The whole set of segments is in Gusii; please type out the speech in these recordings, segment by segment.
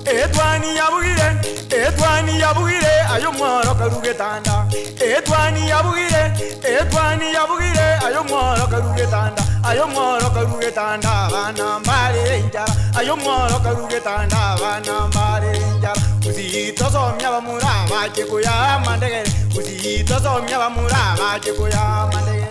Etwani yabugire, etwani yabugire, aye omworo karu getanda. Etwani yabugire, etwani yabugire, aye omworo karu getanda. Aye omworo karu getanda, abana mbare enchara. Aye omworo karu getanda, abana mbare enchara. Gusii tosomia abamura bache koyaa amandegere, Gusii tosomia abamura bache koyaa amandegere.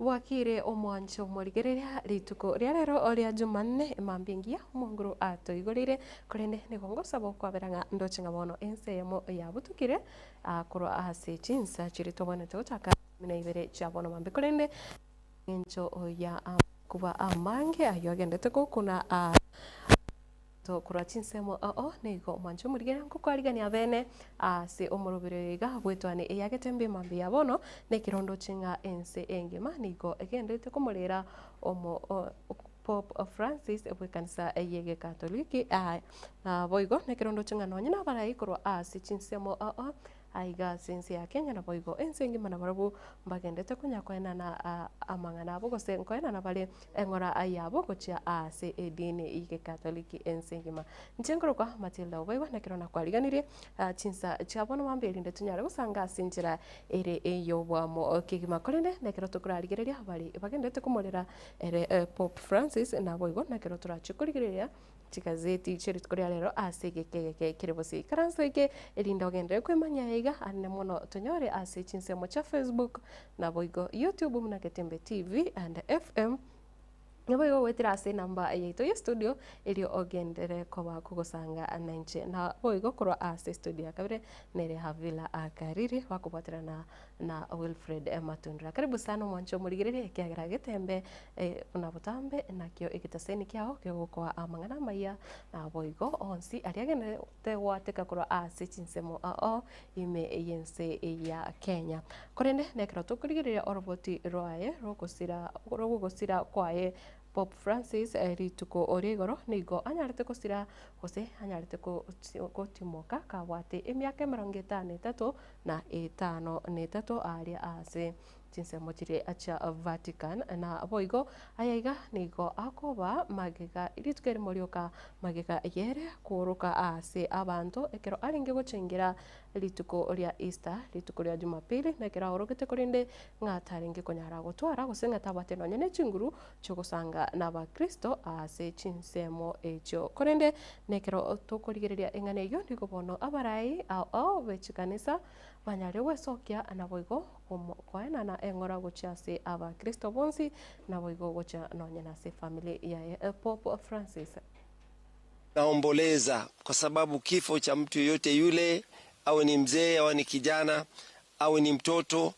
Bwakire omwancho omorigereria rituko ria rero ria Jumanne emambia engiya omonguru atoigoreire korende nigo ngosaba okwabera ng'a ndoche ng'a bono ense eyemo yabutukire korwa ase chinsa chiria tobwenerete gochaka ikomi na ibere chia bono mambia korende Engencho ya amakuba amange ayio agendete gokuna abanto korwa chinsemo ao, nigo omwancho omorigera nkokwarigania abene ase omoroberi oyo iga bw'etwani eyagete mbe mambia ya bono, na ekerondoche ng'a ense engima nigo egenderete komorera omo Pope Francis bw'ekanisa y'egekatoliki. Naboigo nekerondoche ng'a nonye nabarai korwa ase chinsemo ao Aiga ase ense ya Kenya naboigo ense engima nabarabwo mbagendete konya koenana amang'ana abo gose nkoenana bare eng'ora yabo gochia ase edini y'Ekatoliki ense engima. Inche nkorokwa Matilda Obaigwa nekero nakwariganirie chinsa chia bono mambia erinde tonyare gosanga ase enchera ere ey'obwamo kegima. Korende nekero tokorarigereria baria bagendete komorera ere Pope Francis naboigo nekero torachie korigereria Chigazeti chie rituko ria rero ase egeka egeke kere bosio. Ikaransa eke erinde ogenderere kwemanyia aiga anene mono tonyore ase chinsemo chia Facebook naboigo YouTube buna Getembe TV and FM. Naboigo goetera ase enamba yaito ye studio erio ogenderere koba kogosanga nainche. Naboigo korwa ase studio ya kabere nere Havila Kariri bakobwaterana na Wilfred Matundura. Karibu sana omwanche omorigereria ekiagera getembe buna botambe nakio egetaseni kiao kegokoa amang'ana amaya naboigo onsi aria agenderete goateka korwa ase chinsemo ao ime y'ense ya Kenya. Korende nekero tokorigereria oroboti rwaye rw'ogosira rw'ogosira kwaye Pope Francis rituko ria igoro nigo anyarete gosira gose anyarete gotimoka kabwate emiaka emerongo etano na etato na etano na etato aaria aase chinsemo chiria chia Vatican. Naboigo ayaiga nigo akoba magega rituko erimo rioka magega yere kworoka aase abanto ekero arenge gochengera rituko ria Easter, rituko ria Jumapili, na ekero aorogete korende ng'a tarenge konyara gotwara gose ng'a tabwate nonya ne chinguru chi'ogosanga n'Abakristo ase chinsemo echio. Korende nekero tokorigereria eng'ana eyio, nigo bono abarai ao ao be chikanisa banyare gwesokia naboigo koenana eng'ora gochia ase Abakristo bonsi, naboigo gochia nonya nase efamiri yaye Pope Francis. Naomboleza kwa sababu kifo cha mtu yoyote yule, awe ni mzee, awe ni kijana, awe ni mtoto,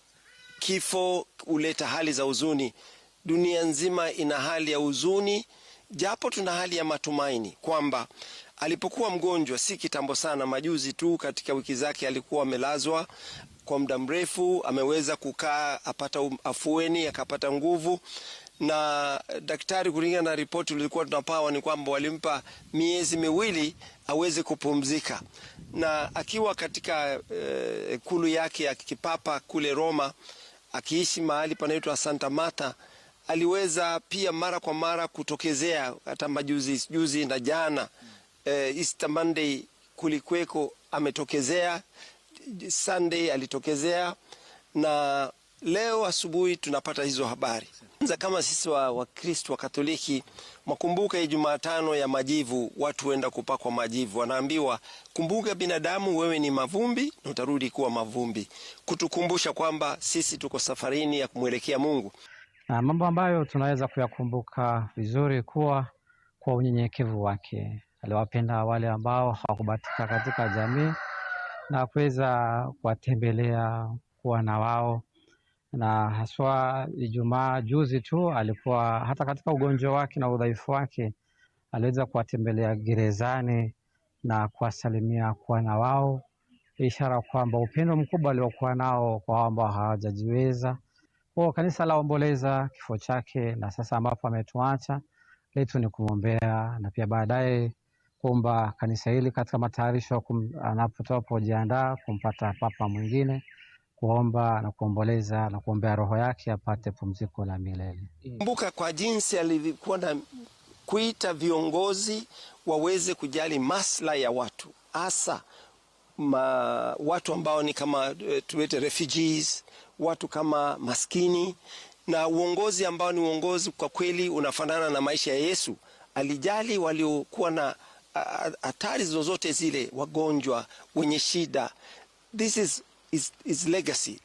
kifo huleta hali za huzuni. Dunia nzima ina hali ya huzuni, japo tuna hali ya matumaini kwamba alipokuwa mgonjwa si kitambo sana, majuzi tu katika wiki zake alikuwa amelazwa kwa muda mrefu, ameweza kukaa apata afueni, akapata nguvu na daktari, kulingana na ripoti tulikuwa tunapawa ni kwamba walimpa miezi miwili aweze kupumzika, na akiwa katika ikulu yake ya kipapa kule Roma, akiishi mahali panaitwa Santa Marta, aliweza pia mara kwa mara kutokezea hata majuzi juzi na jana Easter Monday kulikweko ametokezea, Sunday alitokezea na leo asubuhi tunapata hizo habari. Kwanza kama sisi wa Wakristo wa Katoliki, mwakumbuka hii Jumatano ya majivu, watu huenda kupakwa majivu, wanaambiwa kumbuka binadamu, wewe ni mavumbi na utarudi kuwa mavumbi, kutukumbusha kwamba sisi tuko safarini ya kumwelekea Mungu. Na mambo ambayo tunaweza kuyakumbuka vizuri kuwa kwa unyenyekevu wake aliwapenda wale ambao hawakubahatika katika jamii na kuweza kuwatembelea, kuwa na wao, na haswa Ijumaa juzi tu alikuwa hata katika ugonjwa wake na udhaifu wake aliweza kuwatembelea gerezani na kuwasalimia, kuwa na wao, ishara kwamba upendo mkubwa aliokuwa nao kwa wao ambao hawajajiweza. Kwa kanisa laomboleza kifo chake, na sasa ambapo ametuacha, Letu ni kumwombea na pia baadaye kuomba kanisa hili katika matayarisho anapojiandaa kumpata papa mwingine, kuomba na kuomboleza na kuombea roho yake apate pumziko la milele. Kumbuka kwa jinsi alivyokuwa na kuita viongozi waweze kujali maslahi ya watu, hasa watu ambao ni kama tuwete refugees, watu kama maskini, na uongozi ambao ni uongozi kwa kweli unafanana na maisha ya Yesu. Alijali waliokuwa na hatari zozote zile, wagonjwa, wenye shida. This is his legacy.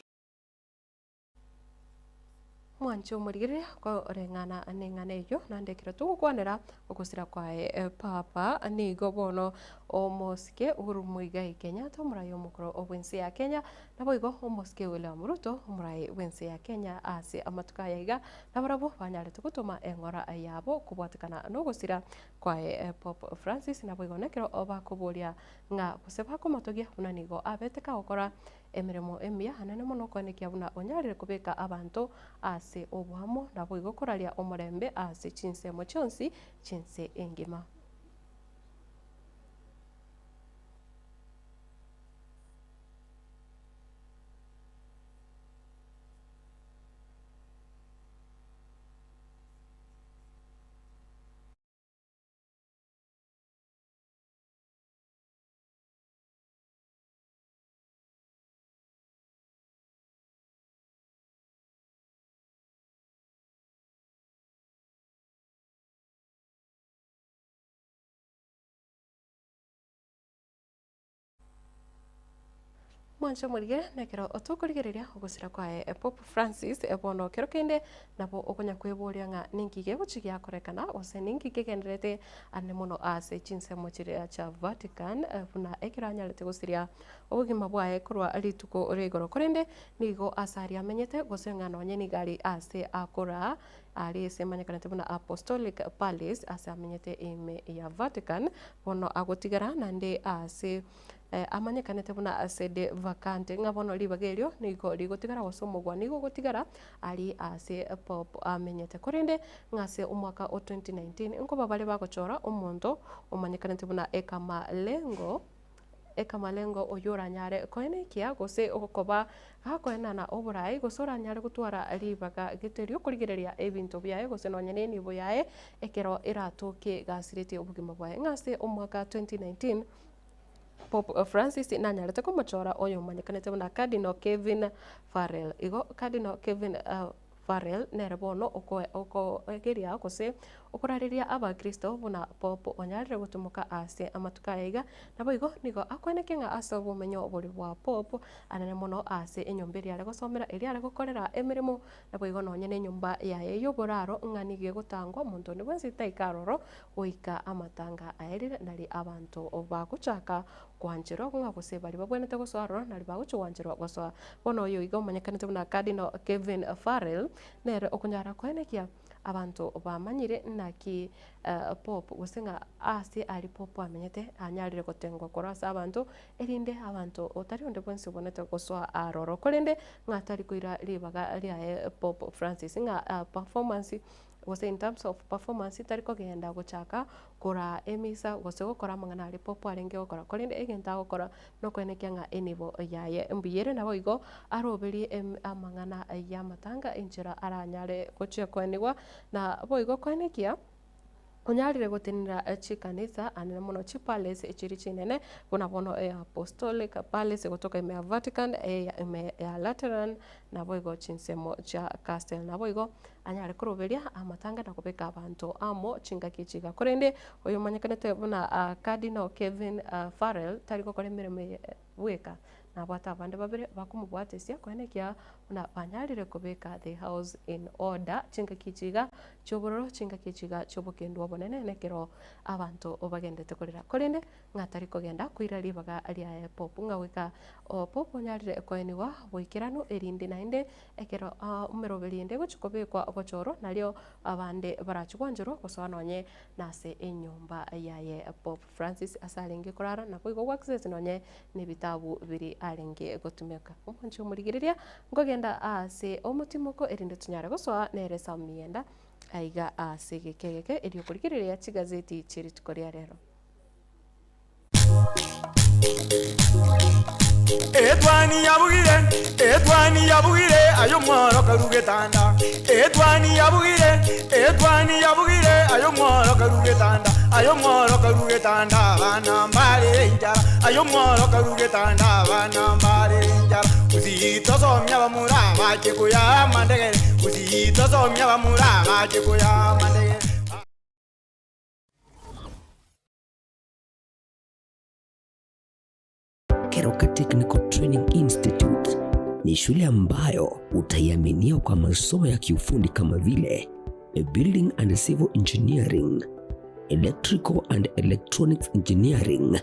Mwanche omorigereria koreng'ana neng'ana eyio, naende ekero togokwanera ogosira kwaye Papa, nigo bono omosike Uhuru Muigai Kenyatta, omorai omokoro bw'ense ya Kenya, naboigo omosike William Ruto, omorai bw'ense ya Kenya ase amatuko aya iga, nabarabwo banyarete gotoma eng'ora yabo kobwatekana nogosira kwaye Pope Francis, naboigo nekero bakoboria ng'a gose bakomotogia buna nigo abete kagokora emeremo emiya anene mono koenekia buna onyarire kobeka abanto ase oboamo naboigo koraria omorembe ase chinsemo chionsi chi'ense engima. Mwanche omorige nekero tokorigereria ogosira kwaye Pope Francis bono kero kende nabo okonya kweboria ng'a ninki gegochi giakorekana gose ninki kegenderete ane mono ase chinsemo chiria chia Vatican buna ekero anyarete gosiria obogima bwaye korwa rituko ria igoro korende nigo ase aria amenyete gose ng'a nonye nigo ari ase akora aria ase emanyekanete buna Apostolic Palace ase amenyete ime ya Vatican bono agotigara naende ase amanyekanete buna sede vacante ng'a bono ribaga erio nigo rigotigara gose omogwa nigo ogotigara aria ase Pope amenyete. Korende ng'a ase omwaka o 2019 nkoba bare bagochora omonto omanyekanete buna Ekamalengo Ekamalengo oyio oranyare koenekia gose okoba gakoenana oborai gose oranyare gotwara ribaga gete riokorigereria ebinto biaye gose nonye na enibo yaye ekero eratoke gasiretie obogima bwaye. Ng'a ase omwaka 2019 Pope Francis nanyarete komochora oyomanyekanete buna Cardinal Kevin Farrell. Igo Cardinal Kevin Farrell nere bono okoegeria gose okorareria abakristo buna Pope onyarire gotumoka ase amatuko aya iga. Naboigo nigo akoenekia ng'a ase obomenyo boria bwa Pope anene mono ase enyomba eria are gosomera eria are gokorera emeremo naboigo nonye na enyomba yaye y'oboraro ng'a nigo egotangwa omonto onde bwensi taika aroro goika amatanga aerire nari abanto bagochaka koancherwa ng'a gose baria babwenerete gosoa aroro nari bagochia goancherwa gosoa. Bono oyo iga omanyekanete buna Cardinal Kevin Farrell nere okonyara koenekia abanto bamanyire naki Pope gose ng'a ase aria Pope amenyete anyarire gotengwa korwa ase abanto erinde abanto otari onde bwensi obwenerete gosoa aroro. Korende ng'a tari koira ribaga riaye Pope Francis ng'a performance gose in terms of performance tari kogenda gochaka koraa emisa gose gokora amang'ana aria Pope arenge gokora, korende egento agokora nokoenekia ng'a enibo yaye mbuya ere naboigo aroberie amang'ana ya amatanga enchera aranyare gochia koenigwa na boigo koenekia onyarire gotenena chikanisa anene mono chipalace chiri chinene buna bono Apostolic Palace gotoka ime ya Vatican, ime ya Lateran naboigo chinsemo chia Castel. Naboigo anyare koroberia amatanga na kobeka abanto amo chingaki echi iga. Korende oyomanyekanete buna Cardinal Kevin Farrell tari gokora emeremo eye bweka, nabwate abande babere bakomobwatesia koenekia buna banyarire kobeka the house in order chingaki echi iga chi'obororo, chingaki echi iga chi'obokendu obonene nekero abanto bagendete korera. Korende ng'a tari kogenda koira ribaga riaye Pope, ng'a goika Pope onyarire koenigwa boikeranu erinde naende ekero emeroberi ende egochia kobekwa gochorwa nario abande barachie gwancherwa gosoa nonye nase enyomba yaye Pope Francis ase arenge korara naboigo gwaccess nonye na ebitabu biria arenge gotumeka. Omwanchi omorigereria nkogenda ase omotimoko erinde tonyare gosoa nere Samienda. Aiga ase egeka egeke erio korigereria chigazeti chie rituko ria rero. Etwani yabugire, etwani yabugire, aye omworo karue getanda. Etwani yabugire, etwani yabugire, aye omworo karue getanda. Aye omworo karue getanda, abana mbare enchara. Aye omworo karue getanda, abana mbare enchara. Gusii tosomia abamura bache koyaa amandegere, gusii tosomia abamura bache koyaa amandegere. Keroka Technical Training Institute ni shule ambayo utaiaminia kwa masomo ya kiufundi kama vile Building and Civil Engineering, Electrical and Electronics Engineering,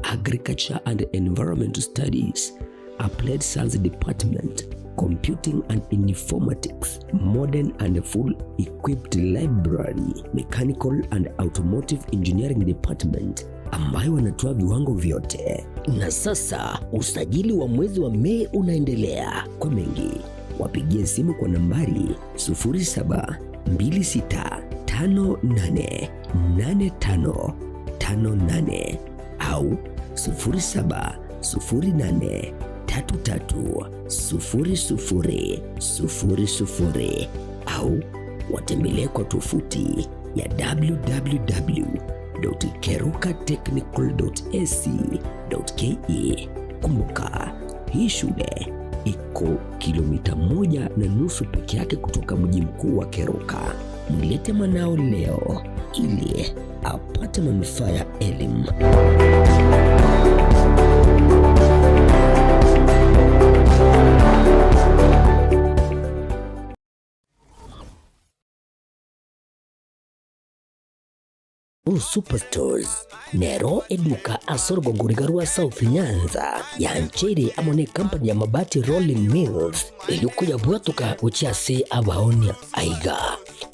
Agriculture and Environmental Studies, Applied Science Department, Computing and Informatics, Modern and Full Equipped Library, Mechanical and Automotive Engineering Department ambayo wanatoa viwango vyote. Na sasa usajili wa mwezi wa Mei unaendelea. Kwa mengi wapigie simu kwa nambari 0726588558 au 0708330000 au watembelee kwa tovuti ya www.kerukatechnical.ac.ke. Kumbuka, hii shule iko kilomita 1.5 peke yake kutoka mji mkuu wa Keroka. Mlete mwanao leo ili apate manufaa ya elimu. Superstores nero eduka asorogongoriga rwa South Nyanza yanchere amo ne company ya Mabati Rolling Mills eyuko bwatuka gochiase abaonia aiga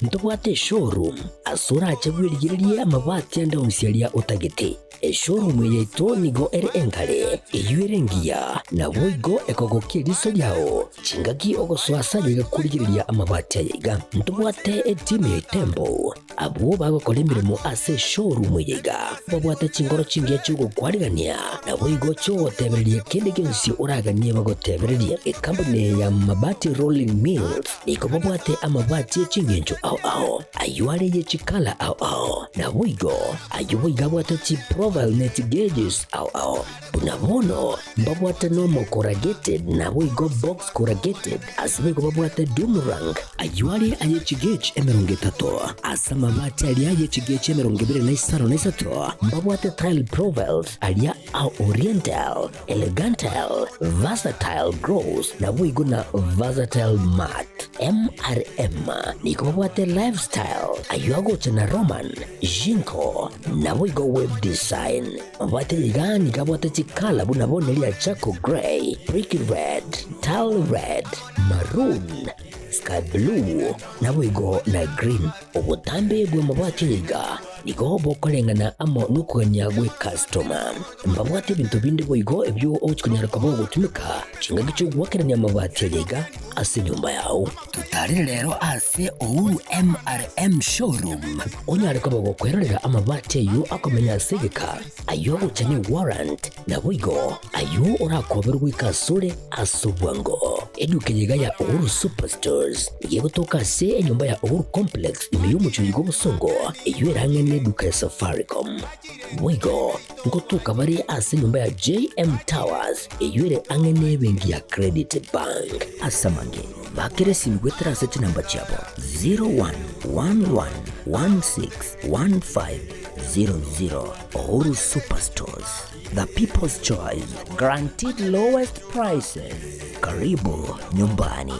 ntobwate showroom asurache bwirigererie amabati ande onsi otagete. Eshowroom yaito nigo ere enkare eyu ere engiya nabo igo ekogokia eriso riao chingaki ogosoasa yegakurigereria amabati ayaiga ntobwate etimu ya Tembo abwo bagokora emirimo ase showroom eyeiga babwate chingoro chingiya chiogokwarigania nabo igo chiogotebereria kende gionsi oraganie bagotebereria. Ekampuni ya Mabati Rolling Mills nigo babwate amabati echingencho ao ao ayo are ye chikala ao ao nabo igo ayo boigo abwate chi profile net gauges ao ao buna bono mbabwate normal corrugated nabo igo box corrugated ase boigo babwate doomerang ayo are aye chigauge 30 ase amabati aria aye chigauge 23 mbabwate tile profiles aria a oriental elegantal versatile gross nabo igo na versatile mat MRM nigo babwate lifestyle ayo agocha na Roman Jinko nabo igo web design. Mabate iga nigo abwate chikala buna bono eria charcoal grey, brick red, tile red, maroon, sky blue nabo igo na green. Obotambe bwa mabati iga nigo bokoreng'ana amo nokogania gwe customer. Mbabwate ebinto binde boigo ebio ogochikonyara koba ogotumeka chingaki chiogwakerania amabati aya ase enyomba yao. Tutarire rero ase Uhuru MRM showroom onyare koba gokwerorera amabati ayo akomenya ase egeka ayo agocha ne warrant nabo igo ayo orakoberwa goika asore ase obwango. Eduka eyeiga ya Uhuru Superstores igegotoka ase enyomba ya Uhuru Complex ime y'omochori gwa obosongo eyo erang'ene eduka ya Safaricom. Boigo ngotoka bare ase enyomba ya JM Towers eyo ere ang'e ebenki ya Credit Bank. Ase amange bakere esimi gwetera ase chinamba chiabo 0111161500. Uhuru Superstores, the people's choice, guaranteed lowest prices. Karibu nyumbani.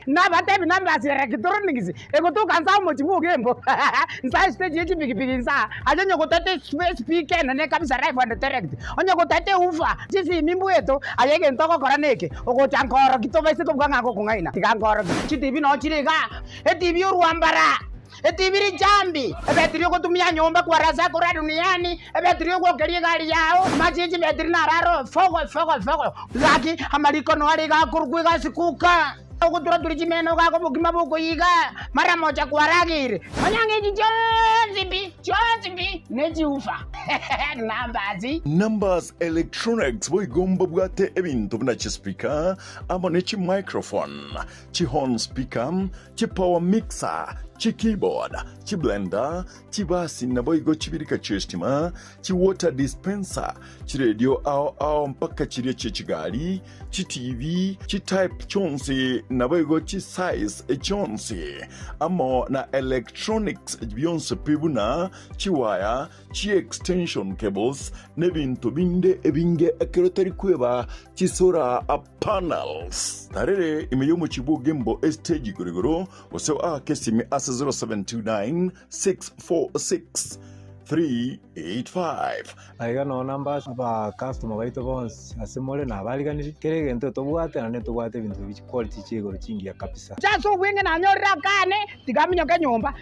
Nabatebi Numbers Electronics egotoka nsa omochie bwa Ogembo nsa estage ye chipikipiki nsa aye onye gotete espeaker enene kabisa live and direct onye gotete ewoofer chisimi mbweto aye egento ogokora neke ogocha nkoroki tobaise kobua ng'a ngokong'aina tiga nkoroki chitibi noo chire igaa etibi orwambara. Etibi richambi, ebetiri ogotumia nyomba kwarasa korwa duniani, ebetiri ogwokeria egari yao, amache ye chibetiri naro aro fogo fogo fogo. Gaki amariko noare iga akorokwa egasi kuka, ogotura-turia chimeno gaka obokima bokoiga, mara mocha kwarageire. Manya ng'a echi chionsi pi, chionsi pi, nechiufa. Numbers. Numbers Electronics boigo mbabwate ebinto buna chispeaker amo ne chimicrophone, chihorn speaker, Chipower mixer, chikeyboard, chiblender, chibasi naboigo chibirika chi'estima, chiwater dispenser, chiredio ao ao mpaka chiria chie chigari, chiTV, chitype chionsi naboigo chisize chionsi, amo na electronics bionsi pi buna chiwaya, chiextension cables, n'ebinto binde ebinge ekero tari kweba chisolar panels. Tarere ime y'omochie bw'Ogembo estage igoro igoro, gose oake esimi ase 0729 646 385. Aiga noo namba aba customer baito bonsi ase more nabariganirie, kera egento tobwate naende ntobwate ebinto bi chiquality chia igoro chingiya kabisa. Inche ase obweng'e nanyorire akane, tiga aminyoke nyomba.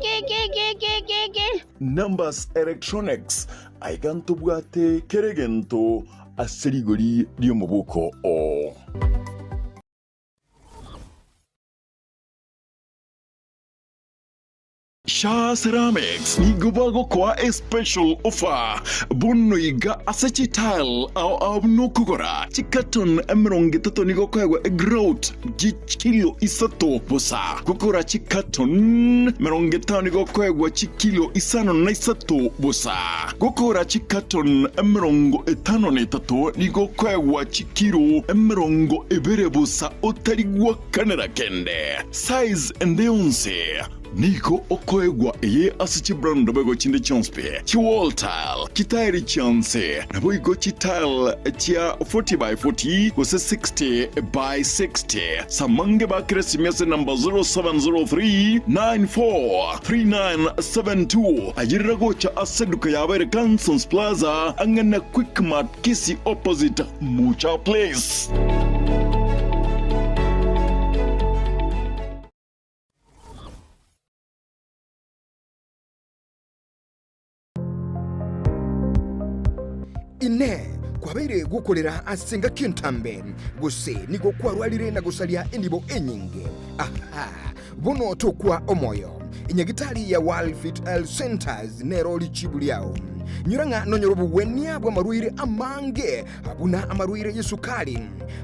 Kikikikikiki. Numbers Electronics, aiga ntobwate kera egento ase rigori ri'omobuko oo. Shaa Ceramics nigo bagokoa especial offer bono iga ase chitile ao ao buna okogora chicarton 30 nigo okoegwa egrout chikilo isato bosa. Gokora chicarton 50 nigo okoegwa chikilo 53 bosa. Gokora chicarton 53 nigo okoegwa chikilo 20 bosa otari gwakanera kende. Size ende yonsi. Nigo okoegwa eye ase chibrand naboigo chinde chionsi pi, chiwall tile, chitairi chionsi, naboigo chitile chia 40 by 40 gose 60 by 60. Samange bakere esimi ase number 0703 94 3972. Ayerera gocha ase eduka yabo ere Cansons Plaza ang'e na Quickmart Kisii opposite Mucha Place. Inee! Kwabeire gokorera ase engaki entambe, gose nigo kwarwarire na gosaria enibo enyinge? Aha! Bono tokwa omoyo. Enyagitari ya World Health Centers nero richibu riao. Nyora ng'a nonyore obogwenia bw'amarwaire amange, buna amarwaire y'esukari,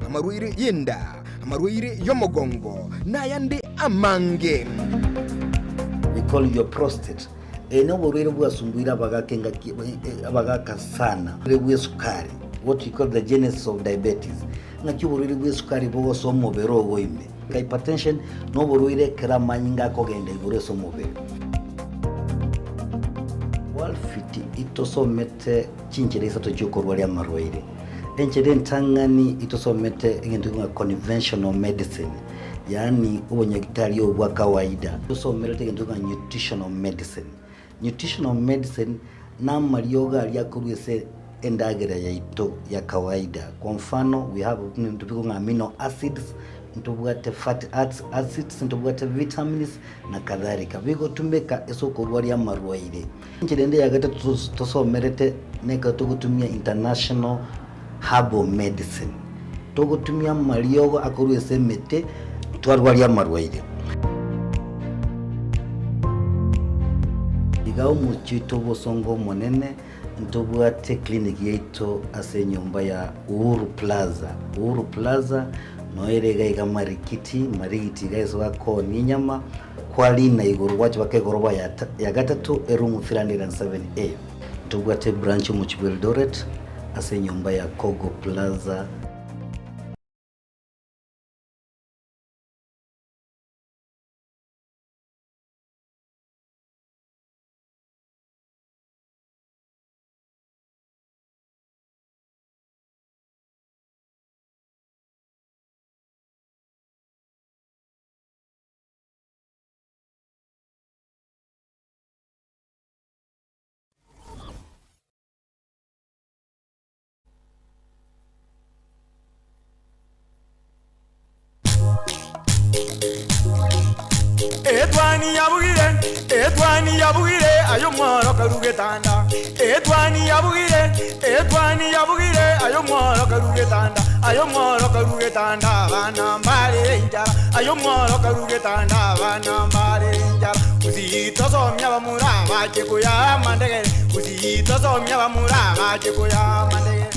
amarwaire y'enda, amarwaire y'omogongo, na ayande amange. We call your prostate. Eye noborwaire bwasumbuire abagaka engaki abagaka sana. Oborwaire bw'esukari, what we call the genesis of diabetes. Ng'aki oborwaire bw'esukari bogosoa omobere ogo ime. Hypertension noborwaire ekero amanyinga akogenda igoro ase omobere. Walfit itosomete chinchera isato chiokorwaria amarwaire. Enchera entang'ani itosomete egento ng'a conventional medicine, yaani obonyagitari obo bwa kawaida. Tosomerete egento ng'a nutritional medicine. Nutritional medicine na amariogo aria akorwa ase endagera yaito ya kawaida. Kwa mfano, we have ebinto bikong'a amino acids, ntobwate fatty acids, ntobwate vitamins na kadhalika. Bigotumeka ase okorwaria amarwaire. Enchera ende ya gatato tosomerete nekero togotumia international herbal medicine. Togotumia amariogo akorwa ase emete twarwaria amarwaire. Iga omochie oito obosongo omonene ntobwate clinic yaito ase enyomba ya Uhuru Plaza. Uhuru Plaza noere iga iga Marikiti, Marigiti iga ase bakoonia enyama, kwarina igoro gwacha mpaka egoroba ya gatato eroom 307A. Ntobwate branch omochie bwa Eldoret ase enyomba ya Kogo Plaza. Etwani yabugire, etwani yabugire, aye omworo karue getanda. Etwani yabugire, etwani yabugire, aye omworo karue getanda. Aye omworo karue getanda, abana mbarere enchara. Aye omworo karue getanda, abana mbarere enchara. Gusii tosomia abamura bache koya amandegere. Gusii tosomia abamura bache koya amandegere.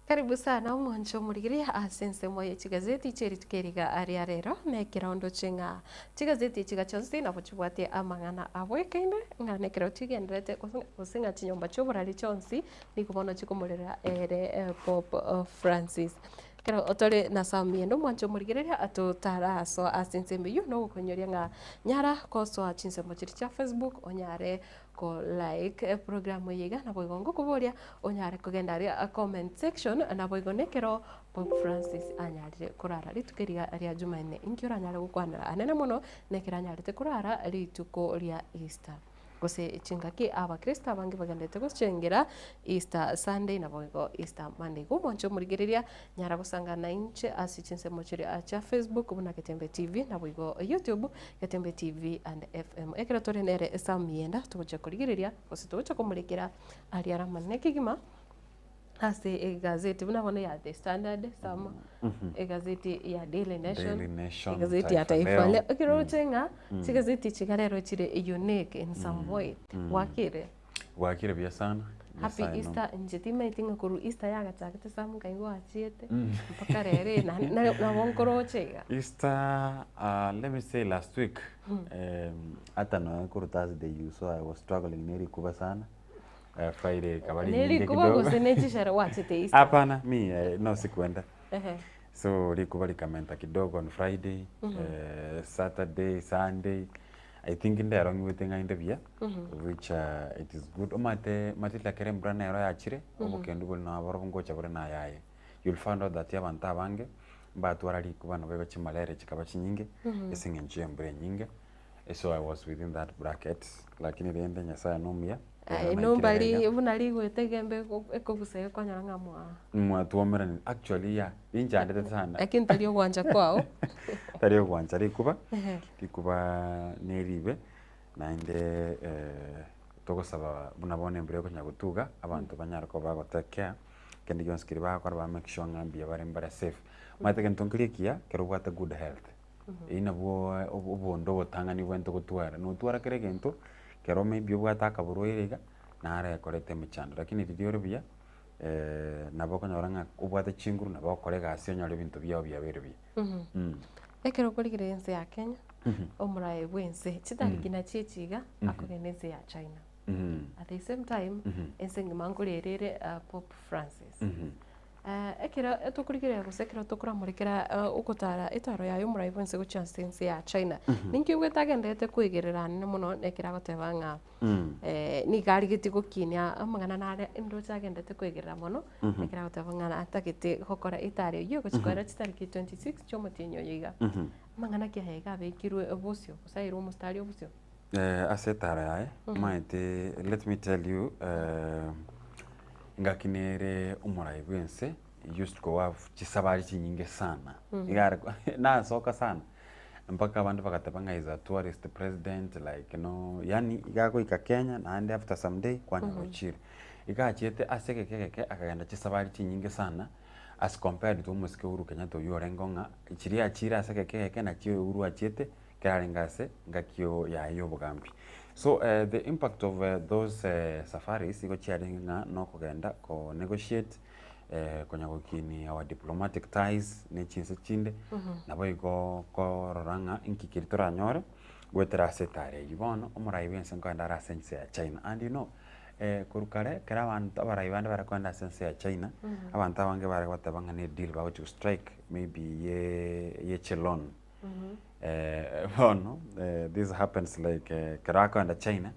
Karibu sana omwancho omorigereria ase ensemo ye chigazeti chie rituko eriga ria rero, na ekerondo ching'a chigazeti echiga chionsi nabo chibwate amang'ana abwekaine ng'a nekero chigendererete gose ng'a chinyomba chi'oborari chionsi nigo bono chikomorera ere Pope Francis. Ekero tore na Sam Yende omwancho omorigereria totarasoa ase ensemo eyio nogokonyoria ng'a nyara kosoa chinsemo chiria chia Facebook onyare ko like eprogramu eye iga naboigo ngokoboria onyare kogenda aria comment section naboigo nekero Pope Francis anyarire korara rituko eria ria Jumanne inki oranyare gokwanera anene mono nekero anyarete korara rituko ria Easter gose chingaki abakristo abange bagenderete gochengera Easter Sunday naboigo Easter Monday. Igo omwanche omorigereria nyara gosangana nainche ase chinsemo chiria chia Facebook buna Getembe TV naboigo YouTube Getembe TV and FM. Ekero tore nere Sam Yenda togochia korigereria gose togochia komorekera aria are amanene kegima ase egazeti buna bono ya The Standard, Sam, egazeti ya Daily Nation, Daily Nation, egazeti ya Taifa Taifa Leo. Leo. Ekero oroche ng'a chigazeti echi iga rero chire unique in some way, gwakire? Gwakire buya sana. Happy Nyasaye no- Easter, inche timaeti ng'a korwa Easter yagachagete Sam nkai gwachiete mpaka rero eye na- na- nabo nkoroche iga. Easter, uh, let me say last week, um, Hata noe korwa Thursday you saw I was struggling nerikuba sana. Friday ikaba rinyinge Nerikuba kidogo. gose ne chishere gwachete Easter? Hapana, mi eh, no sikuenda. Ehe. So rikuba rikamenta kidogo on Friday, eh, Saturday, Sunday. I think ndero ng'igwete ng'a inde buya, which uh, it is good. Omanyete Matilda kere embura nero yachire, obokendu bore naboro ngocha bore nayaye. You'll find out that abanto abange mbatwara rikuba nabo igo chimalaria chikaba chinyinge, ase eng'encho ya embura enyinge. So I was within that bracket, lakini rende Nyasaye nomuya, Aye, rero naikire nombari iga. buna rigwete egembe ekogusa ekwanyora ng'a mwa. Mwatwomerani, actually yeah, inchandete sana. Lakini tari ogwancha kwao. Tari ogwancha rikuba, Ehe. rikuba neribe, naende eh, togosaba buna bono embura ekonya gotuga, abanto banyare koba bago take care, kende gionsi keria bagokora ba make sure ng'a mbuya bare mbare safe. Omanyete egento nkeri ekiya, ekero obwate good health. Eyio nabwo obondo obotang'ani bwente gotwara. Notwara kera egento, kero maybe obwate akaborwaire iga, naro ekoreta emechando. Lakini riria ore buya, nabo okonyora ng'a obwate chinguru nabo ogokora egasi onyore ebinto biago biabeire buya. Ekero okorigereria ense ya Kenya, omoraai bwa ense, chitariki nachio echi iga, akogenda ense ya China. At the same time, ense engima nkorera ere Pope Francis. Ekero tokorigereria gose ekero tokoramorekera ogotara etaro yaye omorai bwensi gochia ase ense ya China, ninki obwate agendererete koigerera anene mono ekero agoteba ng'a nigo arigetie gokinia amang'ana nare ndoche agendererete koigerera mono, ekero agoteba ng'a natagete gokora etaro eywo egochi koera chitariki 26 chia omotienyi oyo iga. Amang'ana ki aya iga abekirwe bosio gose airwe omositari obosio? Ase etaro yaye, omanyete let me tell you. Engaki nere omorai bw'ense used to have chisabari chinyinge sana. Iga are nasoka sana mpaka abande bagateba ng'a is a tourist president like you know yaani iga agoika Kenya naende after some day kwanyora ochire. Iga achiete ase egeka egeke akagenda chisabari chinyinge sana as compared to omosike Uhuru Kenyatta oywo orenge ng'a chiria achire ase egeka egeke nakio Uhuru achiete Ekero arenge ase engaki yaye y'obogambi. So the impact of those safaris igo chiarenge ng'a nokogenda ko negotiate konya gokinia our diplomatic ties ne chinse chinde, nabo igo korora ng'a inki keria toranyore goetera ase etara eyio. Bono omorai bwense nkoenda are ase ense ya China and you know korwa kare ekero abanto abarai bande bare kogenda ase ense ya China, abanto abange bare goteba ng'a ne deal bagochi go strike maybe ye ye chiloan. Bono this happens like ekero akoenda China,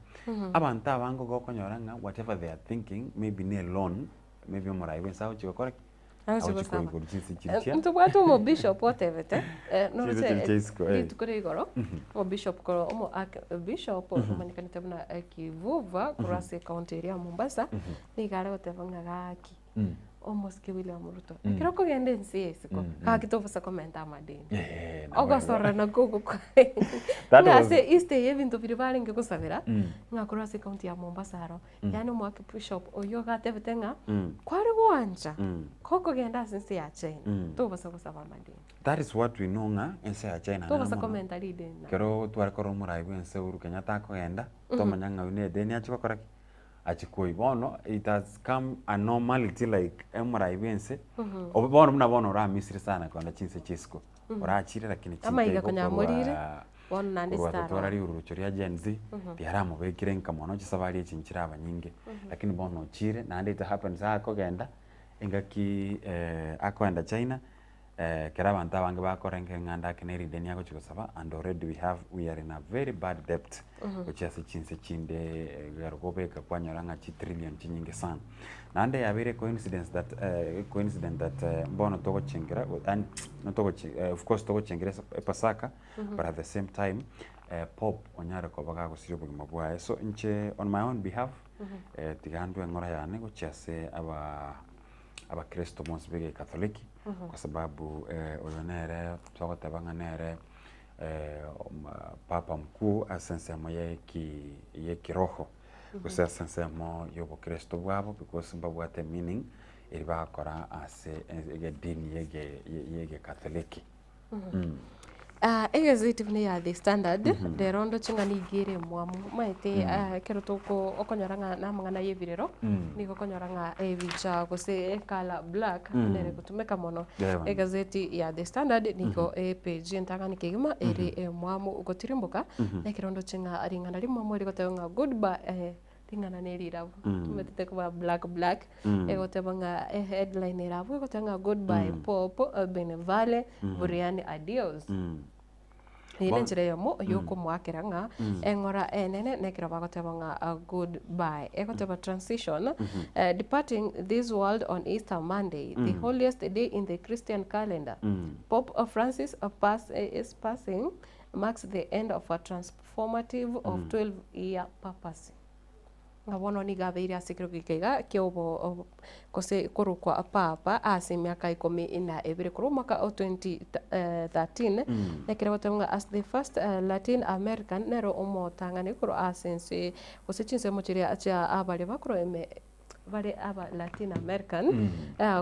abanto abange igo okonyora ng'a whatever they are thinking maybe ne eloan, maybe omorai bwensi agochi gokora ki? Agochi Agochi gosaba. koigora chinse chiria chia Ntobwate omobishop otebete, Chinse noroche chiria chia isiko, eh. rituko ria igoro, omobishop korwa omo arch bishop omanyekanete buna Kivuva korwa ase ecounty eria ya Mombasa, nigo are goteba ng'a gaki, omosike William Ruto, ekero okogenda ense ya isiko, gaki tobosa komenta amadeni. Eh, nabo Ogosorora nakwo okwo kwarenge. That Ng'a was- ase East eye ebinto biria barenge gosabera, ng'a korwa ase ecounty ya Mombasa aro, Yaani omoaki bishop oyio iga atebete ng'a kware gwancha gokogenda ase ense ya China tobasa gosaba amadeni. That is what we know ng'a ense ya China nere Tobasa mono. komenta rideni naro. Ekero tware korora omorai bwa ense Uhuru Kenyatta akogenda, twamanya ng'a oyio na edeni achia gokora ki? Achia koyia. Bono it has come a normality like omorai bwa ense, obo bono buna bono oramisire sana kogenda chinse chia isiko. Orachire lakini Amaiga chintaigo konya amorire, korwa bono naende korwa chitaro. totwara riururucho ria Gen Z, riaramobekire nka mono chisabari echi nchiraba nyinge. Lakini bono ochire naende it happens akogenda, engaki akoenda China, ekero abanto abange bakorenga ng'a ande ake ne rideni agochi gosaba and already we have we are in a very bad debt gochia ase chinse chinde ekero kobeka kwanyora ng'a chitrillion chinyinge sana. Naende yabeire coincidence that coincident that mbono togochengera yaani togoche of course togochengera epasaka but at the same time Pope onyare koba gagosiria obogima bwaye. So inche on my own behalf tiga ndwe eng'ora yane gochia ase aba abakristo bonsi ba egekatholiki kwa sababu oyo nere togoteba ng'a nere papa mkuu ase ensemo ya eki ya ekiroho. Gose ase ensemo y'obokristo bwabo because mbabwate meaning eria bagokora ase edini ye y'egekatholiki. Egazeti buna ya The Standard, rero ndoche ng'a nigo ere emwamu. Omanyete ekero toko okonyora ng'a na amang'ana ya ebirero, nigo okonyora ng'a ebicha gose ecolour black nere egotumeka mono. Egazeti ya The Standard nigo epage entang'ani kegima ere emwamu gotirimboka, Ekero ndoche ng'a ring'ana rimwe rigoteba ng'a goodbye, ring'ana ne rirabwo, tometete koba black black, egoteba ng'a eheadline ere abwo egoteba ng'a goodbye Pope Benevale Buriani adios. Eye ne enchera eyemo yokomoakera ng'a eng'ora enene nekero bagoteba ng'a goodbye. Egoteba transition, departing this world on Easter Monday, the holiest day in the Christian calendar, Pope Francis pass, is passing marks the end of a transformative of 12 year papacy. Ng'a bono nigo abeire ase ekero geke iga kia obo gose korokwa papa ase emiaka ikomi na ebere korwa omwaka o 2013 ekero goteba ng'a as the first Latin American nero omotang'ani korwa ase ense gose chinsemo chiria chia abaria bakorwa ime bare aba Latin American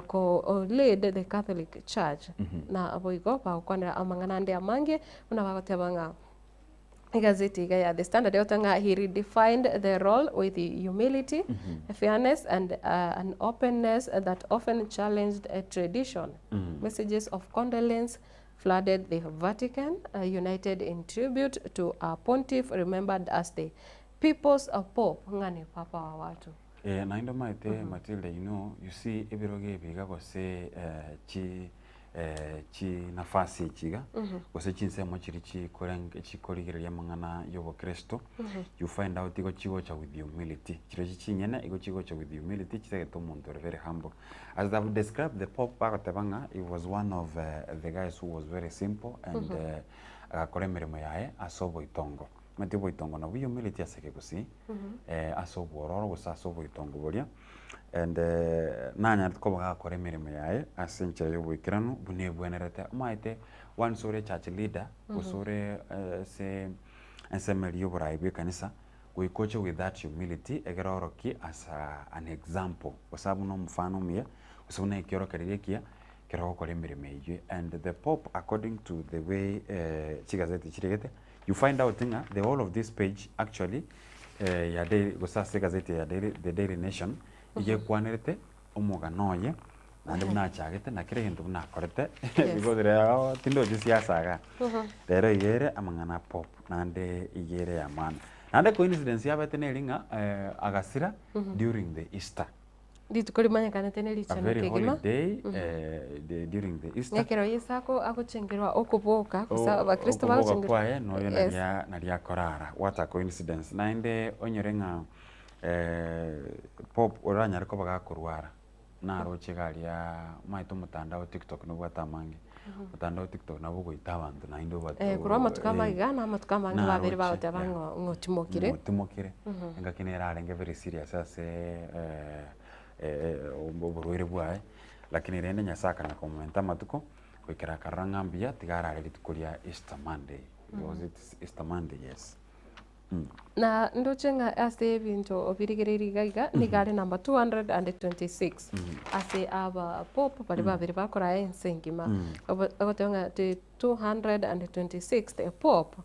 ko lead the Catholic Church. Na boigo bagokwanera amang'ana ande amange buna bagoteba ng'a egazeti iga ya The Standard egoteba ng'a he redefined the role with humility, fairness and an openness that often challenged tradition. Messages of condolence flooded the Vatican, united in tribute to a pontiff remembered as the People's Pope, ng'a ne Papa wa watu. Eh, naende omanyete Matilda you know, you see ebirogo ebi iga gose chi chi nafasi echi iga, gose chinsemo chiria chikorenge chikorigereria amang'ana ya obokristo, you find out igo chigocha with humility, chirochio chinyene igo chigocha with humility chitagete omonto ore very humble. As they have described the Pope bagoteba ng'a he was one of the guys who was very simple and agakora emeremo yaye ase oboitongo. Omanyete oboitongo nabwo humility ase ekegusii, ase obwororo gose ase oboitongo boria, and nanyarete koba gakora emeremo yaye ase enchera ya oboikeranu buna ebwenerete. Omanyete once ore echurch leader, gose ore ase ensemo eria ya oborai bwa ekanisa, goika oche with that humility egere oorokie as an example, gose abuna omofano omuya, gose buna ekiorokererio ekiya ekero ogokora emeremo eyio. And the pope according to the way chigazeti chirigete, You find out ng'a the whole of this page actually ya daily gose ase egazeti ya daily, the Daily Nation iga ekwanerete omogano oye naende buna achagete na kera egento buna akorete because rero tindochi siasa igaa. Rero iga ere amang'ana a Pope naende iga ere ya maana. Naende coincidence yabete neri ng'a agasira during the Easter. Rituko rimanyekanete ne A richenu very holy kegima. day eh, during the Easter. Ng'ekero Yeso ako agochengerwa okoboka gose abakristo Okoboka bagochengerwa kwaye noyo Yes. naria naria akorara. What a coincidence. Naende onyore ng'a Pope oranyare koba gakorwara naroche iga aria omanyete omotandao tiktok nobwate amange, omotandao tiktok nabo ogoita abanto naende obate Eh, korwa amatuko amaiga na amatuko amange babere naroche bagoteba yeah. ng'o ng'otimokire. Ng'otimokire, engaki nere arenge very serious ase oborwaire bwaye, lakini rende Nyasaye akanya komomenta amatuko, goikera akarora ng'a mbuya tiga arare rituko ria Easter Monday, was it Easter Monday? Yes. Na ndoche ng'a ase ebinto birigereirie iga iga, nigo are number 226 ase aba pope baria babere bakoraya ense engima. Obo- Ogoteba ng'a the 226th pope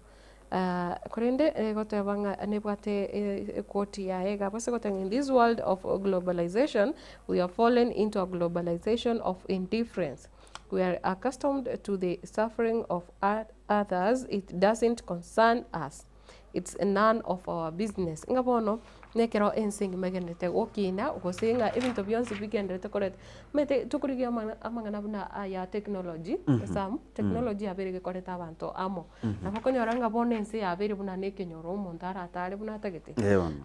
ah, korende egoteba ng'a nebwate e- equote yaye iga ase ogoteba ng'a in this world of globalization, we have fallen into a globalization of indifference. We are accustomed to the suffering of others, it doesn't concern us, it's none of our business. Ng'a bono nekero ense engima egendererete gokina gose ng'a ebinto bionsi bigendererete koreta, omanyete tokorigia amang'ana amang'ana buna aya technology, Sam, technology yabeire gekoreta abanto amo. Nabo okonyora ng'a bono ense yabeire buna na ekenyoro omonto aratare buna atagete.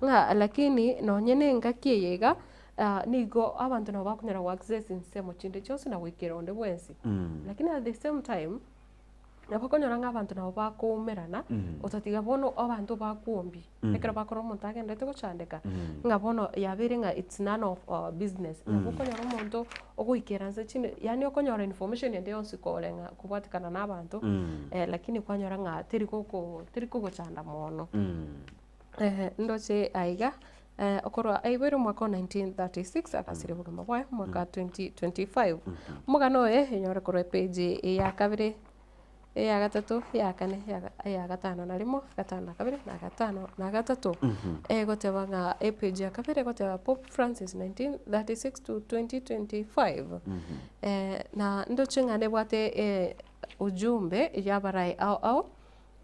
Ng'a lakini nonye na engaki eye iga, Nigo abanto nabo bakonyara go access ensemo chinde chionsi na goikera onde bwensi. Lakini at the same time, nabo okonyora ng'a abanto nabo bakoumerana, otatiga bono abanto bakwombi, ekero bakorora omonto agenderete gochandeka, ng'a bono yabeire ng'a it's none of our business. Nabo okonyora omonto ogoikera nse chinde, yaani okonyora information ende yonsi koreng'a kobwatekana na abanto, lakini kwanyora ng'a teri goko teri kogochanda mono. Ndoche aiga, Okorwa aiboirwe omwaka o 1936 agasiria obogima bwaye omwaka 2025. Omogano oye enyore korwa epage eya kabere, eya gatato, eya kane, eya gatano na rimo, gatano na kabere, na gatano na gatato. Egoteba ng'a epage ya kabere egoteba Pope Francis 1936 to 2025. Na ndoche ng'a nebwate ujumbe yabarai ao ao.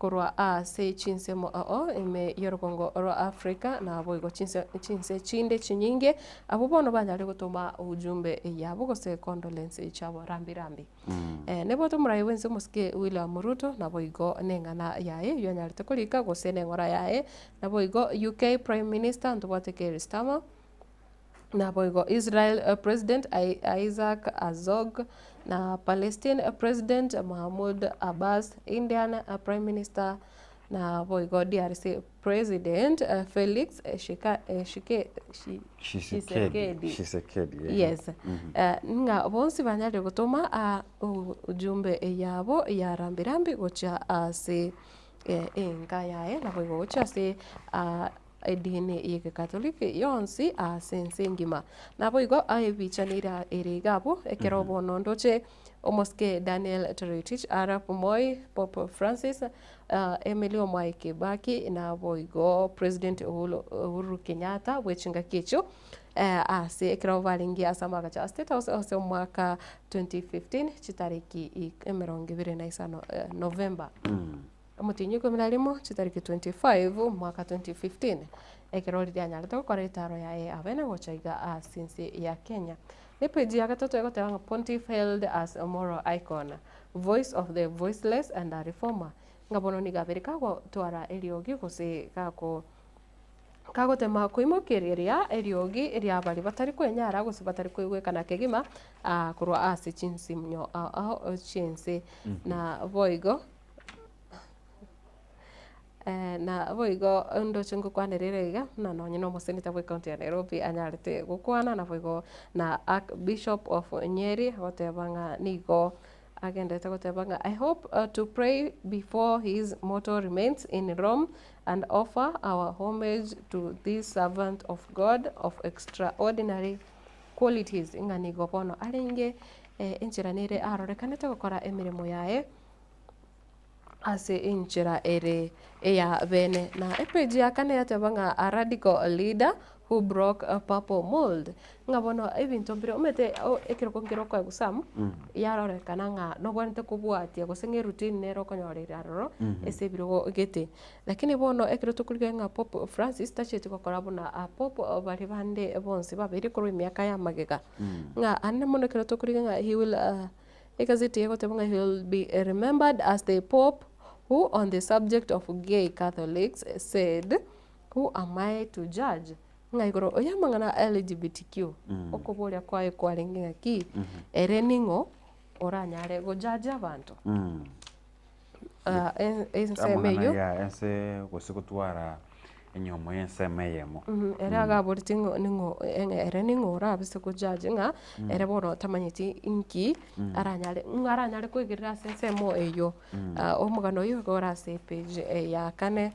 Korwa ase chinsemo ao ime y'orogongo rwa Afrika, naboigo chinse chinse chinde chinyinge, abwo bono banyare gotoma ujumbe yabo gose condolence chiabo rambi rambi. Nebwate omorai bwense omosike William Ruto naboigo neng'ana yaye eyio anyarete korika gose neng'ora yaye, naboigo UK Prime Minister ntobwate Keir Starmer, Naboigo Israel President Isaac Herzog na Palestine President Mahmoud Abbas, Indian Prime Minister naboigo DRC President Felix Tshisekedi yes ng'a bonsi banyarire gotoma ujumbe yabo ya rambi rambi gochia ase enka yaye naboigo gochia ase Edini y'Egekatoliki yonsi ase ense engima. Naboigo ebicha neira ere iga abwo, ekero bono ndoche omosike Daniel Toroitich arap Moi, Pope Francis, Emily Mwai Kibaki, naboigo President Uhuru Kenyatta bwe chingaki echio ase ekero barenge ase amagacho a State House ase omwaka 2015 chitariki emerongo ebere na isano November. Omotienyi oikomi na rimo, chitariki 25, omwaka 2015, ekero riria anyarete gokora etaaro yaye abene gocha iga ase ense ya Kenya. Epeji ya gatato egoteba ng'a Pontiff hailed as a moral icon, voice of the voiceless and a reformer, ng'a bono nigo abere kagotwara eriogi gose gako kagotema koimokereria eriogi ria baria batari kwenyara gose batari koigwekana kegima korwa ase chinsinyo ao ao chi'ense. Na boigo. Na boigo ndoche ngokwanera ere iga, buna nonye na omoseneta bw'ecounty ya Nairobi anyarete gokwana, naboigo na Archbishop of Nyeri agoteba ng'a nigo agenderete goteba ng'a I hope to pray before his mortal remains in Rome and offer our homage to this servant of God of extraordinary qualities ng'a nigo bono arenge enchera nere arorekanete gokora emeremo yaye. ase enchera ere eya bene. Na epeji ya kane yateba ng'a a radical leader who. who broke papal mould. Ng'a bono ebinto mbire omanyete ekerogo nkere okoegwa some, yarorekana ng'a nobwenerete kobwatia gose ng'a eroutine nere okonyorera aroro ase ebirogo gete. Lakini bono ekero tokorigereria ng'a Pope Francis tachieti gokora buna Pope baria bande bonsi babeire korwa emiaka ya magega. Ng'a aande mono ekero tokorigereria ng'a he will egazeti egoteba ng'a he will be remembered as the Pope who on the subject of gay Catholics said, who am I to judge? Ng'a igoro y'amang'ana a LGBTQ, okoboria kwaye kwarenge ng'aki, ere ning'o oranyare gojudge abanto? Ensemo Amang'ana eyio. ya ense gose gotwara enyomo y'ensemo eyemo. Ere agaboreti ng'o ning'o ere ning'o orabise gojudge ng'a ere bono tamanyeti inki aranyare ng'a aranyare koigerera ase ensemo eyio. Omogano oyio igo ore ase epage ya kane.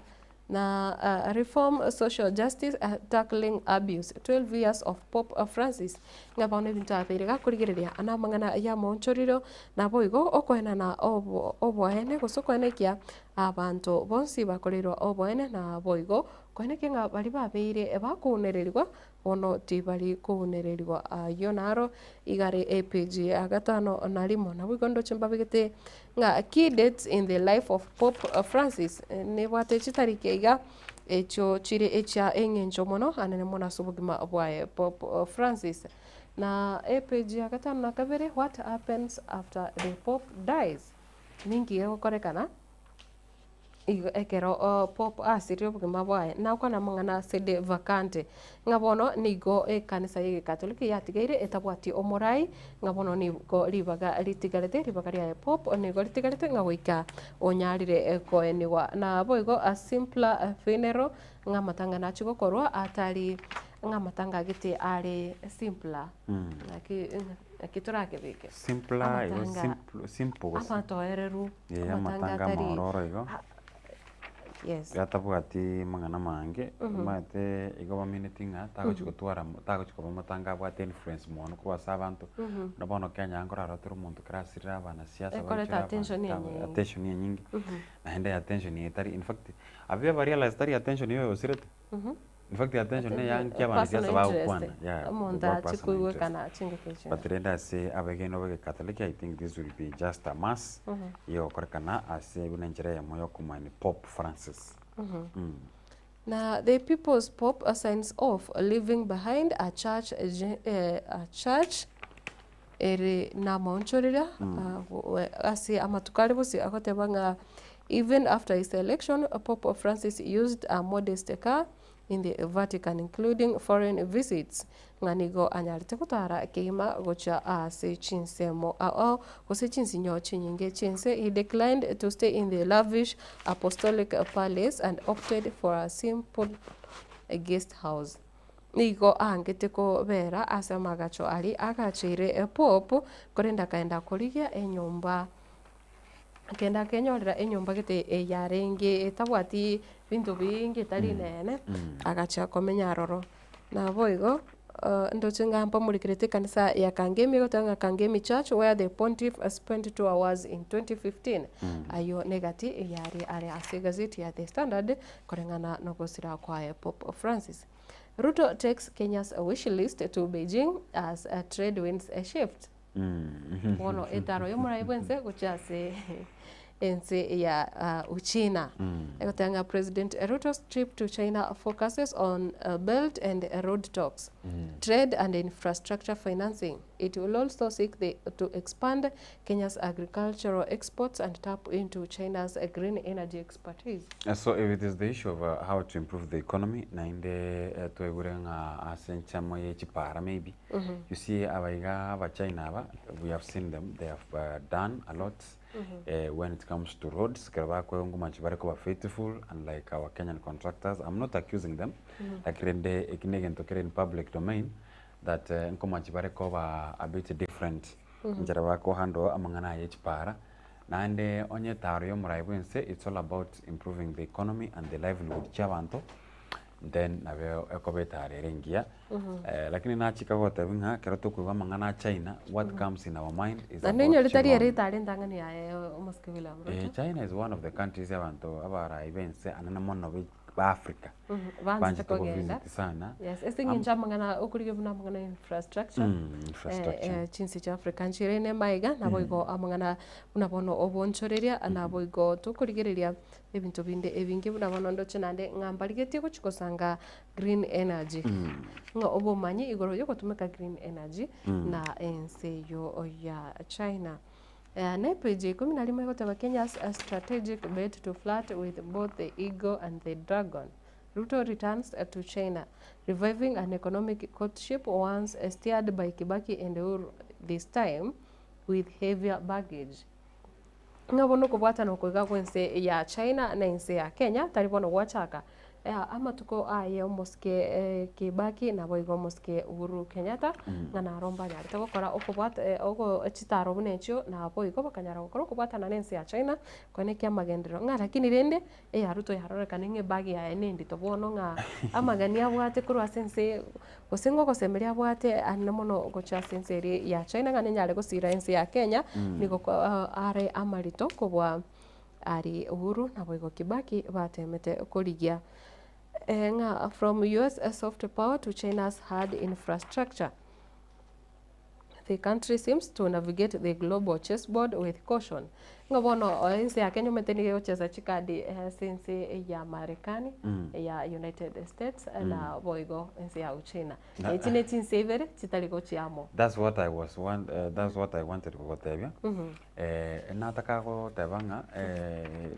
Na Reform Social Justice Tackling Abuse, 12 Years of Pope Francis, ng'a bono ebinto abeire gakorigereria namang'ana y'amaonchorero, naboigo okoenana oboene gose okoenekia abanto bonsi bakoreirwe oboene, naboigo koenekia ng'a baria babeire bakounererigwa bono tibari kounererigwa. Ayio naro igare epage ya gatano na rimo. Naboigo ndoche mbabegete ng'a key dates in the life of Pope Francis nebwate chitariki iga echio chire echia eng'encho mono anene mono ase obogima bwaye Pope Francis. Na epage ya gatano na kabere what happens after the Pope dies, ninki gegokorekana Igo ekero Pope asirire obogima bwaye, nakwana amang'ana ase De Vacante, ng'a bono nigo ekanisa y'Egekatoliki yatigaire etabwati omorai, ng'a bono nigo ribaga ritigarete, ribaga riaye Pope nigo ritigarete ng'a goika onyarire koenigwa. Naboigo a simpler funeral, ng'a amatanga nachie gokorwa atari ng'a amatanga agete are simpler, naki naki torakebeke? Simpler igo Amatanga simple simple gose. amatoereru. Ee, Amatanga amatanga atari amaororo igo, yes. gatabwati mang'ana mange, omanyete igo bamineti ng'a tagochi gotwara mo tagochi koba amatanga abwate influence mono korwa ase abanto, buna bono Kenya nkorara tore omonto kera asirire abanasiasa Ekoreta baichore attention abanto aba enyinge. attention enyinge, naende attention eye tari in fact, have you ever realised tari attention ya oyosirete? In fact attention ne ya nki abanasiasa Personal bagokwana, interest, yeah, omonto about ache personal interest. koigwekana chingaki echio. But rende ase abegenwa b'egekatoliki I think this will be just a mass egokorekana ase buna enchera eyemo yokomani Pope Francis. Na the people's pope signs off leaving behind a church, a church ere namaonchoreria ase amatuko are bosio agoteba ng'a even after his election Pope Francis used a modest car in the Vatican including foreign visits ng'a nigo anyarete gotara kegima gochia ase chinsemo ao ao gose chinsinyo chinyinge chi'ense. He declined to stay in the lavish apostolic palace and opted for a simple guest house. Nigo aangete kobera ase amagacho aria agacheire Pope, korende akaenda korigia enyomba, akenda akenyorera enyomba gete eyarenge etabwati binto biinge etari nene, agachia komenya aroro. Naboigo ndoche ng'a mpamorikerete ekanisa ya Kangemi egoteba ng'a Kangemi Church where the Pontiff spent 2 hours in 2015. Ayio negati eyare are ase egazeti ya The Standard koreng'ana nogosira kwaye Pope Francis. Ruto takes Kenya's wish list to Beijing as trade winds shift. Bono etaro y'omorai bw'ense gochia ase ense ya Uchina. Egoteba ng'a President Ruto's trip to China focuses on Belt and Road talks, trade and infrastructure financing. It will also seek the, to expand Kenya's agricultural exports and tap into China's green energy expertise. So if it is the issue of how to improve the economy, naende twaigure ng'a ase enchamo ye chipara maybe, you see abaiga abachina aba, we have seen them, they have done a lot when it comes to roads, ekero bakoengwa bare koba faithful unlike our Kenyan contractors, I'm not accusing them, lakini rende eki na egento kere in public domain that nkomachi bare koba a bit different enchera bakohandle amang'ana aya echipara, naende onye etaro ya omorai bwa ense it's all about improving the economy and the livelihood chia abanto, then nabo ekoba etaro ere engiya. Lakini nachika gotebia ng'a ekero tokoigwa amang'ana a China, what comes in our mind is Naende about inyore tari ere chibongo. etaro entang'ani yaye omosike William Ruto. China is one of the countries abanto abarai ba ense anene mono. Ba Africa Baanchete banchete kogenda. kovisit sana. Yes, ase eng'encho amang'ana okorigia buna amang'ana ya infrastructure, Infrastructure. chinse chia Africa nchire ime maiga, naboigo amang'ana buna bono obonchoreria, naboigo tokorigereria ebinto binde ebinge buna bono ndoche naende ng'a mbarigetie gochia gosanga green energy, ng'a obomanyi igoro yogotumeka green energy na ense eyio ya China. Na epeji ya ikomi na rimo egoteba Kenya's strategic bet to flirt with both the eagle and the dragon. Ruto returns to China, reviving an economic courtship once steered by Kibaki and Uhuru, this time with heavier baggage. Ng'a bono okobwatana oko iga gwense ya China na ense ya Kenya tari bono gwachaka. Amatuko aye omosike Kibaki naboigo omosike Uhuru Kenyatta ng'a naro mbanyarete gokora okobwata ogo chitaro buna echio naboigo bakanyara gokora okobwatana na ense ya China koenekia amagenderero ng'a lakini rende eya Ruto yarorekane ng'a ebag yaye nendito bono ng'a amagani abwate korwa ase ense gose ng'a ogosemeria abwate anene mono gochia ase ense eria ya China ng'a nenyare gosira ense ya Kenya nigo are amarito kobua Aria Uhuru naboigo Kibaki batemete korigia ng'a from US soft power to China's hard infrastructure. The country seems to navigate the global chessboard with caution. Ng'a bono ense ya Kenya omanyete nigo egochesa chikadi ase ense ya Marekani, ya United States na boigo ense ya Uchina. Echi ne chinse ibere chitari gochia amo. That's what I was want, that's what I wanted kogotebia. Nataka goteba ng'a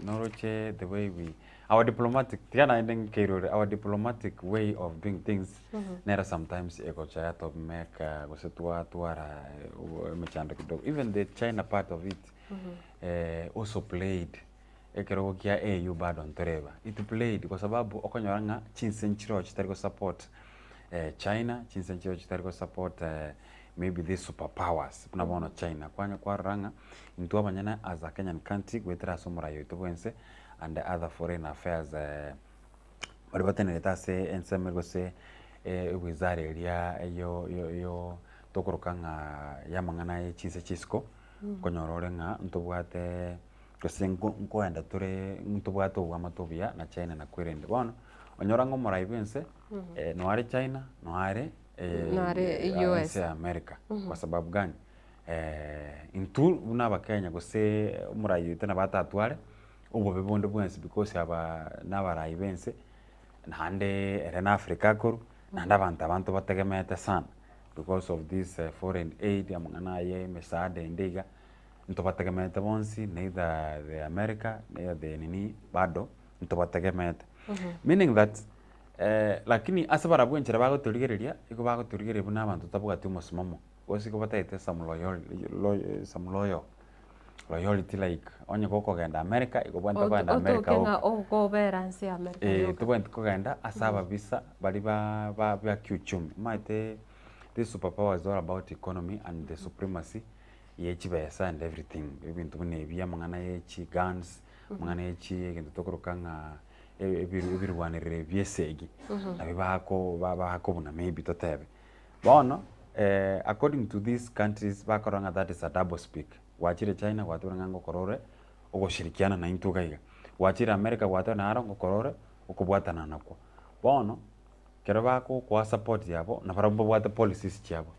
noroche the way we our diplomatic tiga naende nkeirore our diplomatic way of doing things nero sometimes egocha yato make gose twatwara emechando kidogo. Even the China part of it also played ekerogo kia AU bado ntoreba. It played kwa sababu okonyora ng'a chinse nchiroo chitari go support China, chinse nchiroo chitari go support maybe these super powers buna bono China. Kwanya kwarora ng'a intwe abanyene as a Kenyan country goetera ase omorai oito bwense and other foreign affairs baria batenerete ase ensemo gose ewizara eria yo yo yo tokoroka ng'a ya amang'ana ya chinse chia isiko, okonyora ore ng'a ntobwate gose nko nkoenda tore ntobwate oboamate obuya na China na kwerende. Bono, onyora ng'a omorai bwense noare China, noare Noare US. ense ya America. Kwa sababu gani? Intwe buna abakenya gose omorai oito nabo atatware obobe bonde bwensi because aba nabarai bense, naende ere na Africa akorwa, naende abanto aba ntobategemeete sana because of this foreign aid amang'ana aya emesaada ende iga, ntobategemeete bonsi neither the America neither the nini bado ntobategemeete. Meaning that lakini ase barabwo enchera bagotorigereria, igo bagotorigereria buna abanto tabwati omosimamo, gose igo bataete some loyal some loyal loyalty like onye gokogenda America igo obwenerete kogenda America Otoke ng'a oka. okobera nse ya America yoka. Tobwenereti kogenda ase ababisa baria ba ba ba kiuchumi. Omanyete this super power is all about economy and the supremacy ye chibesa and everything, ebinto buna ebi amang'ana ye chiguns, amang'ana ye chi egento tokoroka ng'a ebirwanerero ebi bia esegi, nabio bako bakobuna maybe totebe. Bono according to these countries bakorora ng'a that is a double speak, gwachire China gwatebire ng'a ngokora ore ogoshirikiana naintwe iga iga, gwachire America gwateba naro ngokora ore okobwatana nakwo. Bono, ekero bagokoa support yabo, nabarabwo mbabwate policies chiabo,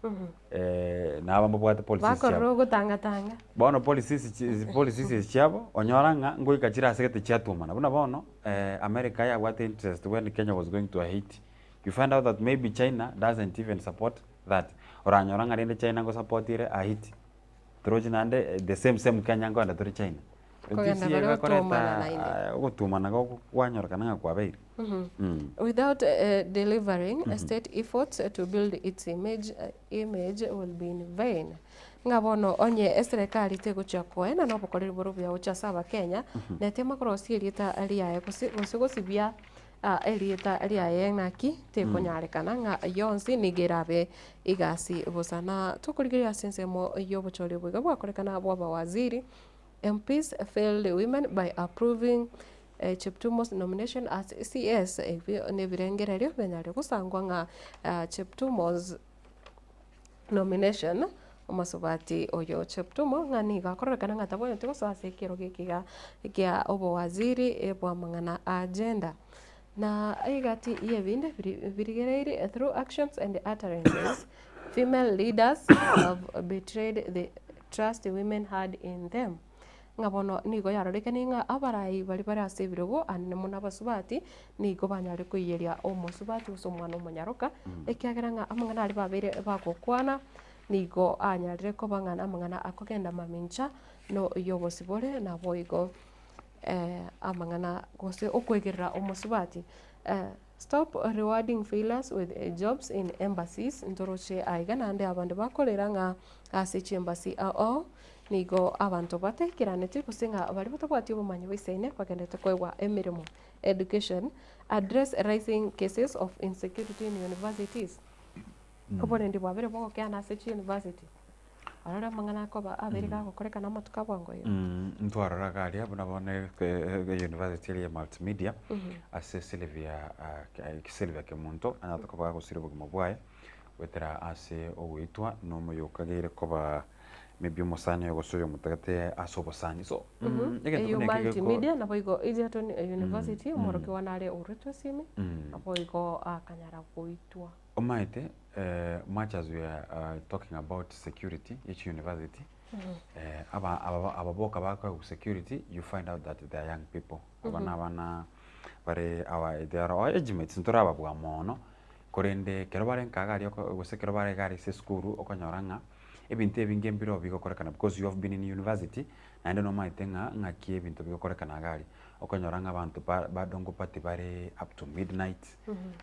nabo mbabwate policies Bakorora chiabo. ogotangatanga. Bono policies chi policies echi chiabo, onyora ng'a ngoika chire ase gete chiatumana. Buna bono, America yabwate interest when Kenya was going to Haiti, you find out that maybe China doesn't even support that. Oranyora ng'a rende China ngosupport ere Haiti, torochi naende the same same Kenya nkoenda tore China. Kogenda bare gotumana naende. Ogotumana kwanyorekana ng'a kwabeire. Without delivering, state efforts to build its image, image will be in vain. Ng'a bono onye eserekari tegochia koena na obokoreri bore obuya gochia ase abakenya, netema korosia erieta riaye gose gose gosibia erieta riaye ng'aki tekonyarekana ng'a yonsi nigo erabe egasi bosa. Na tokorigereria ase ensemo ya obochori obo iga bwakorekana bwa abawaziri, MPs failed women by approving Cheptumo's nomination as CS, ebio nebirengererio bianyare gosangwa ng'a Cheptumo's nomination, omosubati oyo Cheptumo ng'a nigo akororekana ng'a tabwenereti gosoa ase ekerogo eke iga kia obowaziri bw'amang'ana a gender. Na egati y'ebinde birigereiri through actions and utterances, female leaders have betrayed the trust women had in them. Ng'a bono nigo yarorekanie ng'a abarai baria bare ase ebirogo anene mono abasubati, nigo banyare koiyeria omosubati gose omwana omonyaroka, ekiagera ng'a amang'ana aria babeire bagokwana, nigo anyarire koba ng'a namang'ana akogenda mamincha no yobosibore naboigo. amang'ana gose okoegerera omosubati stop rewarding failures with jobs in embassies ntoroche aiga naende abande bakorera ng'a ase chiembassy ao nigo abanto batekeraneti gose ng'a baria batabwati obomanyi boisaine bagenderete koegwa emeremo. Education, address rising cases of insecurity in universities. Oborendi bwabere bogokeana ase chiuniversity. Arore amang'ana akoba abeire gagokorekana amatuko a bwango iga. Ntwarora iga aria buna bono university eria ya Multimedia ase Sylvia Sylvia Kemunto anyarete koba gagosiria obogima bwaye goetera ase ogoitwa na omoyokageire koba maybe omosani oye gose oyomotagete ase obosani so egento Eyio buna eke geko Multimedia naboigo Egerton University omworokigwa nare ourwetwe esimi naboigo akanyara goitwa. Omanyete much as we are talking about security ye chi university, aba aba aba boka bakoegwa security you find out that they are young people. Aba na abana bare our they are our age mates ntorababua mono, korende ekero bare nka iga aria oko gose ekero bare iga aria ase esukuru okonyora ng'a ebinto ebinge mbiroo bigokorekana because you have been in university naende nomanyete ng'a ng'aki ebinto bigokorekana iga aria. Okonyora ng'a abanto ba bado ngopati bare up to midnight,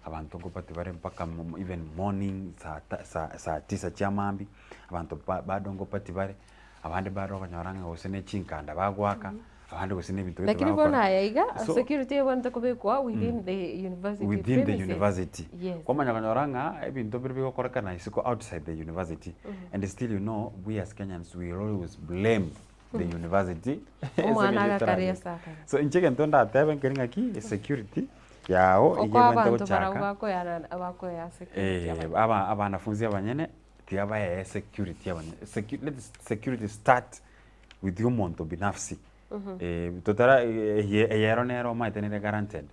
abanto ngopati bare mpaka even morning saa ta saa saa tisa chia mambia, abanto ba bado ngopati bare, abande bado okonyora ng'a gose ne chinkanda bagoaka, abande gose na ebinto gete Lakini bono bagokora. aya iga, So security ebwenerete kobekwa within the university within the premises. university. Yes. Kwamanya konyora ng'a ebinto bire bigokorekana isiko outside the university, and still you know we as Kenyans we always blame the university Omwana ase eng'encho agakare etaragete. ase akare. So inche egento ndatebe nkeri ng'aki security yago Oko iga ebwenerete abanto barabwo gochaka bakoyana bakoya security eh, abanyene. aba abanafunzi abanyene tiga baee security abanyene secu let security start with omonto binafsi eh, totara eye eye ero nere omanyete nere guaranteed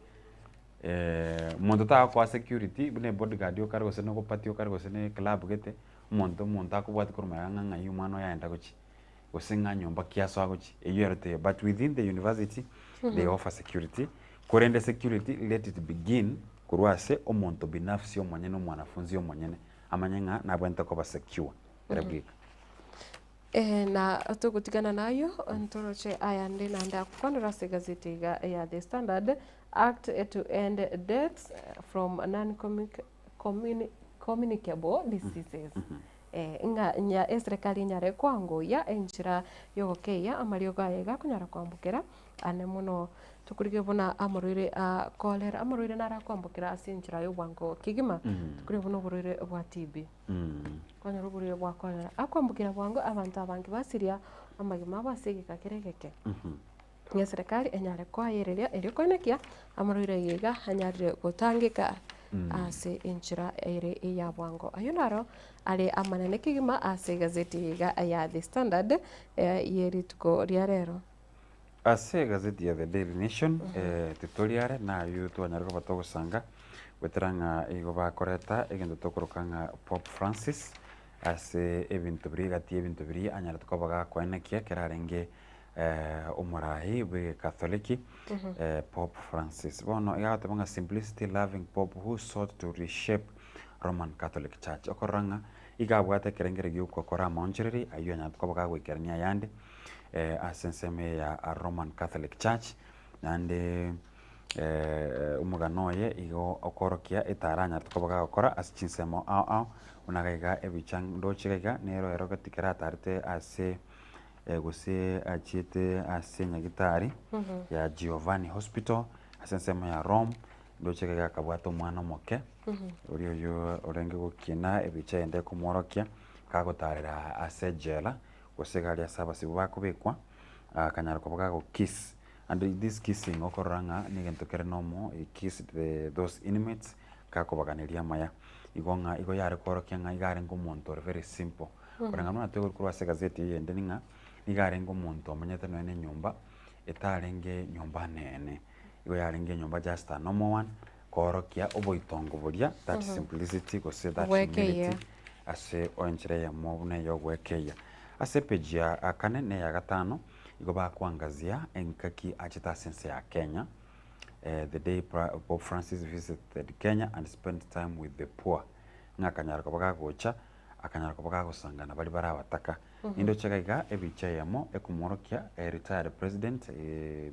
monto tagokoa security buna ebodyguard okare gose na ogopatia okare gose na eclub gete, omonto omonto akobwatia korwa magega ng'a ng'ai omwana oyo aenda gochia. gose ng'a nyomba ki asoa gochia, eyio ero teiyo. But within the university, they offer security, korende security let it begin korwa ase omonto binafsi omonyene omwanafunzi omonyene, amanye ng'a nabwenerete koba secure ere bweka. Eh, na togotigana nayio, ntoroche ayande naende agokwanera ase egazeti iga ya The Standard, Act to end deaths from non-communicable diseases. Ng'a nya eserekari enyare koangoyia enchera y'ogokeyia amariogo aye iga akonyara koambokera ane mono. Tokorigia buna amarwaire a cholera, amarwaire naro akoambokera ase enchera y'obwango kegima, tokorigia buna oborwaire bwa TB, kwanyora oborwaire bwa cholera, akoambokera bwango abanto abange basiria amagima abo ase egeka kere egeke. Ng'a eserekari enyare koayereria erio koenekia amarwaire aya iga anyarire gotangeka ase enchera ere eya bwango. Ayio naro are amanene kegima ase egazeti eye iga ya The Standard ye rituko ria rero. Ase egazeti ya The Daily Nation, titori are nayio twanyare koba togosanga goetera ng'a igo bakoreta egento tokoroka ng'a Pope Francis ase ebinto biria egati y'ebinto biria anyarete koba gakoenekia ekero arenge omorai bw'egekatholiki Pope Francis. Bono iga agoteba ng'a simplicity loving Pope who sought to reshape Roman Catholic Church. Okorora ng'a iga abwate ekerengererio gi'ogokora amaonchoreri ayio anyarete koba gagoikerania ayande ase ensemo eye ya Roman Catholic Church naende omogano oye igo okorokia etara anyarete koba gagokora ase chinsemo ao ao buna iga iga ebicha ndoche iga iga nero erogeti ekero atarete ase gose achiete ase nyagitari ya Giovanni Hospital ase ensemo ya Rome, ndoche iga akabwata omwana omoke, oria oyio orenge gokina ebicha eyende ekomworokia, kagotarera ase ejela, gose iga aria ase abasibwa bakobekwa, akanyara koba gago kiss, and this kissing okorora ng'a na egento kere normal, he kissed the those inmates, gakobaganeria amaya. Igo ng'a igo yare koorokia ng'a iga arenge omonto ore very simple. Koreng'ana buna toigure korwa ase egazeti eye ende ning'a, nigo arenge omonto omenyete nonya na enyomba, etarenge nyomba nene. Igo yarenge enyomba just a normal one, koorokia oboitongo boria, that simplicity gose that Ogwekeia. humility ase enchera eyemo buna eya ogwekeia. Ase epage ya kane na eya gatano, igo bakoangazia engaki achete ase ense ya Kenya, the day Pope Francis visited Kenya and spent time with the poor, ng'a akanyara koba gagocha, akanyara koba gagosangana baria bare abataka. Nindoche iga iga ebicha eyemo ekomworokia retired president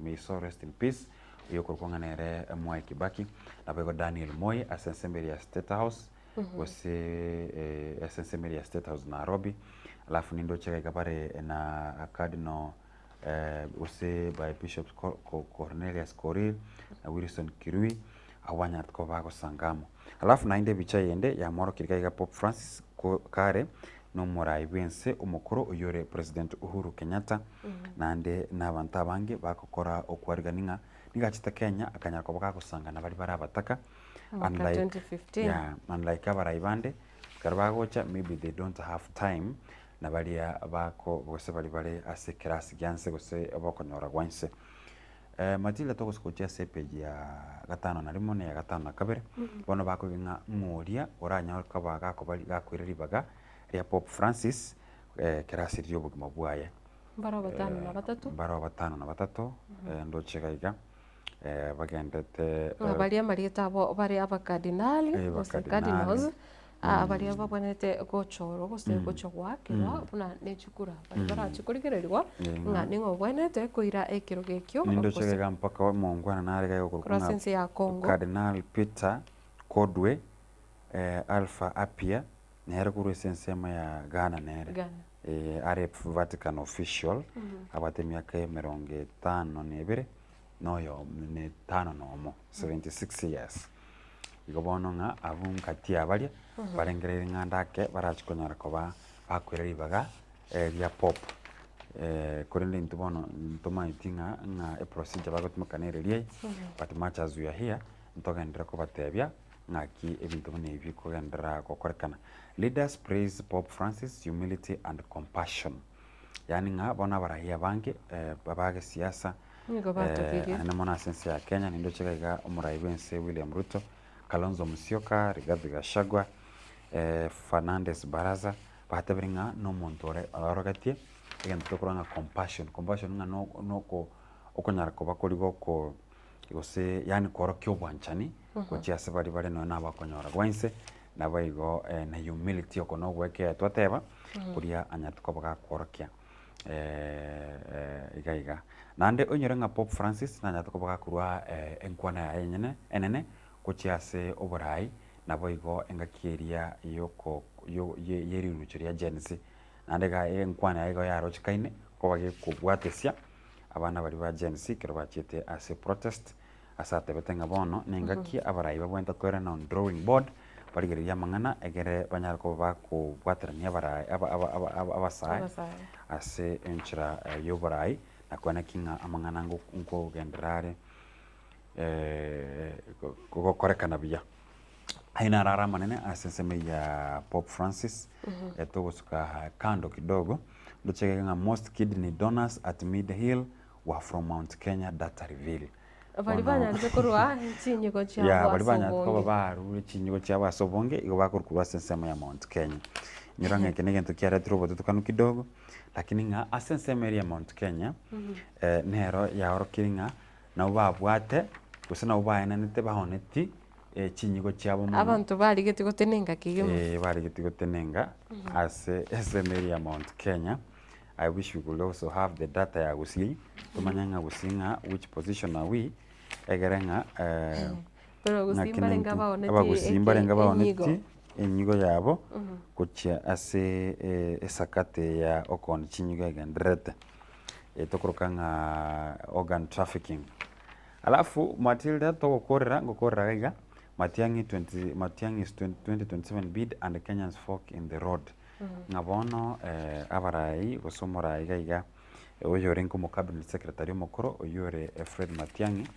may his soul rest in peace, oyo okorokwa ng'a nere Mwai Kibaki, naboigo Daniel Moi ase ensemo eria ya State House, gose ase ensemo eria ya State House Nairobi, alafu nindoche iga iga bare na Cardinal gose by Bishop Cornelius Korir na Wilson Kirui, abwo banyarete koba bagosanga amo. Alafu naende ebicha eyende yamworokirie iga iga Pope Francis kare na omorai bw'ense omokoro oyio ore President Uhuru Kenyatta, naende na abanto abange bagokora okwarigania ng'a nigo achete Kenya akanyara koba gagosanga na baria bare abataka, Mwaka unlike 2015. yeah, unlike abarai bande, ekero bagocha maybe they don't have time na baria bako gose baria bare ase ekerasi gia nse gose obokonyora gwa inse. Matilda togosuka gochia ase epage ya gatano na rimo na eya gatano na kabere, bono bakoiga ng'a ng'o oria oranyare koba gakobari gakoira ribaga ria Pope Francis ekero asiririe obogima bwaye. Mbaro batano na batato. Mbaro batano na batato, ndoche iga iga, bagendete Ng'a baria amarieta abo bare abakardinali gose Abakardinali. cardinals, baria babwenerete gochorwa gose gochia goakerwa buna ne chikura baria barache korigererigwa ng'a ning'o obwenerete koira ekerogo ekio Nindoche gose iga mpaka omongwana nare iga okorokwa korwa ase ng'a ense ya Congo. Cardinal Peter Kodwe Alpha Appiah nere korwa ase ensemo ya Ghana nere. Ghana. Are Vatican official abwate emiaka emerongo etano na ebere na oyomo na etano na omo, 76 years. Igo bono ng'a abwo ngati ya baria barengereire ng'a ande ake barachi konyara koba bakoira ribaga ria Pope. Korende intwe bono ntomaeti ng'a ng'a eprocedure bagotumeka nere riaye, but much as we are here, ntogenderere kobatebia ng'aki ebinto buna ebi bikogenderera gokorekana. Leaders praise Pope Francis humility and compassion. Yaani ng'a bono abarai abange abagesiasa Nigo batogirie. naende mono ase ense ya Kenya nindoche iga iga omorai bwense William Ruto, Kalonzo Musyoka, Rigathi Gachagua, Fernandes Barasa, batebire ng'a na omonto ore oorogetie egento tokorwa ng'a compassion, compassion ng'a no noko okonyara koba koria goko gose yaani koorokia obwanchani gochia ase baria bare nonye nabakonyora bwa inse, naboigo na humility oko na ogwekea twateba, koria anyarete koba gakworokia iga iga. Naende oinyore ng'a Pope Francis nanyarete koba gakorwa enkwana yaye enyene enene gochia ase oborai, naboigo engaki eria yoko yo ye yerirucho ria Gen Z. Naende iga enkwana yaye igo yarochekaine koba gekobwatesia abana baria ba Gen Z ekero bachiete ase protest, ase atebete ng'a bono nengaki abarai babwenerete koirana on drawing board, barigererie amang'ana egere banyare koba bakobwaterania abarai aba aba aba aba abasae Abasae. ase enchera y'oborai, na koeneki ng'a amang'ana ngo nkogenderera are gokorekana buya. Ayio naro are amanene ase ensemo eyio ya Pope Francis, togosuka kando kidogo, ndoche iga ng'a most kidney donors at Mid Hill were from Mount Kenya data reveal. Baria Bono banyarete korwa chinyigo ya chiabo baria ase banyarete koba obonge. barure chinyigo chiabo ase obonge, igo bakorwa korwa ase ensemo ya Mount Kenya. Inyora ng'a eke na egento kiaretire obotutukanu kidogo, lakini ng'a ase ensemo eria ya Mount Kenya, nero yaorokirie ng'a nabo babwate, gose nabo baenanete baoneti chinyigo chiabo mono. Abanto barigetie gotenenga kegima. Eh, barigetie gotenenga ase ensemo eria ya Mount Kenya. I wish we could also have the data ya Gusii, tomanye ng'a Gusii ng'a which position are we, egere ng'a Korwa Gusii ng'aki mbarenge naintwe abaoneti Abagusii mbarenge eke enyigo. abaoneti enyigo yabo gochia ase esakate ya okoonia chinyigo egendererete. Tokoroka ng'a organ trafficking. Alafu Matilda togokorera ngokorera iga iga, Matiang'i 20 Matiang'i's 2027 bid and Kenyans fork in the road. Ng'a bono abarai gose omorai iga iga oyorenge omo cabinet secretary omokoro oyio ore Fred Matiang'i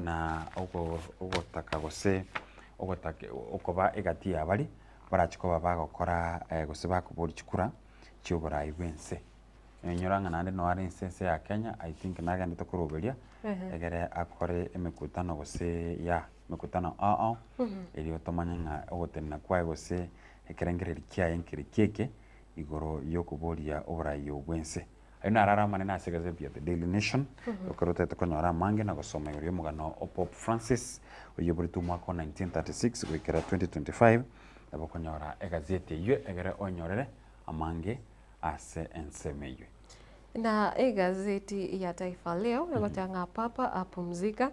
na ogo ogotaka gose ogotaka okoba egati ya baria barachi koba bagokora gose bakoboria chikura chia oborai bwa ense. Inyora ng'a naende noare ense ense ya Kenya, I think nagendete koroberia, Ehe. egere akore emekutano gose ya emekutano ao ao, erio tomanye ng'a ogotenena kwaye gose ekerengererio kiaye nkere ki eke, igoro yokoboria oborai obo bwense. Ayio naro are amanene ase egazeti ya The Daily Nation, ekero otagete konyora amange na gosoma igoro y'omogano o Pope Francis, oyio oboretwe omwaka o 1936 goikera 2025, nabo okonyora egazeti eyio egere onyorere amange ase ensemo eyio. Na egazeti ya Taifa Leo egoteba ng'a Papa apumzika,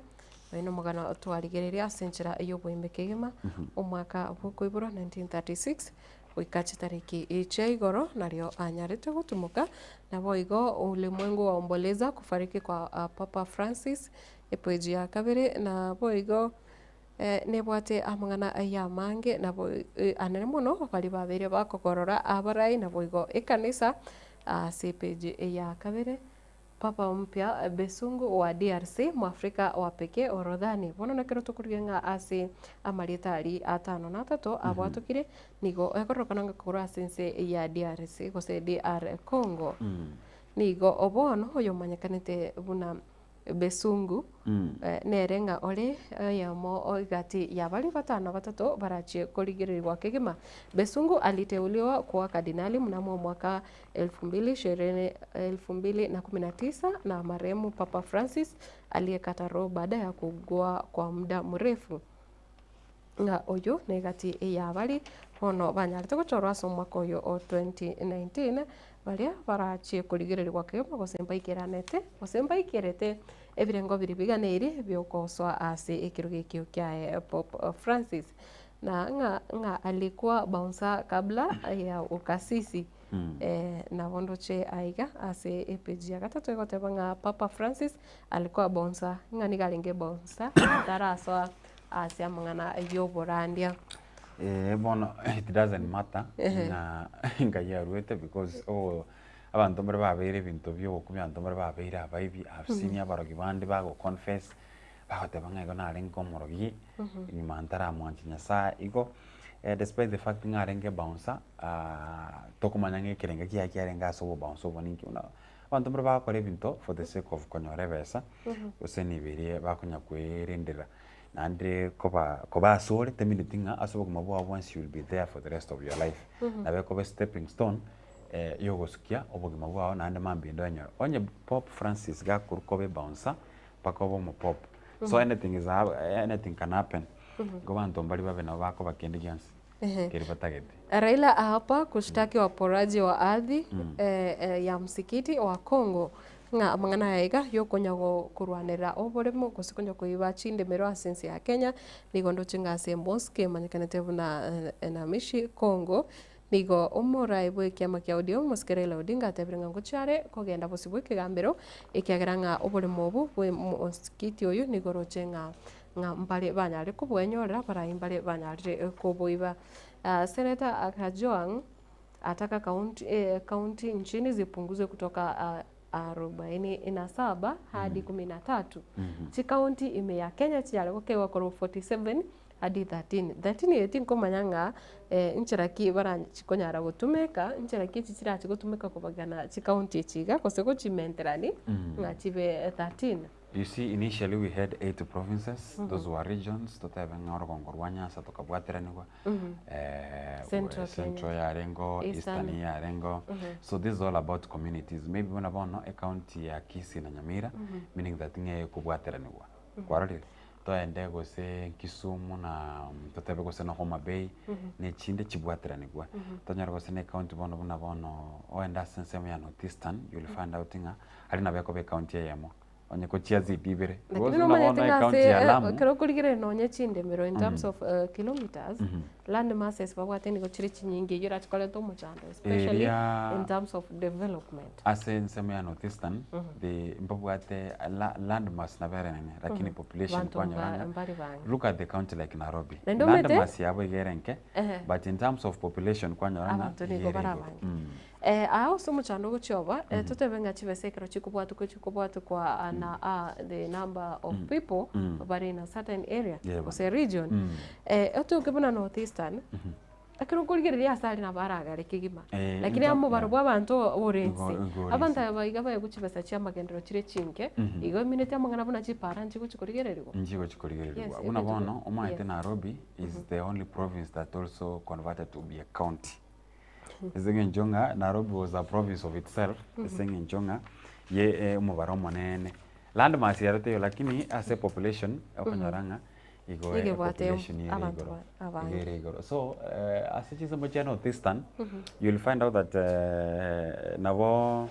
oyo nomogano twarigereria ase enchera y'oboimbe kegima, omwaka bw'okoiborwa 1936 goika chitariki chia igoro nario anyarete gotumoka, naboigo ulimwengu waomboleza kufariki kwa Papa Francis, epeji ya kabere, naboigo nebwate amang'ana ayamange nabo anene mono baria babeire bakogorora abarai naboigo ekanisa ase epeji ya kabere. Papa mpya Besungu wa DRC, Mwafrika wa pekee orodhani. Bono nekero tokorigia ng'a ase amarieta aria atano na atato abwatokire, nigo ekororokana ng'a korwa ase ense ya DRC gose DR Congo, nigo bono oyomanyekanete buna Besungu nere ng'a ore oyomo egati ya baria batano batato barachie korigererigwa kegima. Besungu aliteuliwa kuwa kardinali mnamo omwaka 2019 na marehemu Papa Francis aliyekata roho baada ya kuugua kwa muda mrefu. Ng'a oyo negati y'abari bono banyarete gochorwa ase omwaka oyo o 2019, baria barachie korigererigwa kegima gose mbaikeranete gose mbaikerete ebirengo biria biganeiri biogosoa ase ekerogo ekio kiaye Pope Francis. Na ng'a ng'a alikuwa bouncer kabla ya ukasisi. Nabo ndoche aiga ase epage ya gatato egoteba ng'a Papa Francis alikuwa bouncer, ng'a nigo arenge bouncer atarasoa ase amang'ana y'oborandia. Eh, bono it doesn't matter ng'a nkai aruete because oh, abanto mbare babeire ebinto bia ogokumia, abanto mbare babeire abaibi, I've seen abarogi bande bago confess, bagoteba ng'a igo narenge omorogi, nyuma ntaramwancha Nyasaye. Igo despite the fact ng'a arenge bouncer, tokomanya ng'a ekerengo kiaye kiarenge ase obobouncer obo ninki buna abanto mbare bagokora ebinto for the sake of konyora ebesa, gose nigo eria bakonya koerendera. Naende koba koba asore temineti ng'a ase obogima bwao bwensi you will be there for the rest of your life. Nabo ekoba estepping stone yogosukia obogima bwao naende mambia ende oenyore. Onye Pope Francis gakorwa koba ebouncer mpaka obe omopope, so anything is anything can happen. Igo abanto mbaria babe nabo bakoba kende gionsi keri batagete. Raila aapa kushtaki waporaji wa ardhi ya msikiti wa Congo ng'a amang'ana aya iga yokonya korwanerera oboremo gose konya koiba chindemero ase ense ya Kenya nigo ndoche ng'a ase emosque emanyekanete buna Namishi Congo nigo omoraai bw'ekiama kia ODM omosike Raila Odinga atebire ng'a ngochia are kogenda bosio bw'ekegambero ekiagera ng'a oboremo obo bwe mosikiti oyo nigo oroche ng'a ng'a mbare banyarire kobwenyorera abarai mbare banyarire koboiba. Senator Kajwang' ataka kaunti kaunti nchini zipunguzwe kutoka arobaini na saba hadi kumi na tatu. Chikaunti ime ya Kenya chiare gokewa korwa 47 hadi 13. 13 eye tinkomanya ng'a nchera ki barachikonyara gotumeka, nchera ki echi chirachi gotumeka kobagana chikaunti echi iga gose gochimenterani ng'a chibe 13. You see initially we had 8 provinces, those were regions, totebe ng'a orogongo rwa Nyanza tokabwateranigwa, Central Kenya. Central yarengo, Eastern. Eastern yarengo, so this is all about communities. Maybe buna bono ecounty ya Kisii na Nyamira, meaning that ng'a ekobwateranigwa, kwarorire? Toende gose Kisumu na totebe gose na Homa Bay, na echinde chibwateranigwe. Tonyore gose na ecounty bono buna bono oende ase ensemo ya North Eastern, you will find out ng'a aria nabo ekoba ecounty eyemo, onye kochia zidi ibere. Lakini Because buna nomanyete bono ng'a ecounty ase ya Lamu, ekero okorigereria nonye chindemero in terms of kilometers, land masses babwate nigo chire chinyinge eyio erache koreta omochando especially Eria- in terms of development. ase ensemo ya North Eastern, the mbabwate la- land mass nabo ere nene, lakini population Banto kwanyora mba- ng'a mbari bange. look at the county like Nairobi, Naende land omanyete- mass yabo iga ere nke, Ehe. but in terms of population kwanyora ng'a Abanto iga nigo ere bare igoro. abange. Aa ase omochando ogochia oba, totebe ng'a chibesa ekero chikobwatokwa chikobwatokwa na the number of people bare in a certain area Yeah, gose region. Otoke buna North Eastern, Ekero okorigereria ase aria nabo aragare kegima, Eh, lakini into- omobaro yeah. bwa abanto ore Igo- inse. igo ore Abanto inse. aba iga baegwe chibesa chia amagenderero chire chinke, Mhm. igo emineti amang'ana buna chipara nchigochi korigererigwa. Nchigochi korigererigwa. Yes, Buna ebinto bono, omanyete yes. Nairobi is the only province that also converted to be a county. Ase eng'encho ng'a Nairobi was a province of itself, ase eng'encho ng'a ye omobaro omonene. Landmass ero teiyo lakini ase population, okonyora ng'a igo Nigo ebwate population ere abanto igoro, ba- abange. igo ere igoro. So ase chinsemo chia North Eastern, you'll find out that nabo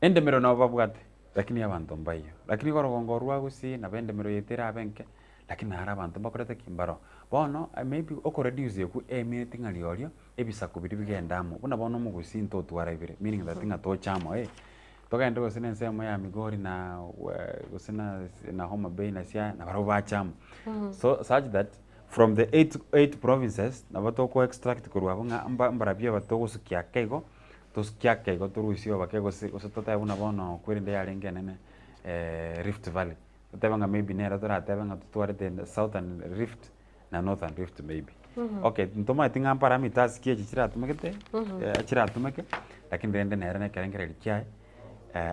endemero nabo babwate, lakini abanto mbaiyo. Lakini igo orogongo rwa Gusii nabo endemero yaito erabe enke, lakini naro abanto mbakorete ki? Mbaroo. Bono maybe okoreduce ekwo emineti ng'a riorio, ebisaku biria bigende amo, buna bono omogusii ntotwara ibere, meaning that ng'a toche amo eh. Togende gose na ensemo ya Migori na gose na na Homa Bay na Siaya, nabarabwo bache amo. So such that from the eight eight provinces, nabo toko extract korwa abwo ng'a mba mbarabwo aba togosukia ake igo, tosukie ake igo torusie obake gose gose totebe buna bono kwerende yarenge enene Rift Valley, totebe ng'a maybe nero toratebe ng'a totwarete Southern Rift na Northern Rift maybe. Okay, ntomaeti ng'a mparameters ki echi chiratumegete chiratumeke, lakini rende nere na ekerengererio kiaye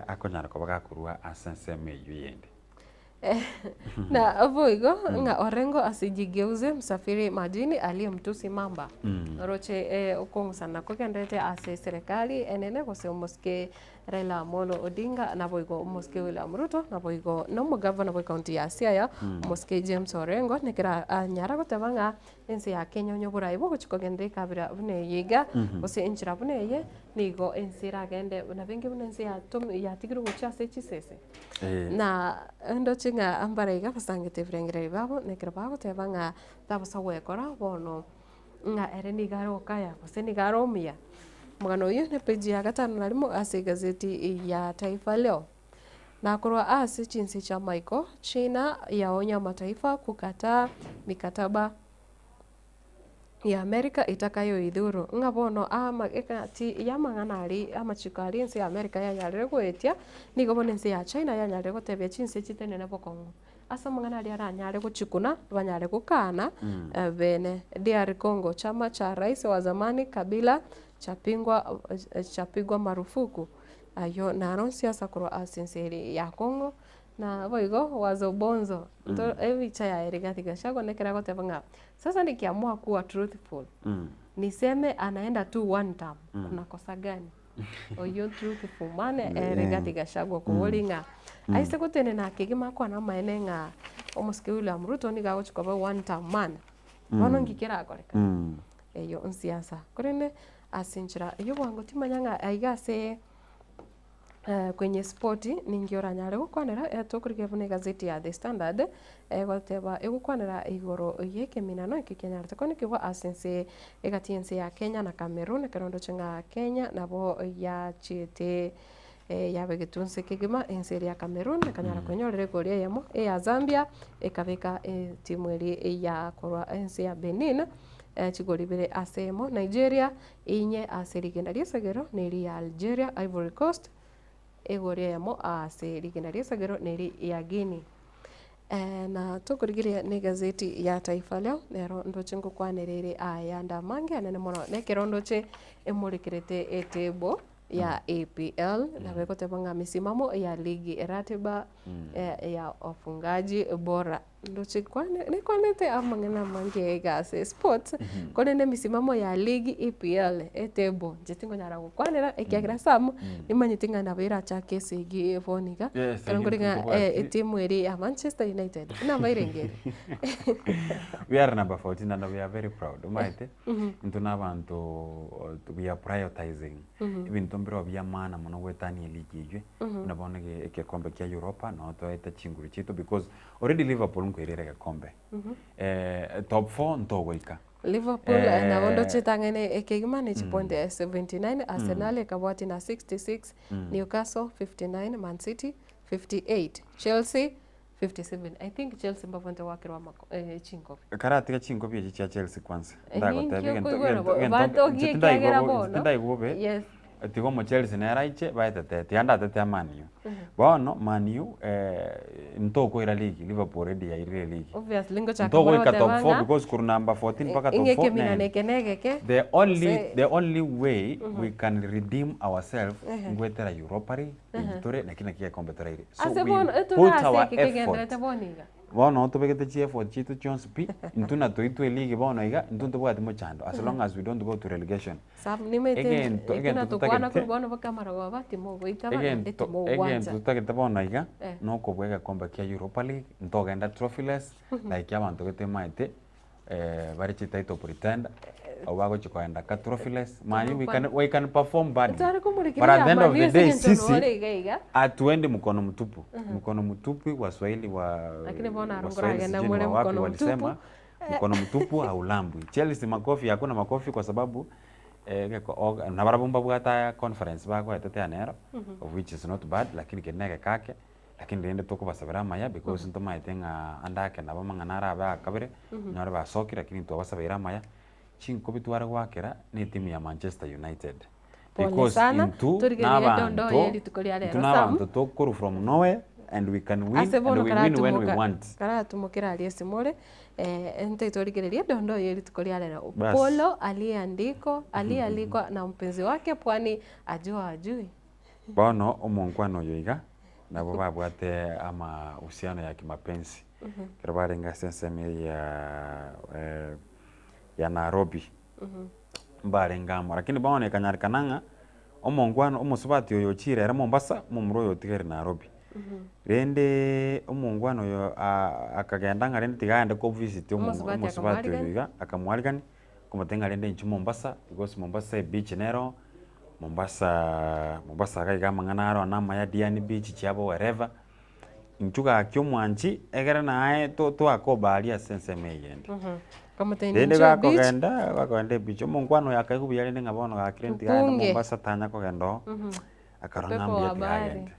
akonyara koba gakorwa ase ensemo eywo eyende. Na boigo ng'a Orengo asijigeuze msafiri majini aliyemtusi mamba. Oroche eh, okong'usana kogenderete ase serikali enene gose omosike Raila Amolo Odinga naboigo omosike William Ruto naboigo na omogavana bwe county ya Siaya omosike James Orengo nekero anyara goteba ng'a ense ya Kenya onye oborai bogochia kogenda ekabira buna eye iga gose enchera buna eye nigo ense eragende buna benge buna ense yatom yatigirwe gochia ase chisese. Na ndoche ng'a mbare iga basangete ebirengererio biabo nekero bagoteba ng'a tabosa gwekora bono ng'a ere nigo are okaya gose nigo are omuya. Omogano oyio ne page ya gatano na rimo ase egazeti ya Taifa Leo. Na korwa ase chinse chi'amaiko, China yaonya amataifa kukataa mikataba ya Amerika etakayoidhuru, ng'a bono ama egati y'amang'ana aria amachiko aria ense ya Amerika yanyarire goetia, nigo bono ense ya China yanyarire gotebia chinse chitenene bokong'u. Ase amang'ana aria aranyare gochikuna, banyare gokana bene. DR Congo, Chama cha rais wa zamani Kabila chapingwa chapigwa marufuku. Ayio naro nsiasa korwa ase ense ere ya Congo, na boigo Wazobonzo nto ebicha yaye Rigathi Gachagua nekero agoteba ng'a sasa nikiamua kuwa truthful niseme anaenda tu one term kuna kosa gani? Oyio truthful man eh, Rigathi Gachagua okobori ng'a aise gotenena kegima akwane amaene ng'a omosike William Ruto nigo agochi koba one term man bono nki kerakoreka? Eyio nsiasa. Korende ase enchera eyio bwango timanya ng'a aiga ase kwenye sport ninki oranyare gokwanera tokorigereria buna egazeti ya The Standard egoteba egokwanera igoro ya ekeminano eke kianyarete koanekigwa ase ense egati y'ense ya Kenya na Cameroon ekero ndoche ng'a Kenya nabo yachiete yabegetwe nse kegima ense eria ya Cameroon ekanyara konyorera egori eyemo eya Zambia ekabeka etimu eria ya korwa ense ya Benin chigori ibere ase eyemo, Nigeria inye ase rigena ri'esegero na eria ya Algeria, Ivory Coast egori eyemo ase rigena ri'esegero na eria ya Guinea. Na tokorigereria na egazeti ya Taifa Leo, nero ndoche ngokwanera ere ayande amange anene mono, na ekero ndoche emorekerete etable ya EPL, nabo egoteba ng'a misimamo ya ligi ratiba ya wafungaji bora. Ndoche kwane nekwanete amang'ana amange iga ase sports, korende emisimamo ya ligi EPL etable inche tingonyara gokwanera ekiagera Sam, nimanyete ng'a nabo erachake esegi bono iga, Yes, ekero nkore ng'a tobwati. etimu eria ya Manchester United, namba erenge ere. We are number 14 and we are very proud. Omanyete, intwe na abanto we are prioritizing ebinto mbireo bia maana mono goetania eligi eywe, buna bono egekombe kia Europa noo toete chinguru chiaito because Already Liverpool nkoirere egekombe. Top 4 ntogoika. Liverpool nabo ndoche etang'aine ekegima ne chipoint 79, Arsenal ekabwatia na 66, Newcastle 59, Man City 58, Chelsea 57. I think Chelsea mbabwate goakerwa amako chinkobi. Karatiga chinkobi echi chia Chelsea kwanza. Ninki Ndagotebia egento okoigwera egento bo- egento batogie inche tindaigwa ekiagera bo inche bono. tindaigwa bobe. Yes. Tiga omochelsea nere aiche baetetee, tiga ndatetee Man U. Bono Man U ntokoira league, Liverpool already yairire league. Obviously ngochaka more Ntogoika top goteba four ng'a because korwa number 14 mpaka top ing'e 4 ekemina nene. neke na egeke The only, gose the only way we can redeem ourselves ngoetera Europa League, eye tore naki naki egekombe toraire. So ase we bono etore put ase our eke effort. kegenderete bono iga. Bono tobegete chieffort chiaito chionsi pi, intwe natoitwe eligi bono iga, intwe ntobwati mochando as long as we don't go to relegation. Sam nimete Egento ekio egento natokwana totagete korwa bono mpaka amarogoba timogoitaba naende egento egento timogwancha. totagete bono iga, Eh. nokobua egekombe kia Europa League, ntogenda trophyless, like abanto gete maete bare chititle pretender, abwo bagochi koenda ka trophyless, Man U we can, we can perform badly, Tware but komorigereria at the end of Man U the ase day eng'encho sisi nore iga iga. hatuendi mkono mtupu, mkono mtupu waswahili wa Lakini bono aro waswahili nkoragenda sijui ni more wa wapi mkono mtupu. walisema mkono mtupu haulambwi. Chelsea makofi, hakuna makofi kwa sababu eh, geko- og- nabarabwo mbabwate aya conference bagoetete aya nero of which is not bad lakini keri na egekake lakini rende tokobasabera amaya because ntomaete ng'a ande ake nabo amang'ana arabe akabere onyore basokire lakini twabasabeire amaya chinkobi tware goakera na etimu ya Manchester United Pole because sana, intwe torigereria na edondo abanto ye rituko ria intwe rero, na Sam. abanto tokorwa from nowhere and we can win Ase and bono we win when we karatumũka want. karatumũkera aria esimore eh, ntoitorigereria edondo ye rituko ria rero. Bas. Polo aliyeandikwa aliyealikwa na mpenzi wake pwani ajua ajui. Bono omonkwana oyo iga, nabo babwate amahusiano ya kimapenzi, ekero barenge ase ensemo eye ya ya Nairobi, mbarenge amo. Lakini bono ekanyarekana ng'a omonkwana omosubati oyo ochire ere Mombasa, omomura oyo otigere Nairobi. Rendeeee omongwana oyo akagenda ng'a rende tiga aende kovisit omo Omosubati omosubati oyo akamwarigania. iga, akamwarigania, akamotebia ng'a rende inchuo Mombasa, because Mombasa ebeach nero, Mombasa Mombasa iga iga amang'ana aro namaya Diani beach chiabo wherever, inchuo gaki omwanchi egere naye to toakobaria ase ensemo eyende. Akamotebia Rende ninchuo ebeach. gakogenda, gakogenda ebeach, omonkwana oyo akaigwa buya rende ng'a bono gaki rende tiga aende Mpunge. Mombasa tanya kogenda oo, akarora ng'a Upepo mbuya wa tiga bahari. agende.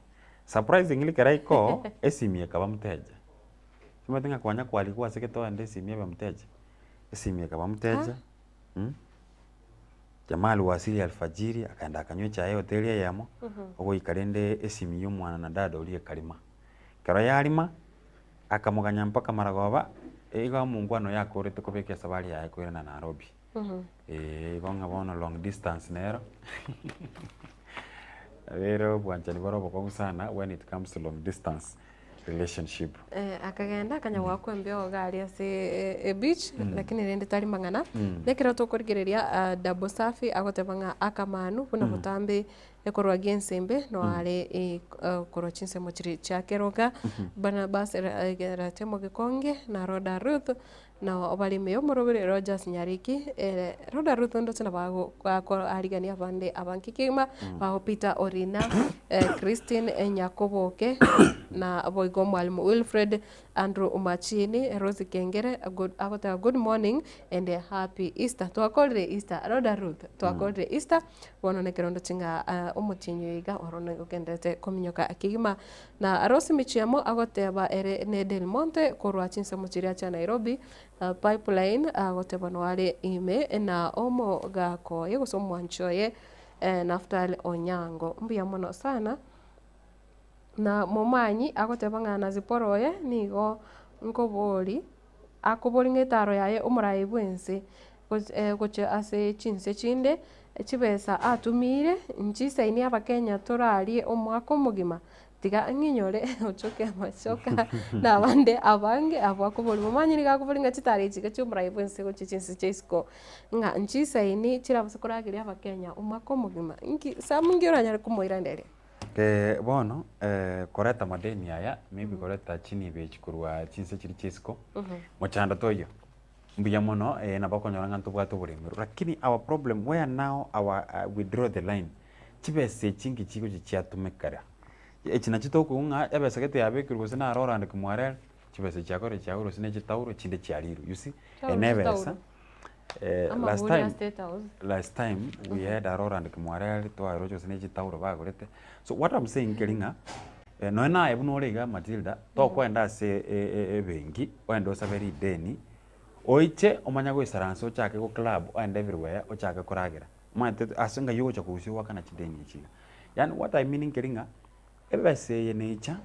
Surprisingly ekero aika oo, esimi ekaba mteja, omanyete ng'a kwanya kwarigwa ase gete ogende esimi ebe mteja, esimi ekaba mteja. Jamaa aliwasili alfajiri akaenda akanywa echae ehoteli eyemo, ogoika rende esimi ya omwana na dada oria ekarima. Ekero yarima, akamoganya mpaka maragoba, igo omongwana oyo akorete kobeka esabari yaye koirana Nairobi. Eeh igo ng'a bono long distance nero, rero obwanchani bore obokong'u sana when it comes to long distance relationship. Eh, akagenda akanya goakwa embeo iga aria ase ebeach lakini rende tari mang'ana. Nekero tokorigereria ah, Double Safi agoteba ng'a akamanu buna botambe ekorwa gie ensembe no are eh, korwa chinsemo chiria chia Keroka, Barnabas Ratemo Gekonge na Rhoda Ruth Nao abaremi omorobere Rogers Nyariki, ere Rhoda Ruth ndoche nabo ago akoarigania abande abange kegima, bao Peter Orina, Christine Nyakoboke, na boigo omwalimu Wilfred Andrew Machini, Rose Kengere, good agoteba good morning and happy Easter. Twakorire Easter, Rhoda Ruth, twakorire Easter, bono nekero ndoche ng'a omotienyi oyo iga oro nigo ogendererete kominyoka kegima. Na Rose Michiamo agoteba ere ne Del Monte korwa chinsemo chiria chia Nairobi Pipeline agoteba noare ime na omogaka oye gose omwanchi oye Naftali Onyango. Mbuya mono sana. Na Momanyi agoteba ng'a na Zipporah oye nigo nkobori akobori ng'a etaro yaye omorai bwense gochia ase chinse chinde chibesa atumiire nchisaini abakenya torarie omwaka omogima tiga ng'inyore ochoke amachoka na abande abange abwo akobori momanye nigo akobori ng'a chitaro echi iga chia omorai bwense gochia chinse chia isiko ng'a nchisaini chirabase korageria abakenya omwaka omogima inki Sam nki oranyare komoiraneria? Bono koreta amadeni aya maybe koreta chinibo echi korwa chinse chiria chia isiko mochando toiyo. Mbuya mono eh, nabo okonyora ng'a ntobwate oboremerwa lakini our problem where now our we draw the line, chibesa echi nki chigochi chiatumekera. Echi nachio tokoigwa ng'a ebesa gete yabekirwe gose naro orande kimwarere, chibesa chiakorire chiagorwa gose na echitauro echinde chiarirwe you see, eye na ebesa last Amagori a time, State House. last time we had a Roland Kimwarere twaroche gose na echitauro bagorete. So what I'm saying nkeri ng'a Nonya naye buna ore iga Matilda, tokoenda ase ebenki, oende osabe rideni, oiche omanye goisaransa ochake go club, oende everywhere, ochake koragera. Omanyete ase ng'ai ogocha korusia goakana chideni echi iga. Yaani what I mean nkeri ng'a, ebesa eye necha,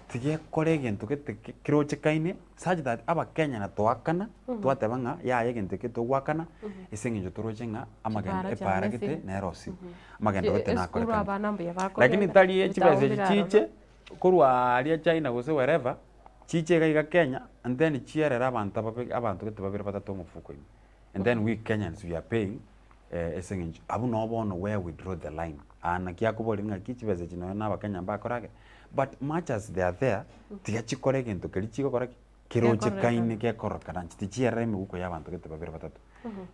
tiga ekore egento gete kerochekaine such that abakenya na toakana, twateba ng'a yaya egento eke togoakana, ase eng'encho toroche ng'a amagendo Chipara epara gete chiamesire. nerosiwe, amagendo gete Esukuru nakorekane. abana mbuya Lakini bakogenda, tari ebitabu chibesa echi mbire aroro. chiche, korwa aaria China gose wherever, chiche iga iga Kenya, and then chierere abanto ababe abanto gete babere batato omofuko ime. And then we Kenyans we are paying ase eng'encho abwo noo bono where we draw the line. Aa naki akoboria ng'aki chibesa echi nonye na abakenya mbakore ake, but much as they are there, tiga chikore egento keria chigokora ki? Kerochekaine gekororekana inche tichierera emegoko ya abanto gete babere batato.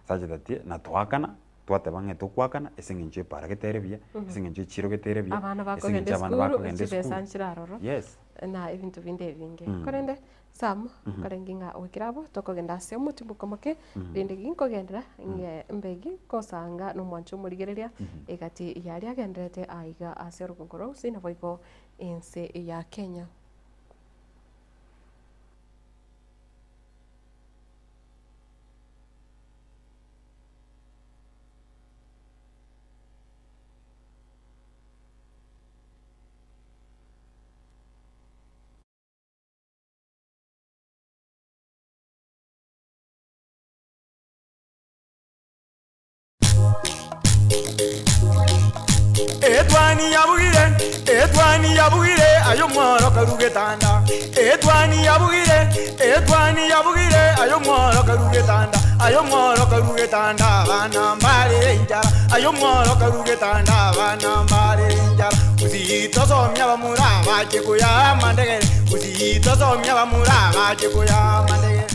Such that na toakana, twateba ng'a tokoakana ase eng'encho epara gete ere buya, ase eng'encho echiro gete ere buya, Abana ase bakogenda eng'encho abana esukuru, bakogenda chibesa esukuru. nchire aroro, Yes. na ebinto binde ebinge. Korende Sam, nkarenge ng'a goikera abwo tokogenda ase omotimoko moke, rende ginkogenderera ng'e mbegi nkosanga nomwancho omorigereria egati yaria agendererete aiga ase orogongo rwa Gusii naboigo ense ya Kenya. Etwani yabugire, etwani yabugire, aye omworo karu getanda. Etwani yabugire, etwani yabugire, aye omworo karu getanda. Aye omworo karu getanda, abana mbarere enchara. Aye omworo karu getanda, abana mbarere enchara. Gusii tosomia abamura bache koya amandegere, Gusii tosomia abamura bache koya amandegere.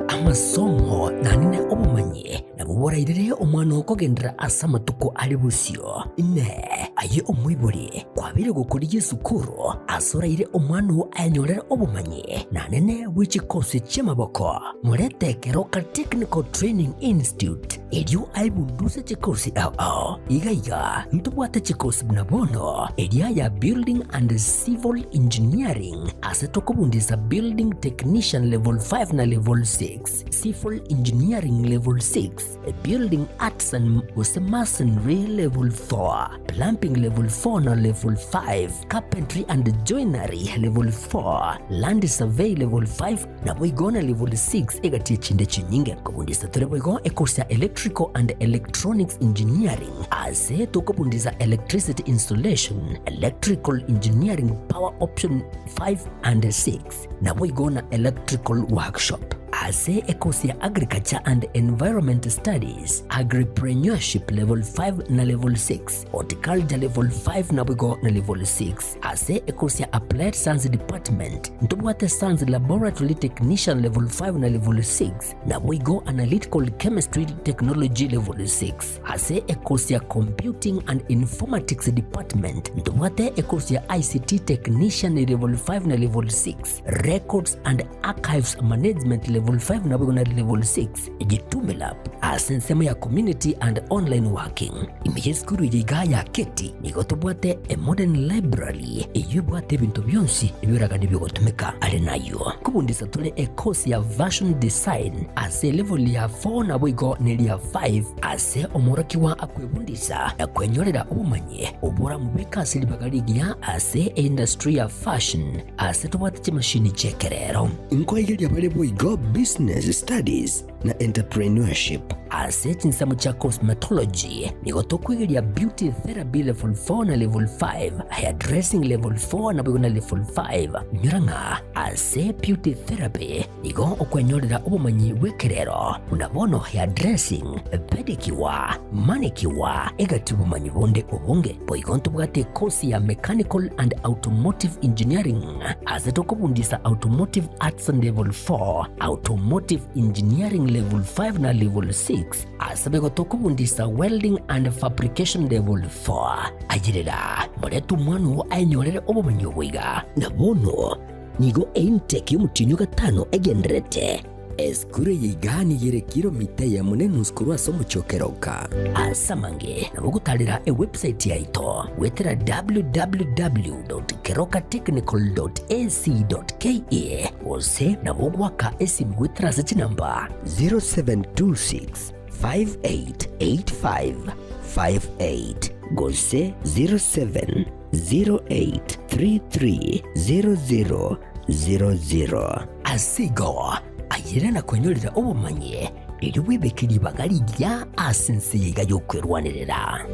Amasomo nanene obomanyi nabwo borairere omwana oo kogenderera ase amatuko are bosio. Inee! Aye omoibori, kwabeire gokorigia esukuru ase oraire omwana oo ayenyorere obomanyi nanene bwe chikosi chi'amaboko? Morete Keroka Technical Training Institute erio aebunduse chikosi ao ao. Iga iga ntobwate chikosi buna bono eria ya Building and Civil Engineering ase tokobundisa Building Technician Level 5 na Level 6, Civil Engineering Level 6, Building Arts and gose Masonry Level 4, Plumbing Level 4 na Level 5, Carpentry and Joinery Level 4, Land Survey Level 5, Naboigo na level 6 egati echinde chinyinge. Nkobundisa tore boigo ecourse ya Electrical and Electronics Engineering ase tokobundisa Electricity Installation, Electrical Engineering Power Option 5 and 6 naboigo na Electrical Workshop. Ase ecourse ya Agriculture and Environment Studies, Agripreneurship level 5 na level 6, Horticulture level 5 naboigo na level 6. Ase ecourse ya Applied Science Department, ntobwate Science Laboratory Technician Level 5 na Level 6, naboigo Analytical Chemistry Technology Level 6. Ase ecourse ya Computing and Informatics Department, ntobwate ecourse ya ICT Technician Level 5 na Level 6, Records and Archives Management Level 5 naboigo na Level 6. Jitume Lab ase ensemo ya Community and Online Working. Ime y'esukuru eye igaa ya Keti nigo tobwate a modern library eyio ebwate ebinto bionsi ebioragani biogotumeka. Are nayio nkobundisa tore e course ya Fashion Design ase elevel ya 4 naboigo neria 5 ase omworokigwa akwebundisa na kwenyorera obomanyi oboramobeke ase ribaga rigiya ase eindustry ya fashion ase tobwate chimashini chi'ekerero. Nkoigeria bare boigo Business Studies na Entrepreneurship. Ase chinsemo chia Cosmetology, nigo tokoigeria Beauty Therapy Level 4 na Level 5, Hairdressing Level 4 naboigo na Level 5. Inyora ng'a ase Beauty Therapy nigo okwenyorera obomanyi bw'ekerero buna bono hairdressing, pedicure, manicure, egati obomanyi bonde obonge. Boigo ntobwate ekosi ya Mechanical and Automotive Engineering ase tokobundisa Automotive Arts Level 4, Automotive Engineering. level 5 na level 6 ase begotokobundisa welding and fabrication level 4. Ayerera, morete omwana oo aenyorere obomanyi obo iga. Na bono nigo eintake y'omotienyi o gatano egendererete. Esukuru eye iga nigo ere kilomita eyemo na enusu korwa ase omochie o Keroka. Ase amange nabo ogotarera ewebsite yaito goetera www.kerokatechnical.ac.ke gose nabo ogoaka esimi goetera ase chinamba 0726 588558 gose 0708330000. Ase igo, ayere na kwenyorera obomanyi, erio bwebeke ribaga rigiya ase ense eye iga y'okwerwanerera.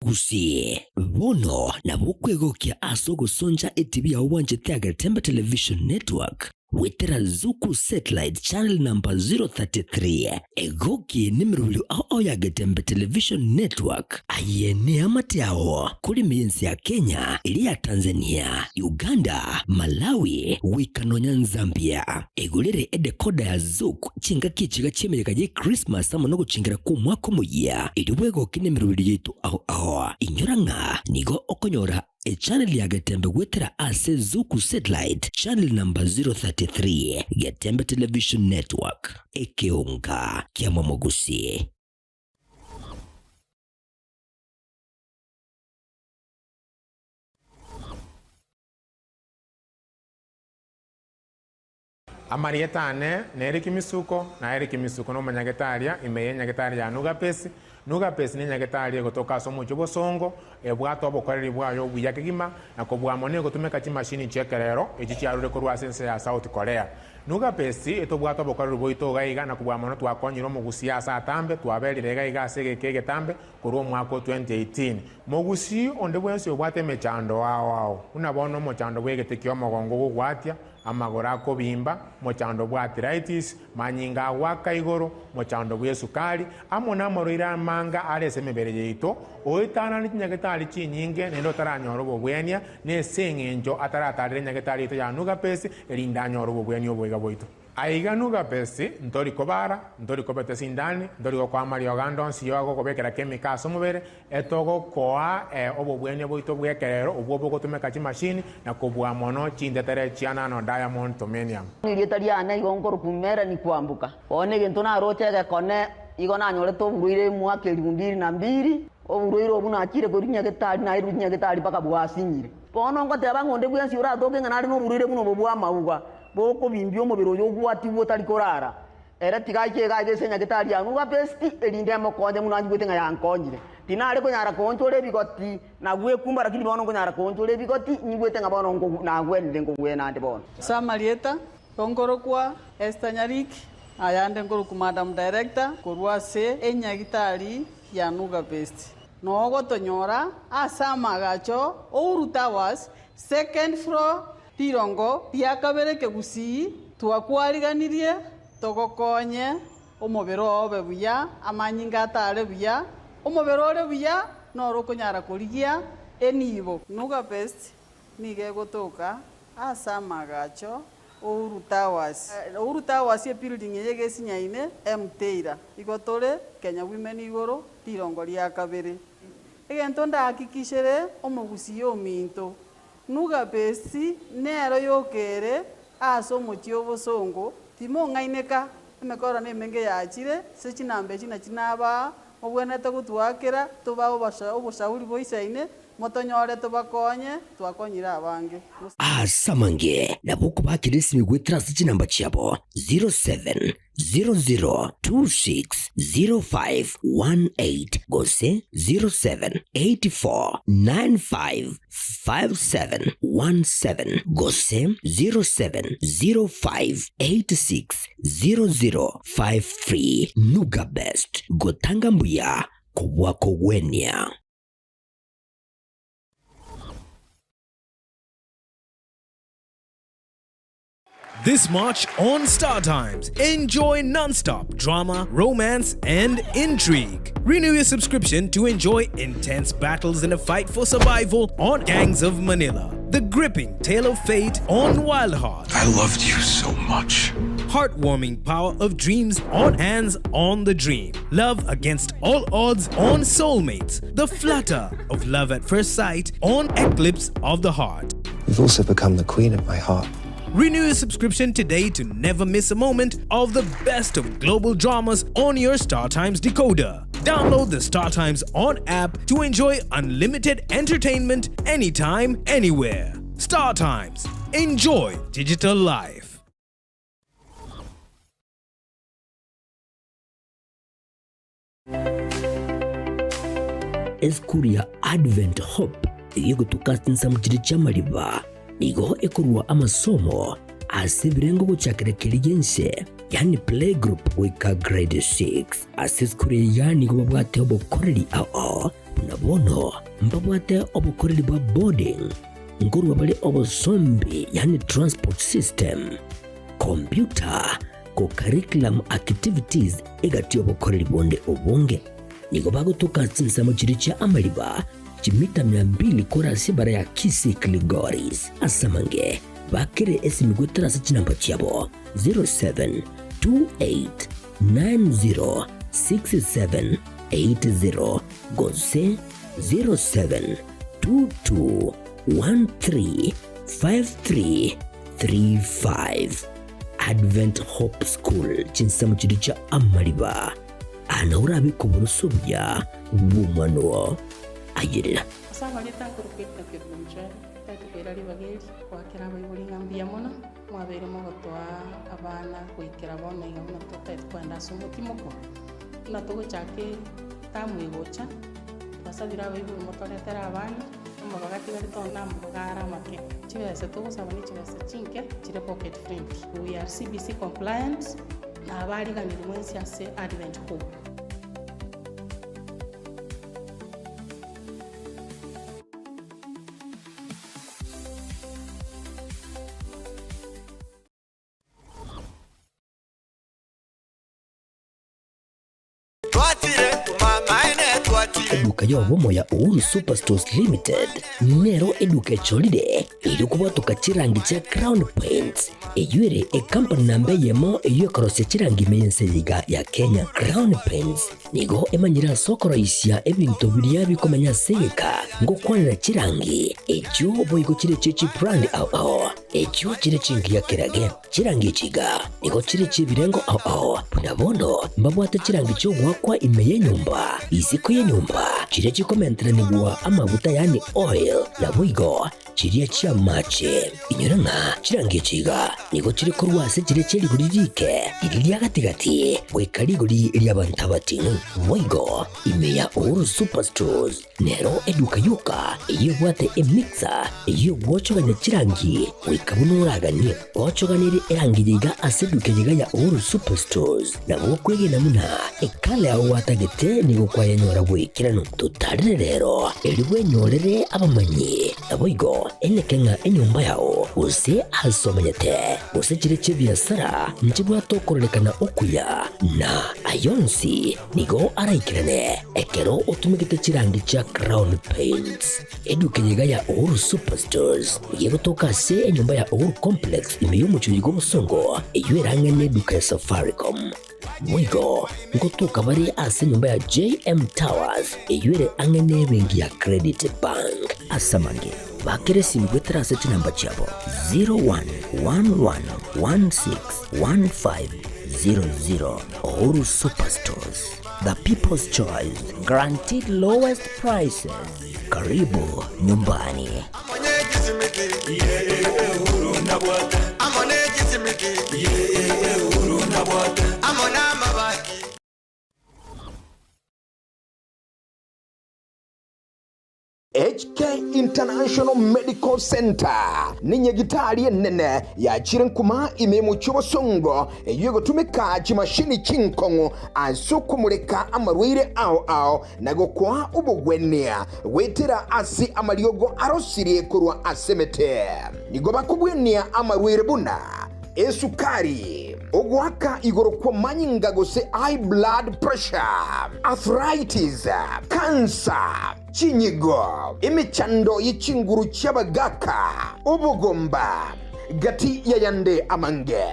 Gusii, bono nabo okwegokia ase ogosoncha etibi yao bwanchete ya Getembe Television Network goetera Zuku Satellite Channel number 033. Egoki nemerobio ao ao ya Getembe Television Network. Aye neamate ao korema ense ya Kenya, eria ya Tanzania, Uganda, Malawi goika nonya Zambia. Egorere edecoder ya Zuku Chingaki echiga chi'emeyega ye Christmas amo nogochengera kw'omwaka omoyia, erio bwegoke nemeroberio yaito ao ao. Inyora ng'a nigo okonyora echannel ya Getembe goetera ase Zuku Satellite channel number 033, Getembe Television Network, ekeonga kia Momogusi. Amarieta ane nere Kimisuko, na ere Kimisuko nomonyagetaria ime y'enyagetari ya Nugapesi. Nugapesi nenyagetari egotoka ase omochie obosongo, ebwate obokoreri bwaye obuya kegima, na kobua mono egotumeka chimashini chi'ekerero echi chiarure korwa ase ense ya South Korea. Nugapesi etobwate obokoreri bwaito iga iga na kobua mono twakonyire omogusii ase atambe, twaberire iga iga ase egeka egetambe korwa omwaka o 2018. Mogusii onde bwensi obwate emechando ao ao, buna bono omochando bw'egete ki'omogongo ogogwatia, amagoro akobimba, mochando bw'arthritis, manyinga agoaka igoro, mochando bw'esukari, amo namarwaire amanga are ase emebere yaito, oetanane chinyagetari chinyinge naende otaranyora obobwenia, nese eng'encho ataratarera enyagetari yaito ya Nugapesi, erinde anyore obobwenia oboiga bwaito. Aiga Nugapesi, ntori kobara, ntori kobeta sindani, ntori gokoa amariogo ande onsi y'ogokobekera chemical ase omobere, Etogokoa obobwenia bwaito bw'ekerero obwo bogotumeka chimashini na kobua mono chintetere chia nano diamond tomenium. Erieta riane igo nkorokwa Melanie Kwamboka. Bono egento naroche egekone igo nanyorete oborwaire emwaka elifu mbili na mbili, oborwaire obwo nachire korwa nyagetari nairwe nyagetari mpaka bwasinyire. Bono ngoteba ng'a onde bwensi oratoke ng'a nare noborwaire buna obo bw'amauga, bokobimbia omobere oyo ogwatigwe otari korara, Ere tiga aiche iga aiga ase enyagetari ya Nuga Besti, erinde emokonye buna anyigwete ng'a yankonyire. Tinare konyara koonchora ebigoti na gwekumba, lakini bono nkonyara koonchora ebigoti, nyigwete ng'a bono nagwenire nkogwena ande bono. Ase amarieta, nkorokwa Esther Nyariki, ayande nkorokwa Madam Director korwa ase enyagitari ya Nuga Best. Nogotonyora ase amagacho Uhuru Towers, second floor, Rirongo ria kabere kegusii, twakwariganirie togokonye omobere oo obe buya, amanyinga atare buya, omobere ore buya noro okonyara korigia enibo. Nuga Best nigo egotoka ase amagacho Uhuru Towers. Uhuru Towers ebuilding eye egesinyaine Mteira. Igo tore Kenya Women igoro rirongo ria kabere. Egento ndahakikishere omogusii ominto Nugabesi nero yokere ase omochie obosongo, timong'aineka, emekoro nemenge yachire, ase chinamba echi nachi nabaa, mobwenerete gotwakera, tobae oboshauri boisaine, motonyore tobakonye, twakonyire abange. Ase amange nabo okobakera esimi goetera ase chinamba chiabo 07 00260518 gose 0784955717 gose 0705860053. Nuga Best, gotanga mbuya kobua kogwenia. This March on Star Times, enjoy non-stop drama, romance, and intrigue. Renew your subscription to enjoy intense battles in a fight for survival on Gangs of Manila. The gripping tale of fate on Wild Heart. I loved you so much. Heartwarming power of dreams on Hands on the Dream. Love against all odds on Soulmates. The flutter of love at first sight on Eclipse of the Heart. You've also become the queen of my heart. Renew your subscription today to never miss a moment of the best of global dramas on your StarTimes decoder. Download the StarTimes On app to enjoy unlimited entertainment anytime, anywhere. StarTimes. Enjoy digital life. Esukuru ya Advent Hope egotuka ase chinsemo chiria chi'amariba nigo ekorua amasomo ase ebirengo gochakera keria gi'ense, yaani playgroup goika grade 6. Ase esukuru eye iga nigo babwate obokoreri ao buna bono mbabwate obokoreri bwa boarding, nkorua bare obosombi yaani transport system, computer, co-curriculum activities egati y'obokoreri bonde obonge. Nigo bagotoka chinsemo chiria chia amariba chimita mia mbili korwa ase ebara ya Kisii Kilgoris. Ase amange bakere esimi goetera ase chinamba chiabo 0728906780 gose 0722135335. Advent Hope School chinsemo chiria chia amariba aa orabe koboroso obuya bw'omwana oo. Ayerera. Ase amarieta nkorokwa Edna Kerubo Mchwere, tari koira ribaga eri goakera abaibori ng'a mbuya mono, mwabeire mogotoa abana goikera bono iga buna totagete kogenda ase omotimoko, buna togochaka etamu egocha, twasabire abaibori motoretere abana, Amabaga atigarete onde namabaga are amake. Chibesa togosaba ne chibesa chinke chire pocket friendly. We are CBC compliant na abariganiri mwensi ase Advent Hope. Eduka y'obomo ya Uhuru Superstores Limited nero eduka echorire erio kobwatoka chirangi chia Crown Paints eyio ere ekampani namba eyemo eyio ekorosia chirangi ime y'ense eye iga ya Kenya. Crown Paints nigo emanyire ase okoroisia ebinto biria bikomenya ase egeka ngokwanera chirangi echio boigo chire echie chibrand ao ao echio chire chingiya kerage. Chirangi echi iga nigo chire chi'ebirengo ao ao, buna bono mbabwate chirangi chi'ogoakwa ime y'enyomba, isiko y'enyomba, chiria chikomenteranigwa amaguta yaani oil, naboigo chiria chi'amache. Inyora ng'a chirangi echi iga nigo chire korwa ase chiria chie rigori riike, riria ria gati-gati, goika rigori ri'abanto abating'u. Boigo ime ya Uhuru Superstores Nero eduka yoka eyio ebwate emixer eyio egwochogania chirangi goika buna oraganie. Gochoganerie erangi yaiga ase eduka eyeiga ya Uhuru Superstores nabo okwegena buna ekala yao gwatagete nigo kwayenyora goikeranu. Totarere rero erio bwenyorere abamanyi naboigo eneke ng'a enyomba yao gose ase omenyete gose chire chi'ebiasara nchibwate okororekana okuya na ayonsi Nigo araikerane ekero otumegete chirangi chia Crown Paints. Eduka eye iga ya Uhuru Superstores nigo egotoka ase enyomba ya Uhuru Complex ime y'omochie oyo bw'obosongo eyio erang'e neduka ya Safaricom. Boigo ngotoka bare ase enyomba ya JM Towers eyio ere ang'e nebenki ya Credit Bank. Ase amange, bakera esimi goetera ase chinamba chiabo 0111161500. Uhuru Superstores, the people's choice, guaranteed lowest prices. Karibu nyumbani. HK International Medical Centre nenyagitari enene yachire nkuma ime y'omochie obosongo eyio egotumeka chimashini chinkong'u ase okomoreka amarwaire ao ao na gokoa obogwenia goetera ase amariogo arosirie korwa ase emete. Nigo bakobwenia amarwaire buna. Esukari, ogoaka igoro kw'amanyinga gose high blood pressure, arthritis, cancer, chinyigo, emechando ye chinguru chi'abagaaka, obogomba, gati y'ayande amange.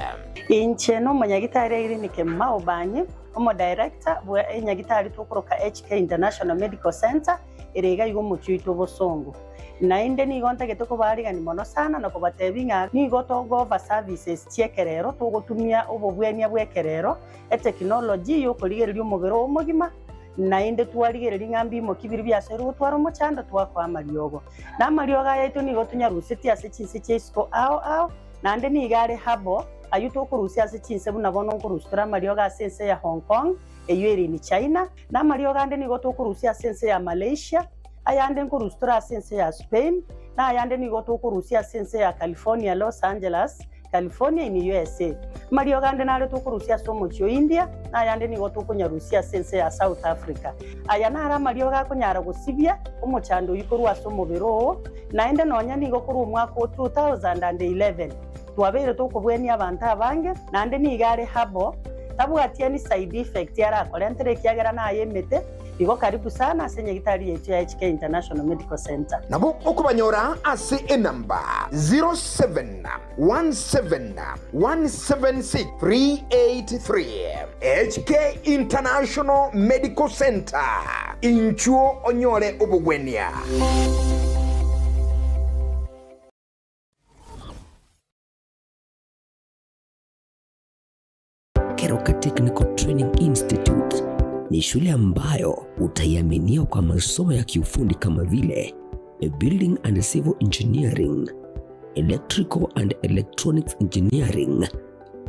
Inche nomonyagitari Irene Kemuma Obanyi, omodirector bwe enyagitari tokoroka HK International Medical Centre ere iga iga omochie oito obosongo. Naende nigo ntagete kobaarigania mono sana na kobatebia ng'a nigo togofa services chi'ekerero, togotumia obobwenia bw'ekerero, etekinology y'okorigereria omobere oo omogima, naende twarigereria ng'a mbimoki biria biasoirwe gotwara omochando twakoa amariogo. Na amariogo aya aito nigo tonyarusetie ase chinse chia isiko ao ao, naende nigo are herbal, ayio tokorusia ase chinse buna bono nkorusia tore amariogo ase ense ya Hong Kong, eyio ere in China, na amariogo ande nigo tokorusia ase ense ya Malaysia, ayande nkorusia tore ase ense ya Spain, na ayande nigo tokorusia ase ense ya California, Los Angeles, California in USA. Amariogo ande nare tokorusia ase omochie o India, na ayande nigo tokonyarusia ase ense ya South Africa. Aya naro amariogo akonyara gosibia omochando oyio korwa ase omobere oo, naende nonya nigo korwa omwaka o 2011 twabeire tokobwenia abanto abange, naende nigo are herbal, tabwati any side effect arakorentere ekiagera naye emete. Igo karibu sana ase nyagitari yaito ya HK International Medical Centre. Nabo okobanyora ase enamba 0717176383. HK International Medical Centre, inchuo onyore obogwenia. Keroka Technical Training Institute ni shule ambayo utaiaminia kwa masomo ya kiufundi kama vile Building and Civil Engineering, Electrical and Electronics Engineering,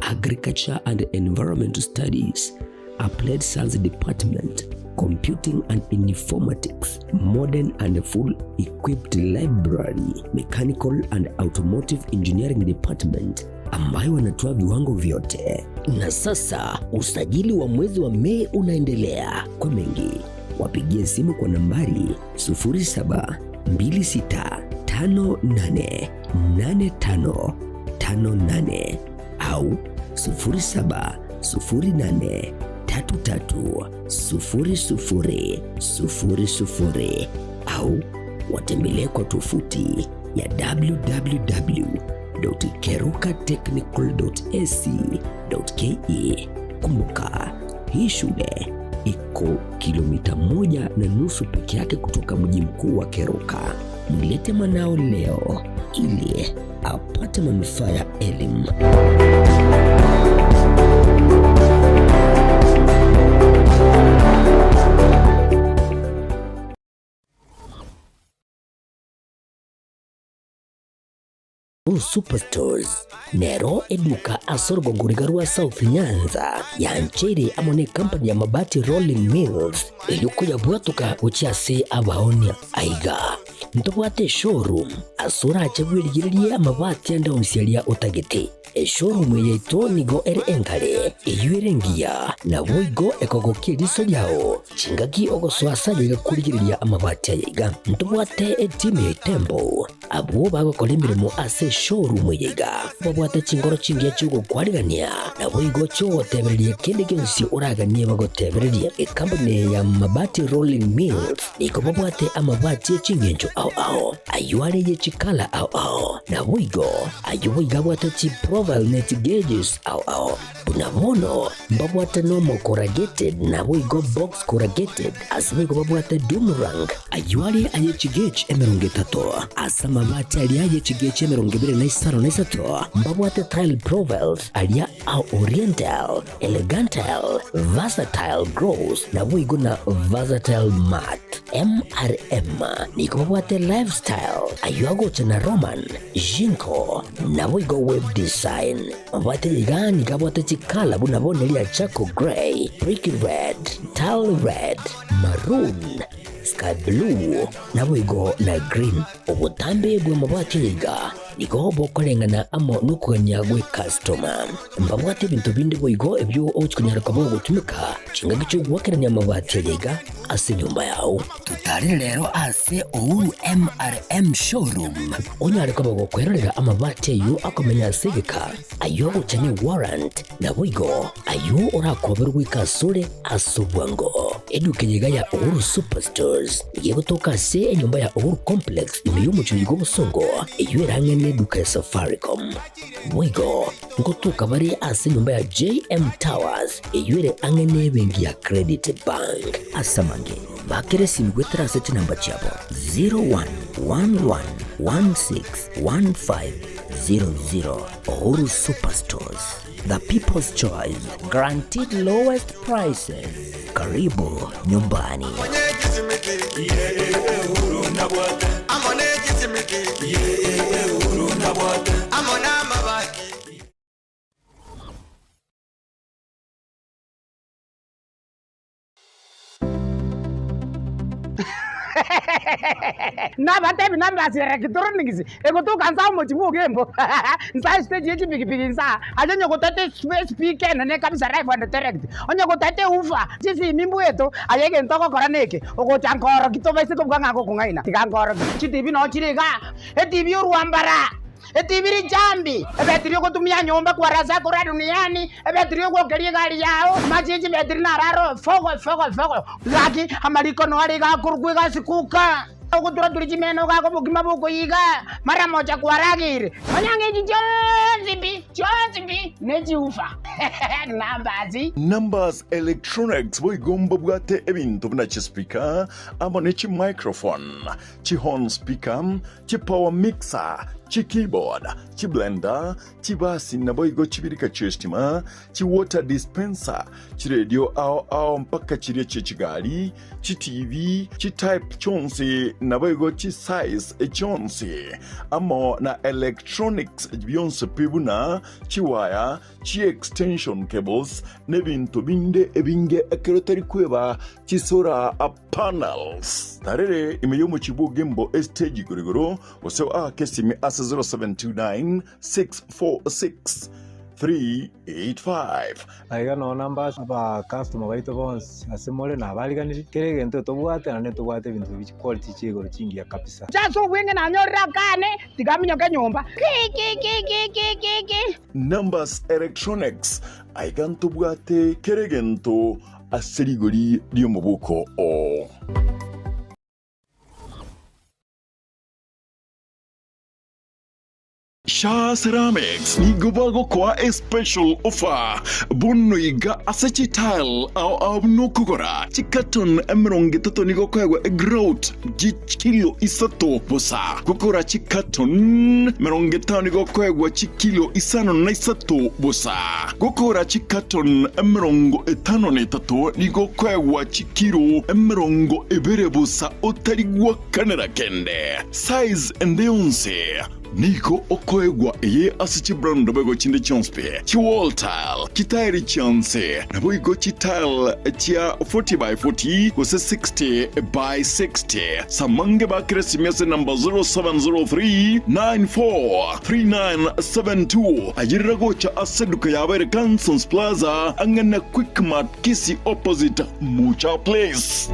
Agriculture and Environmental Studies, Applied Science Department, Computing and Informatics, Modern and Full Equipped Library, Mechanical and Automotive Engineering Department ambayo wanatoa viwango vyote. Na sasa usajili wa mwezi wa Mei unaendelea. Kwa mengi wapigie simu kwa nambari 0726588558 au 0708330000 au watembelee kwa tovuti ya www.kerukatechnical.ac.ke. Kumbuka, hii shule iko kilomita 1.5 peke yake kutoka mji mkuu wa Keroka. Mlete mwanao leo ili apate manufaa ya elimu. Superstores nero eduka ase orogongo riga rwa South Nyanza yancheire amo ne company ya Mabati Rolling Mills eyio koyabwatoka gochia ase abaonia. Aiga ntobwate eshowroom ase orache bwerigererie amabati ande onsi aria otagete. Eshowroom eye yaito nigo ere enkare, eyio ere engiya, naboigo ekogokia eriso riao chingaki ogosoa ase aye iga korigereria amabati aya iga. Ntobwate etimu ya Itembo abwo bagokora emeremo ase eshowroom eye iga, babwate chinkoro chingiya chi'ogokwarigania, naboigo chi'ogotebereria kende gionsi oraganie bagotebererie. Ekampuni eye ya Mabati Rolling Mills nigo babwate amabati e chingencho ao ao, ayio are ye chikala ao ao, naboigo Ayio boigo abwate chiprofile ne chigeges ao ao. Buna bono mbabwate normal corrugated naboigo box corrugated, ase boigo babwate doomerang. Ayio are aye chigauge 30, ase amabati aria aye chigauge 25 mbabwate tile profiles aria a oriental, elegantile, versatile gloss naboigo na versatile matte. MRM nigo babwate lifestyle ayio agocha na Roman, Jinko, naboigo web design. Mabwate iga nigo abwate chikala buna bono eria charcoal grey, brick red, tile red, maroon, sky blue, naboigo na green. Obotambe bw'amabati aya iga Nigo bokoreng'ana amo nokogania gw'ecustoma. Mbabwate ebinto binde boigo ebio ogochia konyara koba ogotumeka chingaki chi'ogoakerania amabati aya iga ase enyomba yao. Totarere rero ase Uhuru MRM Showroom onyare koba gokwerorera amabati ayio akomenya ase egeka, ayio agocha ne warrant, naboigo ayio orakoberwe goika asore ase obwango. Eduka eye iga ya Uhuru Superstores nigo egotoka ase enyomba ya Uhuru Complex ime y'omochie oyo bw'obosongo, eyio erang'e neduka ya Safaricom. Boigo ngotoka bare ase enyomba ya JM Towers eyio ere ang'e nebenki ya Credit Bank. Ase amange, bakera esimi goetera ase chinamba chiabo 0111161500. Uhuru Superstores, the people's choice, guaranteed lowest prices. Karibu nyumbani. Nabatebi nambasi electronics egotoka nsa omochi bwa Ogembo nsa estage ye chipikipiki nsa aye onye gotete speaker enene kabisa live and direct onye gotete woofer chisimi mbweto aye egento ogokora neke ogocha nkoroki tobaise kobua ng'a ngokong'aina tiga nkoroki chitibi noo chire igaa etibi orwambara Etibi richambi, ebetiri ogotumia nyomba kwarasa korwa duniani, ebetiri ogwokeria egari yao, amache ye chibetiri nararo fogo fogo fogo. Gaki amariko noare iga akorokwa egasi kuka, ogotura-turia chimeno gaka obokima bokoiga, mara mocha kwarageire. Nonya ng'a echi chionsi pi, chionsi pi, nechiufa. Numbers. Numbers Electronics boigo mbabwate ebinto buna chispeaker amo ne chimicrophone, chihorn speaker, Chipower mixer, chikeyboard, chiblender, chibasi naboigo chibirika chi'estima, chiwater dispenser, chiredio ao ao mpaka chiria chie chigari, chiTV, chitype chionsi naboigo chisize chionsi, amo na electronics bionsi pi buna chiwaya, chiextension cables, nebinto binde ebinge ekero tari kweba chisora panels. Tarere ime y'omochie bw'Ogembo estage igoro igoro, gose oake esimi ase 0729 646 385. Aiga noo namba aba customer baito bonsi ase more nabariganirie, kera egento tobwate naende ntobwate ebinto bi chiquality chia igoro chingiya kabisa. Inche ase obweng'e nanyorire akane, tiga aminyoke nyomba. Ki-ki-ki-ki-ki-ki. Numbers Electronics, aiga ntobwate kera egento ase rigori ri'omoboko oo. Shaa Ceramics nigo bagokoa a special offer bono iga ase chitile ao ao buna okogora chicarton 30 nigo okoegwa egrout chikilo isato bosa. Gokora chicarton 50 nigo okoegwa chikilo 53 bosa. Gokora chicarton 53 nigo okoegwa chikilo 20 bosa otari gwakanera kende. Size ende yonsi nigo okoegwa eye ase chibrand naboigo chinde chionsi pi, chiwall tile, chitairi chionsi, naboigo chitile chia 40 by 40 gose 60 by 60. Samange bakere esimi ase number 0703 94 3972 ayerera gocha ase eduka yabo ere Cansons Plaza ang'e na Quickmart Kisii opposite Mucha Place.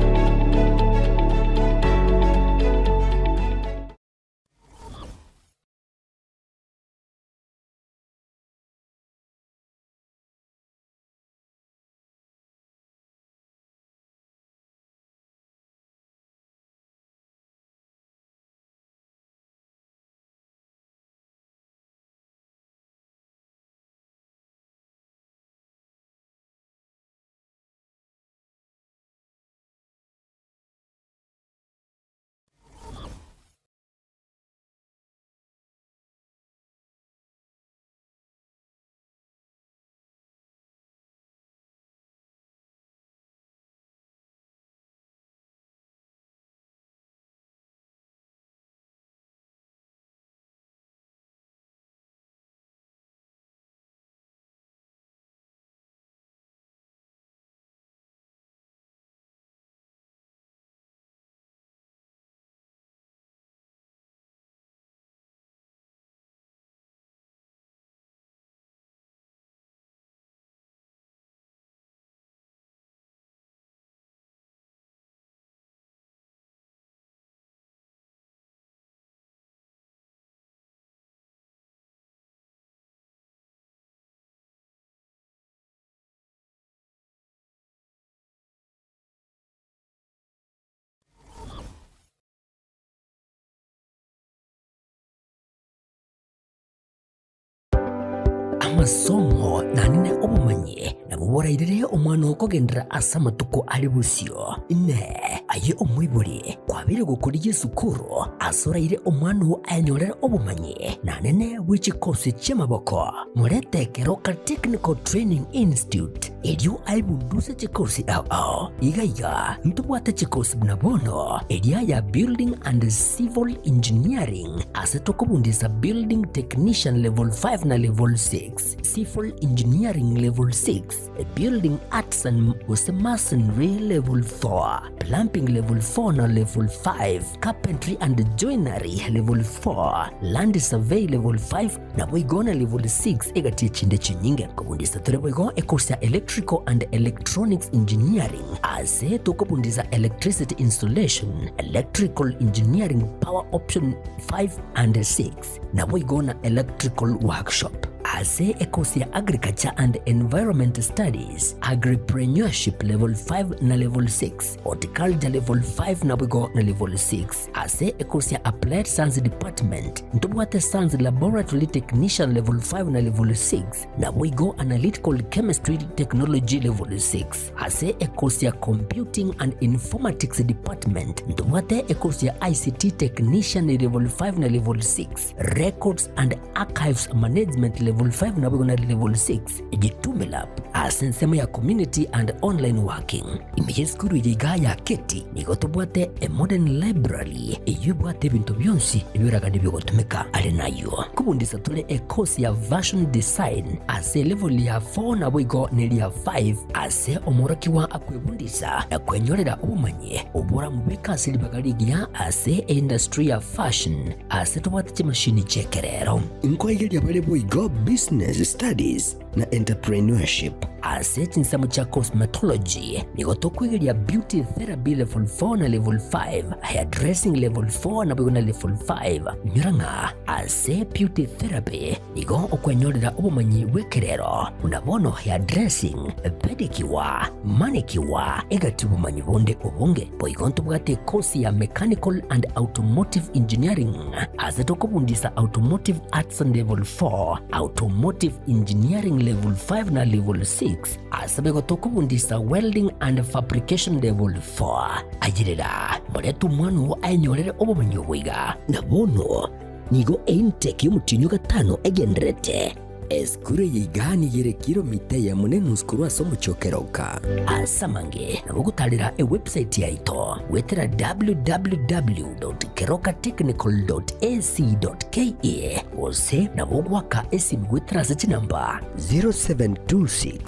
Amasomo naende obomanyi nabwo borairere omwana oo kogenderera ase amatuko are bosio. Inee! Aye omoibori, kwabeire gokorigia esukuru ase oraire omwana oo ayenyorere obomanyi naende bwe chikosi chi'amaboko? Morete Keroka Technical Training Institute erio aebunduse chikosi ao ao. Iga iga ntobwate chikosi buna bono eria ya Building and Civil Engineering ase tokobundisa Building Technician Level 5 na Level 6, Civil Engineering Level 6, Building Arts and gose Masonry Level 4, Plumbing Level 4 na Level 5, Carpentry and Joinery Level 4, Land Survey Level 5, Naboigo na level 6 egati echinde chinyinge. Nkobundisa tore boigo ecourse ya Electrical and Electronics Engineering ase tokobundisa Electricity Installation, Electrical Engineering Power Option 5 and 6 naboigo na Electrical Workshop. Ase ecourse ya Agriculture and Environment Studies, Agripreneurship level 5 na level 6, Horticulture level 5 naboigo na level 6. Ase ekourse ya Applied Science Department, ntobwate Science Laboratory Technician Level 5 na Level 6, naboigo Analytical Chemistry Technology Level 6. Ase ekourse ya Computing and Informatics Department, ntobwate ekourse ya ICT Technician Level 5 na Level 6, Records and Archives Management Level 5 naboigo na Level 6. Jitume Lab ase ensemo ya Community and Online Working. Ime y'esukuru eye igaa ya Keti nigo tobwate a modern library eyio ebwate ebinto bionsi ebioragani biogotumeka. Are nayio nkobundisa tore e course ya Fashion Design ase elevel ya 4 naboigo neria 5 ase omworokigwa akwebundisa na kwenyorera obomanyi oboramobeke ase ribaga rigiya ase eindustry ya fashion ase tobwate chimashini chi'ekerero. Nkoigeria bare boigo Business Studies na Entrepreneurship. Ase chinsemo chia Cosmetology, nigo tokoigeria Beauty Therapy Level 4 na Level 5, Hairdressing Level 4 naboigo na Level 5. Inyora ng'a ase Beauty Therapy nigo okwenyorera obomanyi bw'ekerero buna bono hairdressing, pedicure, manicure, egati obomanyi bonde obonge. Boigo ntobwate ekosi ya Mechanical and Automotive Engineering ase tokobundisa Automotive Arts Level 4, Automotive Engineering Level 5 na Level 6, ase boigo tokobundisa Welding and Fabrication Level 4. Ayerera, morete omwana oo aenyorere obomanyi obo iga. Na bono nigo eintake y'omotienyi o gatano egendererete. Esukuru eye iga nigo ere kilomita eyemo na enusu korwa ase omochie o Keroka. Ase amange nabo ogotarera ewebsite yaito goetera www.kerokatechnical.ac.ke gose nabo ogoaka esimi goetera ase chinamba 0726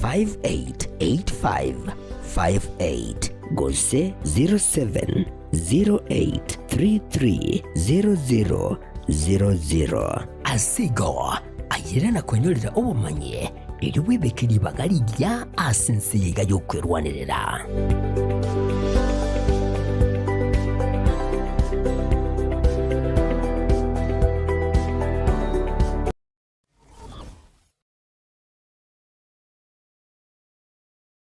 5885 58 gose 0708 3300 00. Ase igo, ayere na kwenyorera obomanyi, erio bwebeke ribaga rigiya ase ense eye iga y'okwerwanerera.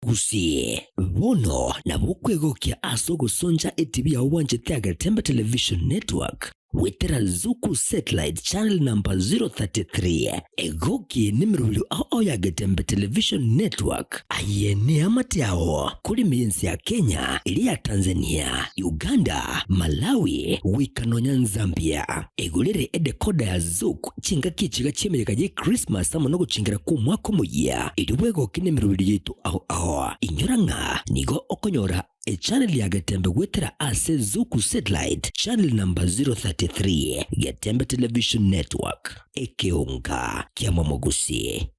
Gusii, bono nabo okwegokia ase ogosoncha etibi yao bwanchete Agetembe Television Network goetera Zuku Satellite Channel number 033. Egoki nemerobio ao ao ya Getembe Television Network. Aye neamate ao korime y'ense ya Kenya, eria ya Tanzania, Uganda, Malawi, goika nonya Nzambia. Egorere edecoder ya Zuku chingaki echiga chi'emeyega ye Christmas amo nogochengera kw'omwaka omoyia, erio bwegoke nemeroberi yaito ao ao. Inyora ng'a nigo okonyora echannel ya Getembe goetera ase Zuku Satellite channel number 033, Getembe Television Network, ekeonga ki'amamogusi.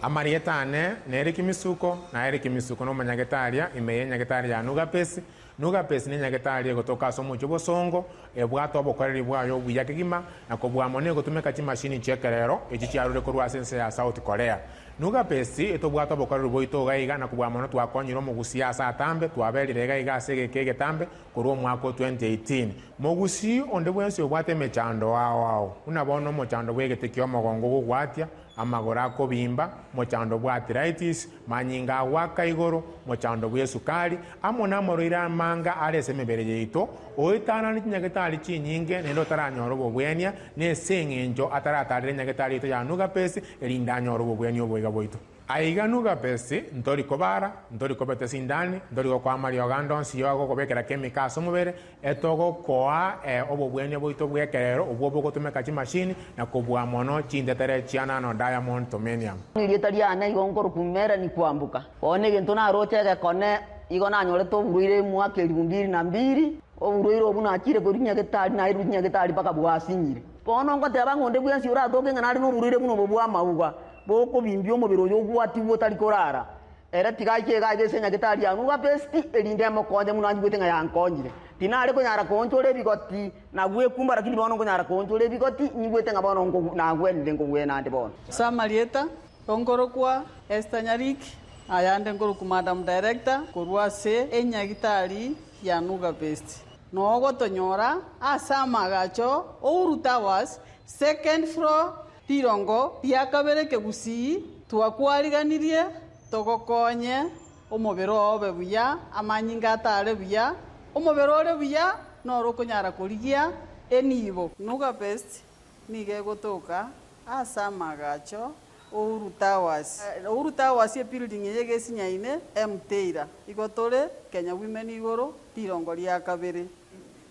Amarieta ane nere Kimisuko, na ere Kimisuko nomonyagetaria ime y'enyagetari ya Nugapesi. Nuga Best ne enyagetari egotoka ase omochie o Bosongo, ebwate obokoreri bwaye obuya kegima, na kobua mono egotumeka chimashini chi'ekerero echi chiarure korwa ase ense ya South Korea. Nuga Best etobwate obokoreri bwaito iga iga na kobua mono twakonyire omogusii ase atambe, twaberire iga iga ase egeka egetambe korwa omwaka o 2018. Mogusii onde bwensi obwate emechando ao ao, buna bono omochando bw'egete ki'omogongo ogogwatia, amagoro akobimba, mochando bwa arthritis, manyinga agoaka igoro, mochando bw'esukari, amo namarwaire amanga are ase emebere yaito, oetanane chinyagetari chinyinge naende otaranyora obobwenia, nese eng'encho ataratarera enyagetari yaito ya Nugapesi, erinde anyore obobwenia oboiga bwaito. Aiga Nugapesi, ntori kobara, ntori kobeta sindani, ntori gokoa amariogo ande onsi y'ogokobekera chemical ase omobere, etogokoa obobwenia bwaito bw'ekerero obwo bogotumeka chimashini na kobua mono chintetere chia nano diamond tomenium. Erieta riane igo nkorokwa Melanie Kwamboka. Bono egento naroche egekone, igo nanyorete oborwaire emwaka elifu mbili na mbili, oborwaire obwo nachire korwa nyagetari nairwe nyagetari mpaka bwasinyire. Bono ngoteba ng'a onde bwensi oratoke ng'a nare noborwaire buna obo bw'amauga, bokobimbia omobere oyo ogwatigwe otari korara, ere tiga aike iga aiga ase nyagetari ya Nuga Best, erinde emokonye buna anyigwete ng'a yankonyire. Tinare konyara koonchora ebigoti na gwekumba, lakini bono nkonyara koonchora ebigoti, nyigwete ng'a bono nkogu nagwenire nkogwena ande bono. Ase amarieta, nkorokwa Esther Nyariki, ayande nkorokwa Madam Director korwa ase enyagitari ya Nuga Best. Nogotonyora ase amagacho Uhuru Towers, second floor, rirongo ria kabere kegusii, twakwariganirie togokonye omobere oo obe buya, amanyinga atare buya, omobere ore buya noro okonyara korigia enibo. Nuga Best nigo egotoka ase amagacho Uhuru Towers. Uhuru Towers ebuilding eye egesinyaine M Taylor. Igo tore Kenya Women igoro rirongo ria kabere.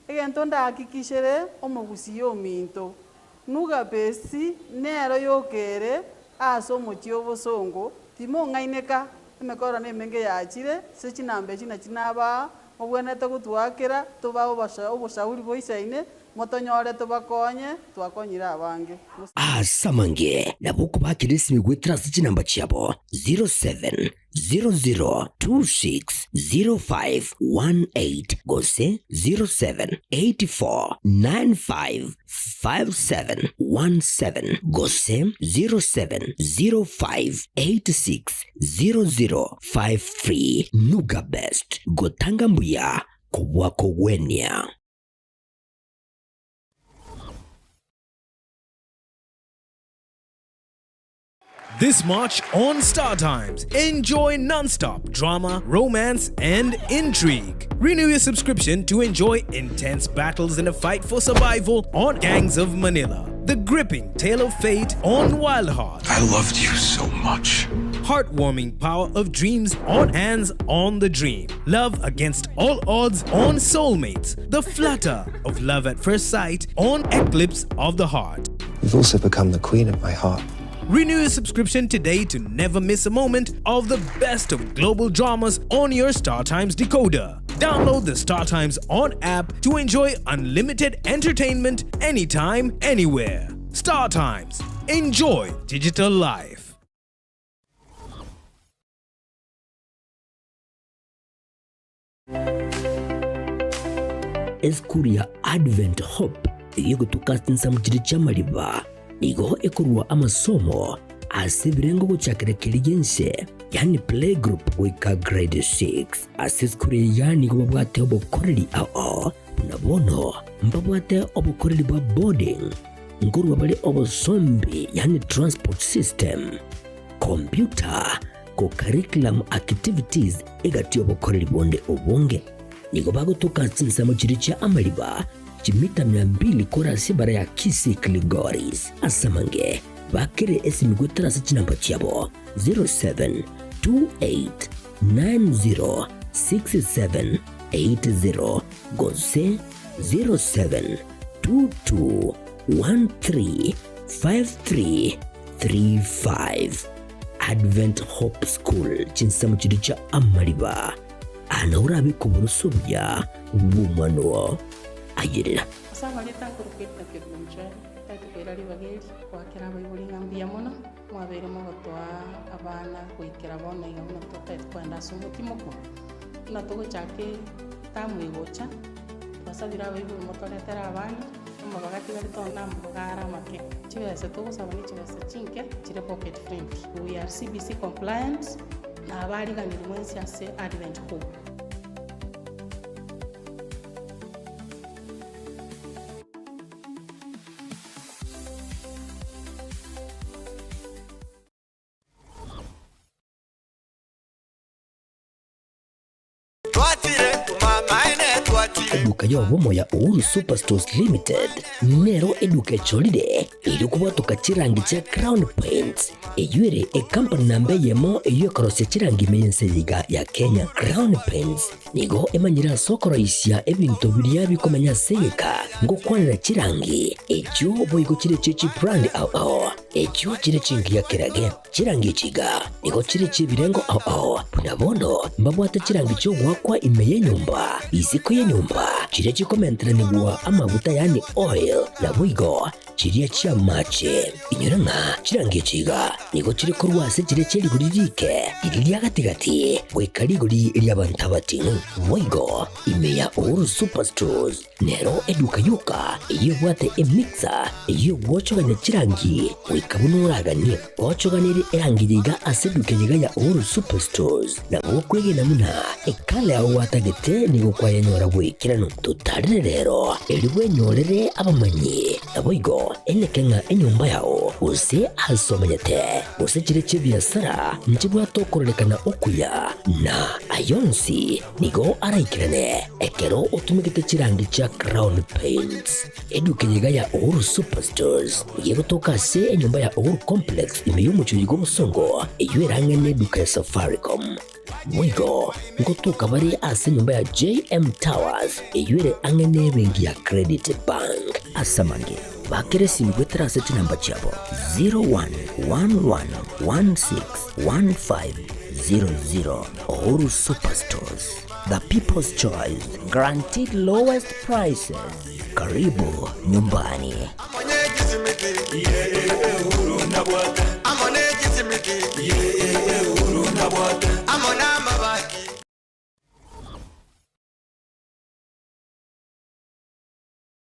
Egento ndahakikishere omogusii ominto, Nuga Best nero yokere ase omochie obosongo, timong'aineka, emekoro nemenge yachire, ase chinamba echi nachi nabaa, mobwenerete gotwakera, tobae oboshauri boisaine, motonyore tobakonye, twakonyire abange. Ase amange nabo okobakera esimi goetera ase chinamba chiabo 0700260518 gose 0784955717 gose 0705860053. Nuga Best, gotanga mbuya kobua kogwenia. This March on Star Times, enjoy non-stop drama, romance, and intrigue. Renew your subscription to enjoy intense battles in a fight for survival on Gangs of Manila, the gripping tale of fate on Wild Heart. I loved you so much. Heartwarming power of dreams on Hands on the Dream. Love against all odds on Soulmates. The flutter of love at first sight on Eclipse of the Heart. You've also become the queen of my heart. Renew your subscription today to never miss a moment of the best of global dramas on your Star Times decoder. Download the Star Times On app to enjoy unlimited entertainment anytime, anywhere. Star Times. Enjoy digital life. Esukuru ya Advent Hope eyegotoka ase chinsemo chiria chi'amariba nigo ekorua amasomo ase ebirengo gochakera keria gi'ense, yaani playgroup goika grade 6. Ase esukuru eye iga nigo babwate obokoreri ao buna bono mbabwate obokoreri bwa boarding, nkorua bare obosombi yaani transport system, computer, co-curriculum activities egati y'obokoreri bonde obonge. Nigo bagotoka ase chinsemo chiria chia amariba chimita mia mbili korwa ase ebara ya Kisii Kilgoris. Ase amange, bakere esimi goetera ase chinamba chiabo 0728906780 gose 0722135335. Advent Hope School, chinsemo chiria chia amariba. Aa nao orabeke oboroso obuya bw'omwana oo. Ayerera. Ase amarieta nkorokwa Edna Kerubo Mchwari, tari tokoira ribaga eri goakera abaibori ng'a mbuya mono, mwabeire mogotoa abana goikera bono iga buna totagete kogenda ase omotimoko, buna togochaka. Etamu egocha, twasabire abaibori motoretere abana, amabaga atigarete onde namabaga are amake. Chibesa togosaba ne chibesa chinke chire pocket friendly. We are CBC compliant na abariganiri mwensi ase Advent Hope. Eduka y'obomo ya Uhuru Superstores Limited nero eduka echorire erio kobwatoka chirangi chia Crown Paints eyio ere ekampani namba eyemo eyio ekorosia chirangi ime y'ense eye iga ya Kenya. Crown Paints nigo emanyire ase okoroisia ebinto biria bikomenya ase egeka ngokwanera chirangi echio boigo chire chie chibrand ao ao echio chire chingiya kerage. Chirangi echi iga nigo chire chi'ebirengo ao ao, buna bono mbabwate chirangi chi'ogoakwa ime y'enyomba, isiko y'enyomba, chiria chikomenteranigwa amaguta yaani oil, naboigo chiria chi'amache. Inyora ng'a chirangi echi iga nigo chire korwa ase chiria chie rigori riike, riria ria gati-gati, goika rigori ri'abanto abating'u. Boigo ime ya Uhuru Superstores Nero eduka yoka eyio ebwate emixer eyio egwochogania chirangi goika buna oraganie. Gochoganerie erangi yiga ase eduka yiga ya Uhuru Superstores nabo okwegena buna ekala yao gwatagete nigo kwayenyora goikeranu. Totarere rero erio bwenyorere abamanyi naboigo eneke ng'a enyomba yao gose ase omenyete gose chire chi'ebiasara nchibwate okororekana okuya na ayonsi Nigo araikerane ekero otumegete chirangi chia Crown Paints. Eduka eye iga ya Uhuru Superstores nigo egotoka ase enyomba ya Uhuru Complex ime y'omochie oyiga obosongo eyio erang'e neduka ya Safaricom. Boigo ngotoka bare ase enyomba ya JM Towers eyio ere ang'e nebenki ya Credit Bank. Ase amange, bakera esimi goetera ase chinamba chiabo 0111161500. Uhuru Superstores, the people's choice, guaranteed lowest prices. Karibu nyumbani.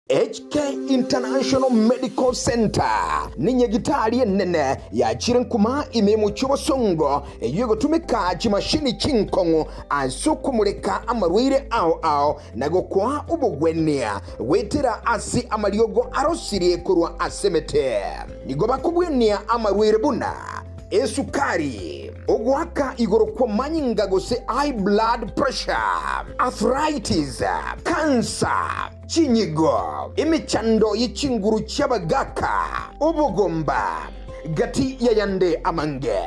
HK International Medical Centre nenyagitari enene yachire nkuma ime y'omochie obosongo eyio egotumeka chimashini chinkong'u ase okomoreka amarwaire ao ao na gokoa obogwenia goetera ase amariogo arosirie korwa ase emete. Nigo bakobwenia amarwaire buna esukari, ogoaka igoro kw'amanyinga gose high blood pressure, arthritis, cancer, Chinyigo, emechando ye chinguru chi'abagaaka, obogomba, gati y'ayande amange.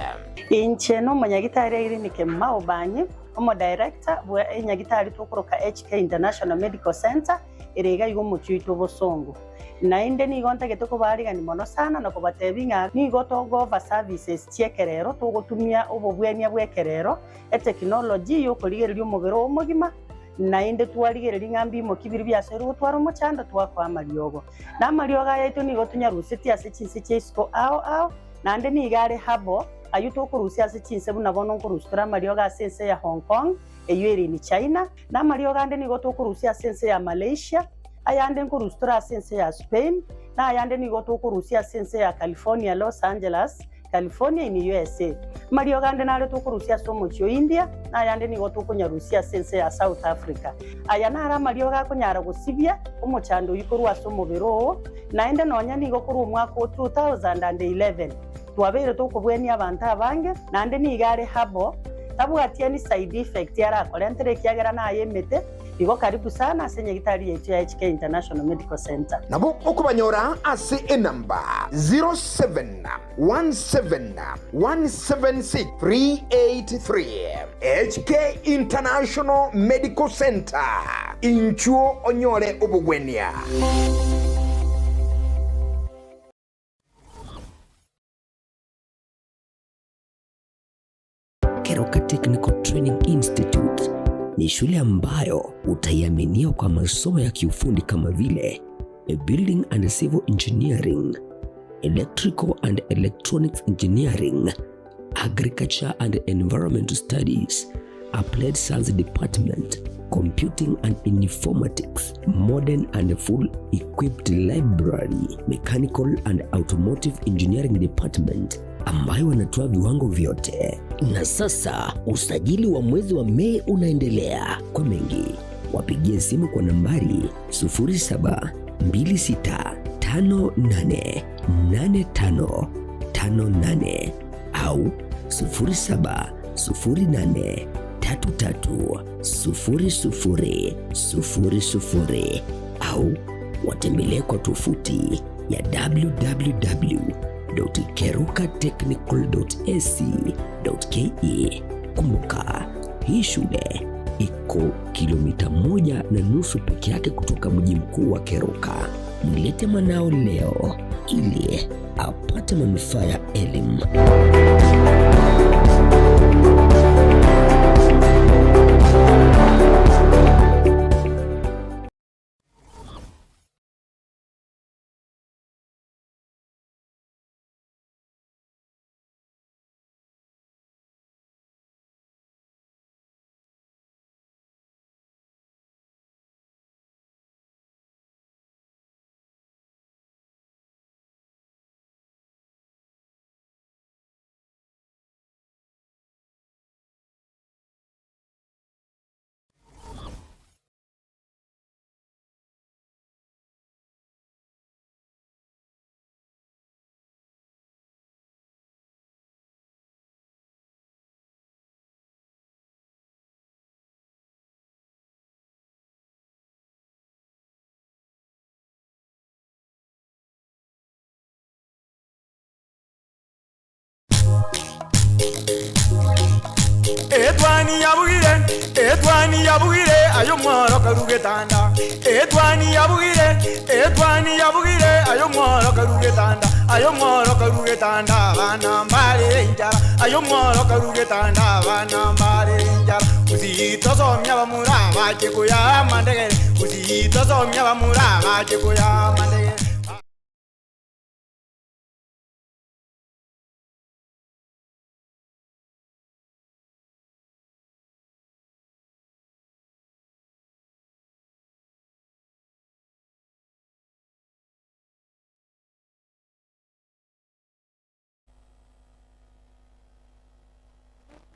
Inche nomonyagitari Irene Kemuma Obanyi, omodirector bwe enyagitari tokoroka HK International Medical Centre ere iga iga omochie oito obosongo. Naende nigo ntagete kobaarigania mono sana na kobatebia ng'a nigo togo-offer services chi'ekerero, togotumia obobwenia bw'ekerero, etechnology y'okorigereria omobere oo omogima, Naende twarigereria ng'a mbimoki biria biasoire gotwara omochando, twakoa amariogo. Na amariogo aya aito nigo tonyarusetie ase chinse chia isiko ao ao, naende nigo are herbal, ayio tokorusia ase chinse buna bono nkorusia tore amariogo ase ense ya Hong Kong, eyio ere in China, na amariogo ande nigo tokorusia ase ense ya Malaysia, ayande nkorusia tore ase ense ya Spain, na ayande nigo tokorusia ase ense ya California, Los Angeles, California in USA. Amariogo ande nare tokorusia ase omochie o India, na ayande nigo tokonyarusia ase ense ya South Africa. Aya naro amariogo akonyara gosibia omochando oyio korwa ase omobere oo, naende nonya nigo korwa omwaka o 2011 twabeire tokobwenia abanto abange, naende nigo are herbal, tabwati any side effect arakorentere ekiagera naye emete. Igo karibu sana ase nyagitari yaito ya HK International Medical Centre. Nabo okobanyora ase enamba 0717176383. HK International Medical Centre, inchuo onyore obogwenia. Keroka Technical Training Institute ni shule ambayo utaiaminia kwa masomo ya kiufundi kama vile Building and Civil Engineering, Electrical and Electronics Engineering, Agriculture and Environmental Studies, Applied Science Department, Computing and Informatics, Modern and Full Equipped Library, Mechanical and Automotive Engineering Department ambayo wanatoa viwango vyote. Na sasa usajili wa mwezi wa Mei unaendelea. Kwa mengi wapigie simu kwa nambari 0726588558 au 0708330000 au watembelee kwa tovuti ya www.kerukatechnical.ac.ke. Kumbuka, hii shule iko kilomita 1.5 peke yake kutoka mji mkuu wa Keruka. Mlete mwanao leo ili apate manufaa ya elimu. Etwani yabugire, etwani yabugire, ayo mworo karugetanda. Etwani yabugire, etwani yabugire, ayo mworo karugetanda. Ayo mworo karugetanda, bana mbare injara. Ayo mworo karugetanda, bana mbare injara. Usitosomya bamura bache kuya mandegere. Usitosomya bamura bache kuya mandegere.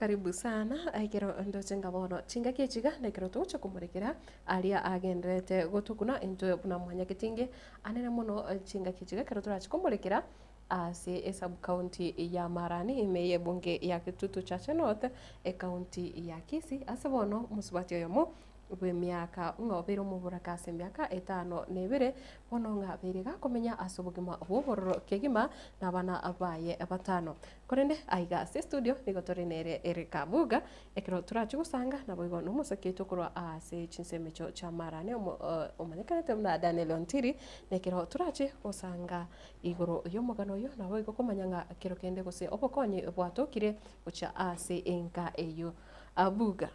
Karibu sana ekero ndoche nga bono chingaki echiga nekero togocha komorekera aria agenderete gotukuna intwe buna mwanyagetinge anene mono chingaki echiga ekero torachi komorekera ase esub county ya Marani ime ye bunge ya Kitutu Chache North ecounty ya Kisii ase bono mosubati oyomo bwa emiaka ng'a obeire omoboraka ase emiaka etano na ebere, bono ng'a abeire gakomenya ase obogima bw'obororo kegima na abana baye batano. Korende aiga ase estudio nigo tore nere Eric Abuga, ekero torachie gosanga naboigo nomosaki oito korwa ase chinsemo echio chi'amarani omo omanyekanete buna Daniel Ontiri, na ekero torachie gosanga igoro y'omogano oyo naboigo komanya ng'a kero kende gose obokonyi bwatokire gochia ase enka eyio. Abuga.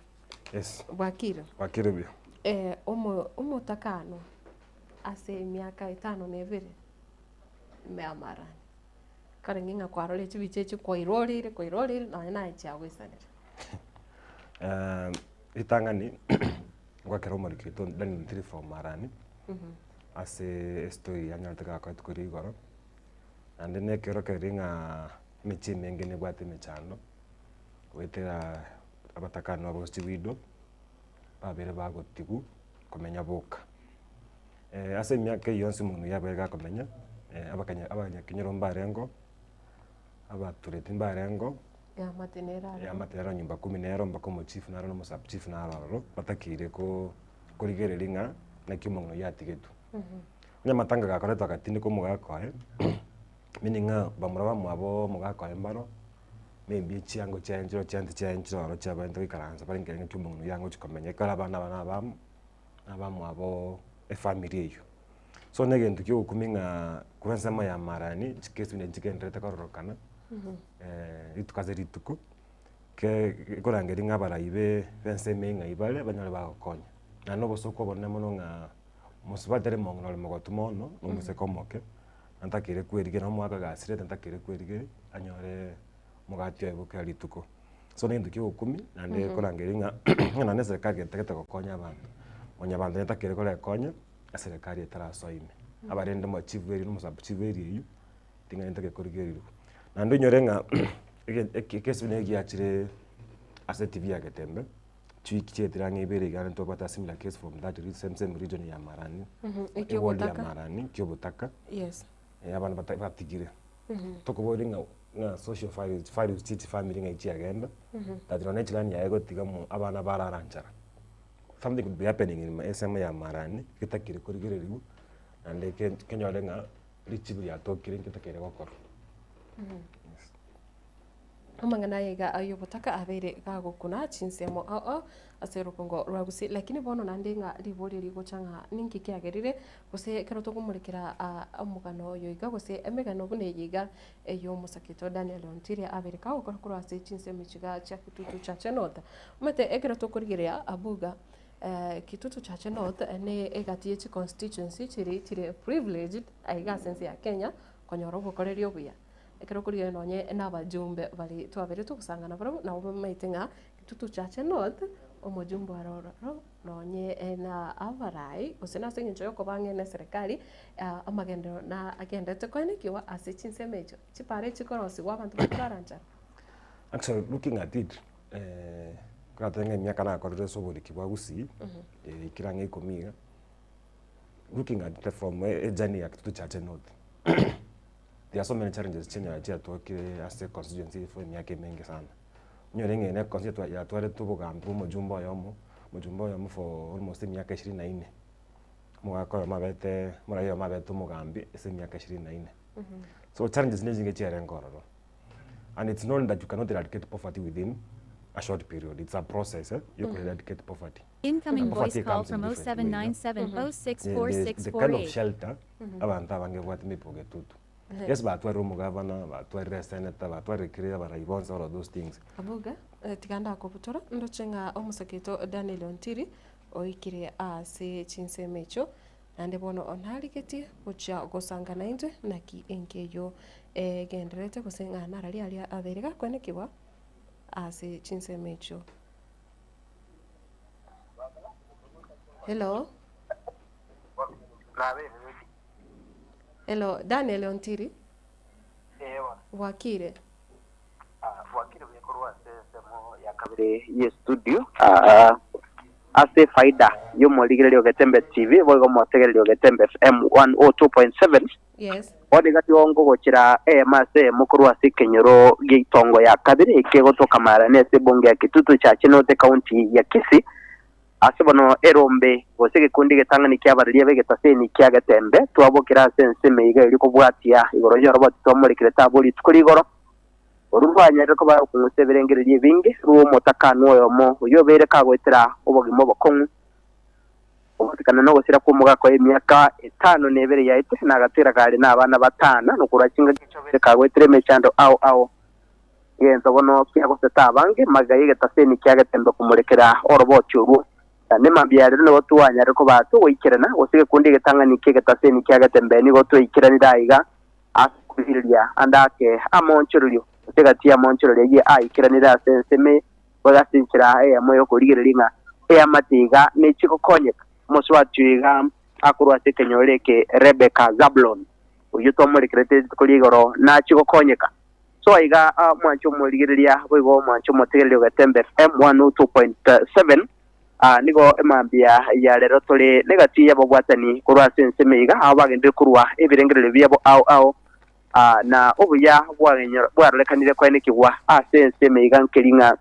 Yes. Bwakire. Bwakire buya. Eh, omo, omotakano ase emiaka etano na ebere ime amarani. Karenge ng'a kwarorire chibicha echi kwairoreire kwairoreire nonya naye chiagoisanire. Eh, ritang'ani ngwakera omoriki oito Daniel Ntiri from Marani ase estory yanyorete gakoetwa koria igoro, naende na ekero keria ng'a emechie emenge nebwate emechando, goetera abatakani nabo gose chiwidow, babere bagotigwa komenya boka. Ase emiaka eyio yonsi omonto oyio abeire gakomenya, abakenya abanyakenyoro mbarengeo, abatureti mbarengeo, Eamate nere aroro. eamate nero nyumba kumi nero mpaka omochief naro na omosubchief naro aroro, batakeire ko korigereria ng'a naki omong'ina oyio atigetwe. Onye amatanga gakoretwa agatindeka omogaka oye, meaning ng'a bamura bamwabo omogaka oye mbaro, maybe chiango chiaye nchire chianti chiaye nchire ororo chiabaente goikaransa barenge ng'aki omong'ina oyio agochi komenya ekero abana aba nabamo, nabamwabo efamiri eyio. So na egento kia ogokumia ng'a korwa ensemo ya marani, chikesi buna nchigendererete kororokana, rituko ase rituko, ke ekorangeria ng'a abarai be b'ensemo eye ng'ai bare, banyore bagokonya. Naende obosoku obonene mono ng'a mosubati tari mong'ina ore mogotu mono, na omoseke omoke, natakeire kwerigeria, na omwaka gasirete ntakeire kwerigeria, anyore omogati oye bwa kera rituko. So na egento kia ogokumia, naende korangeria ng'a ng'a naende eserekari etagete gokonya abanto, mwanyabanto netakeire korekonya, eserekari etarasoa ime. Abarende omochief area na omosub chief area eywo, ting'ana ntake korigererigwa. Naende oinyore ng'a ege eke ekesi buna egiachire ase etibi ya Getembe, chiwiki chiaetire ang'e ibere iga ntobwate a similar case from that same same region ya Marani, eward ya Ekiobotaka. Marani, kiobotaka. Yes. Abana bata batigire. Tokoboria ng'a ng'a social values values chia chifamiri ng'ai chiagenda, that nonye echirani yaye egotiga mo abana barara nchara. Something could be happening in ensemo ya Marani, getakire korigereriwa, naende ke kenyore ng'a richibu riatokire nketakeire gokorwa. Amang'ana aya iga ay'obotaka abeire gagokuna chinsemo ao ao ase orogongo rwa Gusii. Lakini bono naende ng'a riborio rigocha ng'a ninki kiagerire gose ekero tokomorekera omogano oyo iga gose emegano buna eye iga ey'omosaketo Daniel Ontiri abeire kagokora korwa ase chinsemo echi iga chia Kitutu Chache North. Omanyete ekero tokorigereria abwo iga Kitutu Chache North ne egati ye chiconstituency chiria chire privileged aiga ase ense ya Kenya konyora obokoreri obuya. Ekero okorigereria nonye nabajumbe baria twabeire togosangana barabwo, nabo bamaete ng'a Kitutu Chache North, omojumbe ore ororo nonye na abarai gose nase eng'encho yokoba ang'e na eserekari, amagenderero na agenderete koenekiwa ase chinsemo echio, chipara echikorosiwa abanto bakorara nchara. Actually looking at it, nkoratebe ng'a emiaka nakorire ase oboriki bwa Gusii, ekero ang'e ikomi iga, looking at it from ejourney ya Kitutu Chache North. There are so many challenges chinyara chiatokire ase constituency for emiaka emenge sana. Onyore ng'a ere constituency yatwarete obogambi bwa omojumbe oyomo, omojumbe oyomo for almost emiaka ishirini na inne. Omogaka oyomo abete, omoraia oyomo abete omogambi ase emiaka ishirini na inne. So challenges ne chinge chiarenge ororo. And it's known that you cannot eradicate poverty within a short period, it's a process eh, yo mm eradicate poverty. Incoming And voice poverty call comes in from different ways, eh. 0797 The, the, the kind of 064648. shelter abanto abange babwate mipogo etutu. Yes, batwarire omogavana, batwarire esenator, batwarire kire abarai bonsi all of those things. Abuga, tiga ndakobutora, ndoche ng'a omosake oito Daniel Ontiri oikire ase chinsemo echio, naende bono narigetie gochia gosanga naintwe naki enki eyio egendererete gose ng'a nararia aria abeire gakwenekigwa ase chinsemo echio. Hello. Hello, Daniel Ontiri. Bwakire. Bwakire buya korwa ase ensemo ya kabere ye studio ah, ase faida y'omorigereria o Getembe TV boigo omotegereri o Getembe FM 102.7 Yes. Bono iga nigo ngogochera eyemo ase eyemo korwa ase ekenyoro gi'eitongo ya kabere ekegotoka maarani ase ebunge ya Kitutu Chache North ecounty ya Kisii. Ase bono erombe, gose egekundi egetang'ani ki'abareria b'egetaseni kia Getembe, twabokire ase ensemo iga erio kobwatia igoro y'oroboti twamorekerete abwo rituko rigoro. Orwo rwanyarire koba rokong'usa ebirengererio ebinge rw'omotakanwa oyomo oyio obeire kagoetera obogima obokong'u. Ogotikana nogosira kw'omogaka oye emiaka etano na ebere yaetire, na agatera kare nabana batano, na korwa chingaki echio obeire kagoetera emechando ao ao. Egento bono kiagosete abange, magega y'egetaseni kia Getembe komorekera oroboti orwo. Na nemambia ya rero nigo twanyarire koba togoikerana, gose egekundi egetang'ani ki'egetaseni kia Getembe nigo twaikeranire aiga ase okorigereria ande ake amoonchorerio, gose egati y'amoonchorerio ayio aikeranire ase ensemo eye, boigo ase enchera eyemo y'okorigereria ng'a eamate iga nechie gokonyeka. Omosubati oyo iga akorwa ase ekenyoro eke Rebecca Zablon, oyio twamorekerete rituko ria igoro, nachie gokonyeka. So aiga mwanche omorigereria boigo mwanche omotegereria o Getembe FM 102.7 nigo emambia ya rero tore negati y'ababwatani korwa ase ensemo iga abo bagenderire korwa ebirengererio biabo ao ao na obuya bwarorekanire koenekigwa ase ensemo iga nkeri ng'a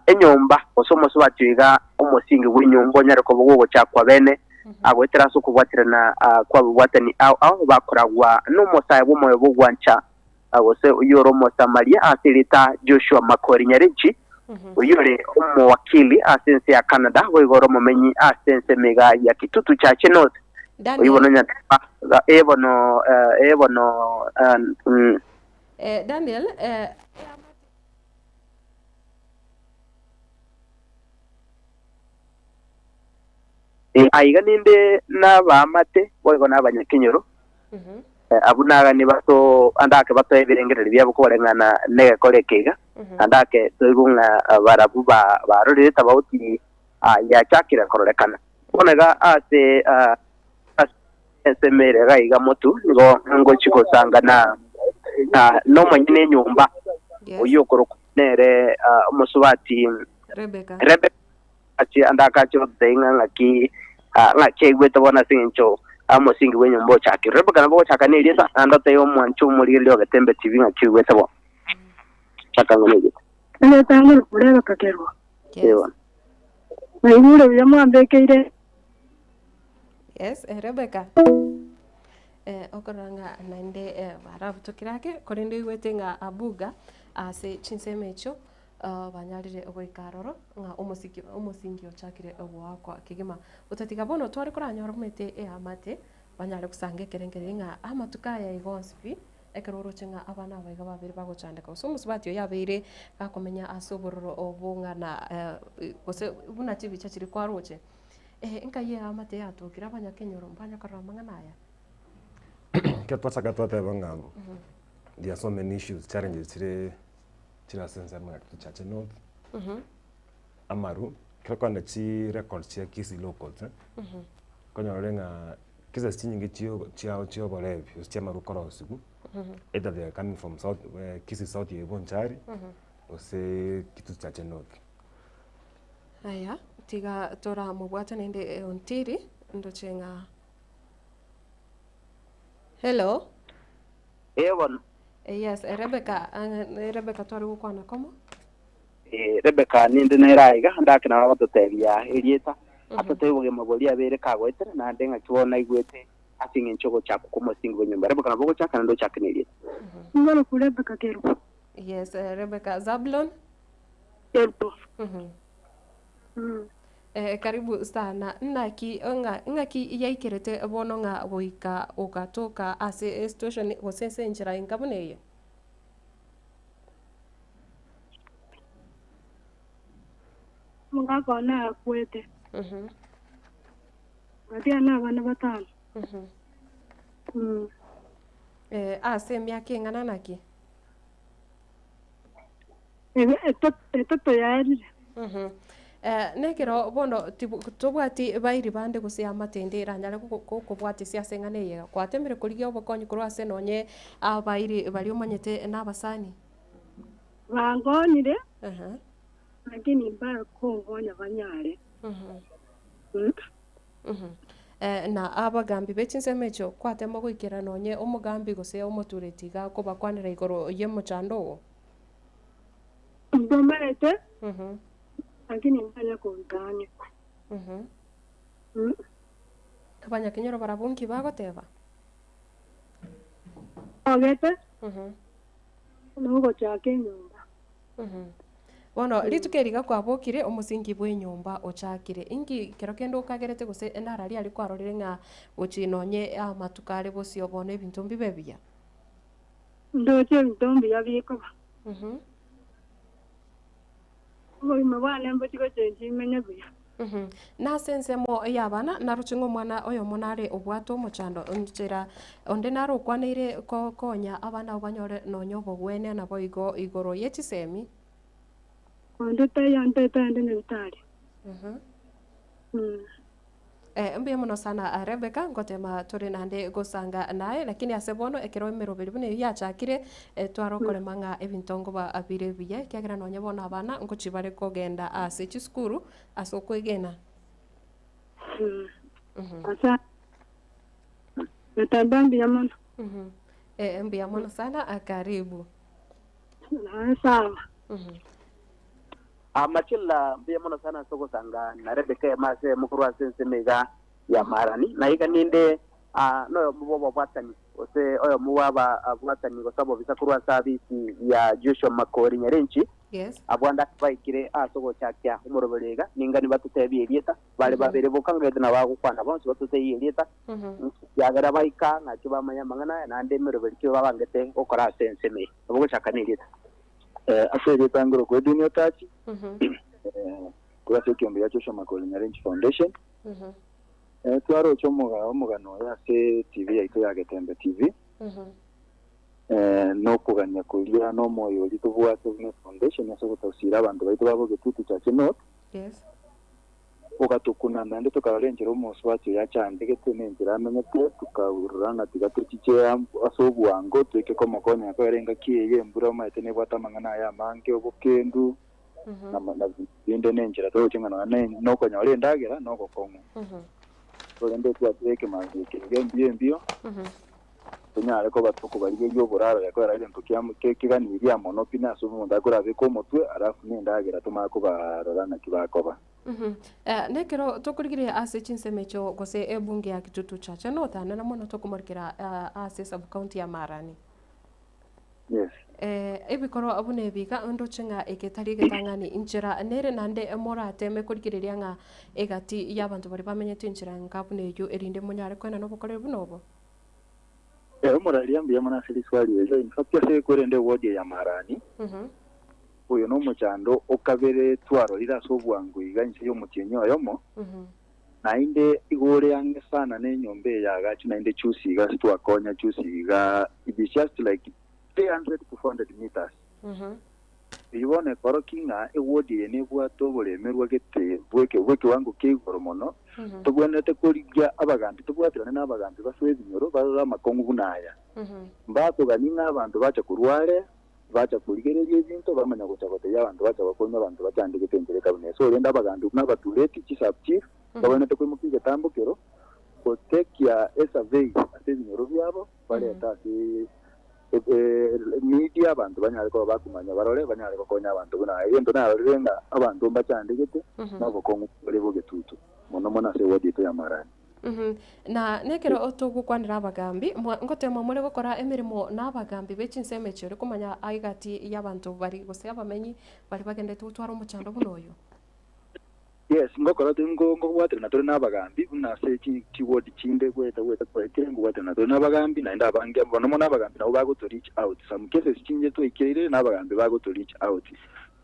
enyomba gose omosubati oyo iga omosingi bw'enyomba onyare koba gogochakwa bene agoetera ase okobwaterana kw'ababwatani ao ao bakoragwa n'omosae bw'omoyo bw'ogwancha gose oyio ore Omosamaria ase erieta Joshua Makori Nyarechi, oyio ore omowakili ase ense ya Canada, boigo ore omomenyi ase ense emega ya Kitutu Chache North. Oyio bono Nyateba, ee bono, ee bono, mm. Daniel, Aiga ninde nabaamate, boigo nabanyakenyoro, abwo naganie bato ande ake batoe ebirengererio biabo koreng'ana negekora eke iga. Naende ake toigwe ng'a barabwo ba barorire tabauti yachakire kororekana. Bono iga ase ase ensemo ere iga iga motu nigo ngochia gosangana nomonyene enyomba oyio okorokwa nere omosubati Rebecca. Rebecca Ase ande agacha gototebia ng'a ng'aki ng'aki aigwete bono ase engencho omosingi bw'enyomba ochakirwe. Rebeka nabo ogochaka nerieta, naende otebie omwanche omorigereria o Getembe TV ng'aki oigwete bono. Chaka ng'a nerieta. Erieta ng'oroku Rebeka Kerwa. Ee bono. Naigure buya mwambekeire. Yes, eh, Rebecca. Eh, okorora ng'a naende eh, barabutokire ake, korende oigwete ng'a abuga ase chinsemo echio Banyarire goika aroro, ng'a omosiki omosingi ochakire goakwa kegima. Otatiga bono tware koranyora omanyete eamate, banyare gosanga ekerengererio ng'a amatuko aya iga onsi pi, ekero oroche ng'a abana aba iga babere bagochandeka, gose omosubati oyo abeire gakomenya ase obororo obo ng'a na gose buna chibicha chiria kwaroche, nkai eamate yatokire abanyakenyoro mbanya korora amang'ana aya? Ekero twachaka twateba ng'a there are so many issues, challenges chire chire ase ensemo ya Kitutu Chache North, amaru, ekero okogenda chirecords chia Kisii Law Courts, okonyora ore ng'a cases chinyinge chio chiao chia oborebi gose chia amaru korosiwu, either they are coming from south Kisii South ya Bonchari, gose Kitutu Chache North. Aya, tiga toramobwate naende Ontiri, ndoche ng'a Hello. Ee bono. Yes, Rebecca, Rebecca tware gokwana komo. Rebecca ninde nere aiga, ndake nabo agototebia erieta, atotebie obogima boria abeire kagoetera, naende ng'aki bono aigwete ase eng'encho y'ogochakwa kw'omosingi bw'enyomba. Rebecca nabo ogochaka naende ochake nerieta. Ngoroku Rebecca Kerubo. Yes, Rebecca. Zablon? Kerubo. Eh, karibu sana. Naki ng'a ng'aki yaikerete bono ng'a goika ogatoka ase esitueshoni gose ase enchera enga buna eye? Omogaka one akwete, ngatiga na abana batano. Eh, ase emiaka eng'ana naki? Etato yaerire. Nekero bono tobwati bairi bande gose amate ende eranyare gokobwatisia ase eng'ana eye iga, gwatemire korigia obokonyi korwa ase nonye abairi baria omanyete nabasani? Bankonyire, lakini mbakonkonya banyare. Na abagambi be chinsemo echio kwatema goikera nonye omogambi gose omotureti iga kobakwanera igoro y'omochando oo? Ntomaete, lakini mbanya konkania. Abanyakenyoro barabwo nki bagoteba? Ogete, nogochaka enyomba. Bono rituko eri iga kwabokire, omosingi bw'enyomba ochakire. Inki kero kende okagerete gose narari aria kwarorire ng'a gochia nonye amatuko are bosio bono ebinto mbibe buya? Ndoche ebinto mbuya bikoba. Obogima bwane mbochie gochenchia imenye buya. Nase ensemo y'abana, naroche ng'a omwana oyomo nare obwate omochando nchera onde nare okwaneire konya abana abwo banyore nonya obogwenia naboigo igoro ye chisemi. Onde taiyo ontete aende nyagitari. Mbuya mono sana Rebecca, ngotema tore naende gosanga naye, lakini ase bono ekero emeroberi buna eyio yachakire, tware okorema ng'a ebinto nkoba bire buya, ekiagera nonye bono abana ngochia bare kogenda ase chisukuru ase okwegena. Asa Getamba mbuya mono. Mbuya mono sana, karibu. Naye sawa. Matilda, mbuya mono sana ase ogosanga na Rebeka ime ase eyemo korwa ase ensemo iga ya Harani. Na iga ninde noyomo bw'ababwatani, gose oyomo bw'ababwatani gose abobisa korwa ase abisi ya Joshua Makori Nyarenchi, Yes. abwo ande baikire ase ogochakia omoroberio iga, ninga nibatotebie erieta, bare babere boka ng'aete nabo bagokwana bonsi batotebie erieta, ekiagera baika ng'aki bamanye amang'ana aya, naende emeroberio ki babangete gokora ase ensemo eye. Nabo gochaka nerieta. Ase erieta ngorokwa Edwin Otachi, korwa ase ekeombe gia Joshua Makori Nyarenchi Foundation. Twaroche omogano oyo ase TV yaito ya Getembe TV. Nokogania koria na omoyo oria tobwate buna efoundation ase ogotosira abanto baito ba Bogetutu Chache North, Yes. ogatokuna naende tokarora enchera omosubati oyo achandegete na enchera amenyete, tokarora ng'a tiga tochiche ase obwango toike komokonya ekero engaki eye y'embura omanyete nebwate amang'ana aye amange, obokendu, na na binde na enchera toroche ng'a nonya na okonyora endagera na obokong'u. Korende twachire ekemambia eke iga embio embio, tonyare koba tokobarigeria oboraro gekoera egento kia keganirie amo mono pi na ase omonto akorabeke omotwe alafu na endagera tomanye kobarora naki bakoba. Nekero tokorigereria ase chinsemo echio gose ebunge ya Kitutu Chache notanana mono tokomorikera ase sub county ya Marani. Yes. Ebikorwa buna ebi iga ndoche ng'a eke tari egetang'ani inchera nere naende morateme korigereria ng'a egati y'abanto baria bamenyete enchera enga buna eyio erinde monyare koenana obokoreri buna obo. Omoraria mbuya mono ase riswali erio. In fact ase korende eward eye ya Marani, oyo nomochando okabere twarorire ase obwango iga inse y'omotienyi oyomo, Naende igo ore ang'e sana nenyomba eye yaagachwe naende chusi iga ase twakonya chusi iga it is just like 300 to 400 meters. Eyio bono ekorokia ng'a eward eye nebwate oboremerwa gete bweke bw'ekewango kia igoro mono, tobwenerete korigia abagambi tobwaterane na abagambi basoe ebinyoro barore amakong'u buna aya. Mbatoganie ng'a abanto bacha korwa are Bacha korigereria ebinto, bamanya gocha gotebia abanto bacha gokonywa abanto bachandegete enchera ekabuna ase orende abagambi buna abatureti, chisub-chief, babwenerete koimokia egetambokero, gotekia esurvey ase ebinyoro biabo, barete ase media abanto banyare koba bakomanya barore banyare gokonya abanto buna aya. Egento narorire ng'a abanto mbachandegete nobokong'u bore bogetutu mono mono ase eward yaito ya Marani. Na nekero togokwanera abagambi, ngoteema more gokora emeremo nabagambi be chinsemo echi ore komanya egati y'abanto baria gose abamenyi baria bagenderete gotwara omochando buna oyo. Yes, ngokora ngobwaterana tore nabagambi buna ase chiward chinde goeta goeta twaetire ngobwaterana tore nabagambi naende abange mono mono abagambi nabo bagoto reach out some cases chinche twaikeire nabagambi bagoto reach out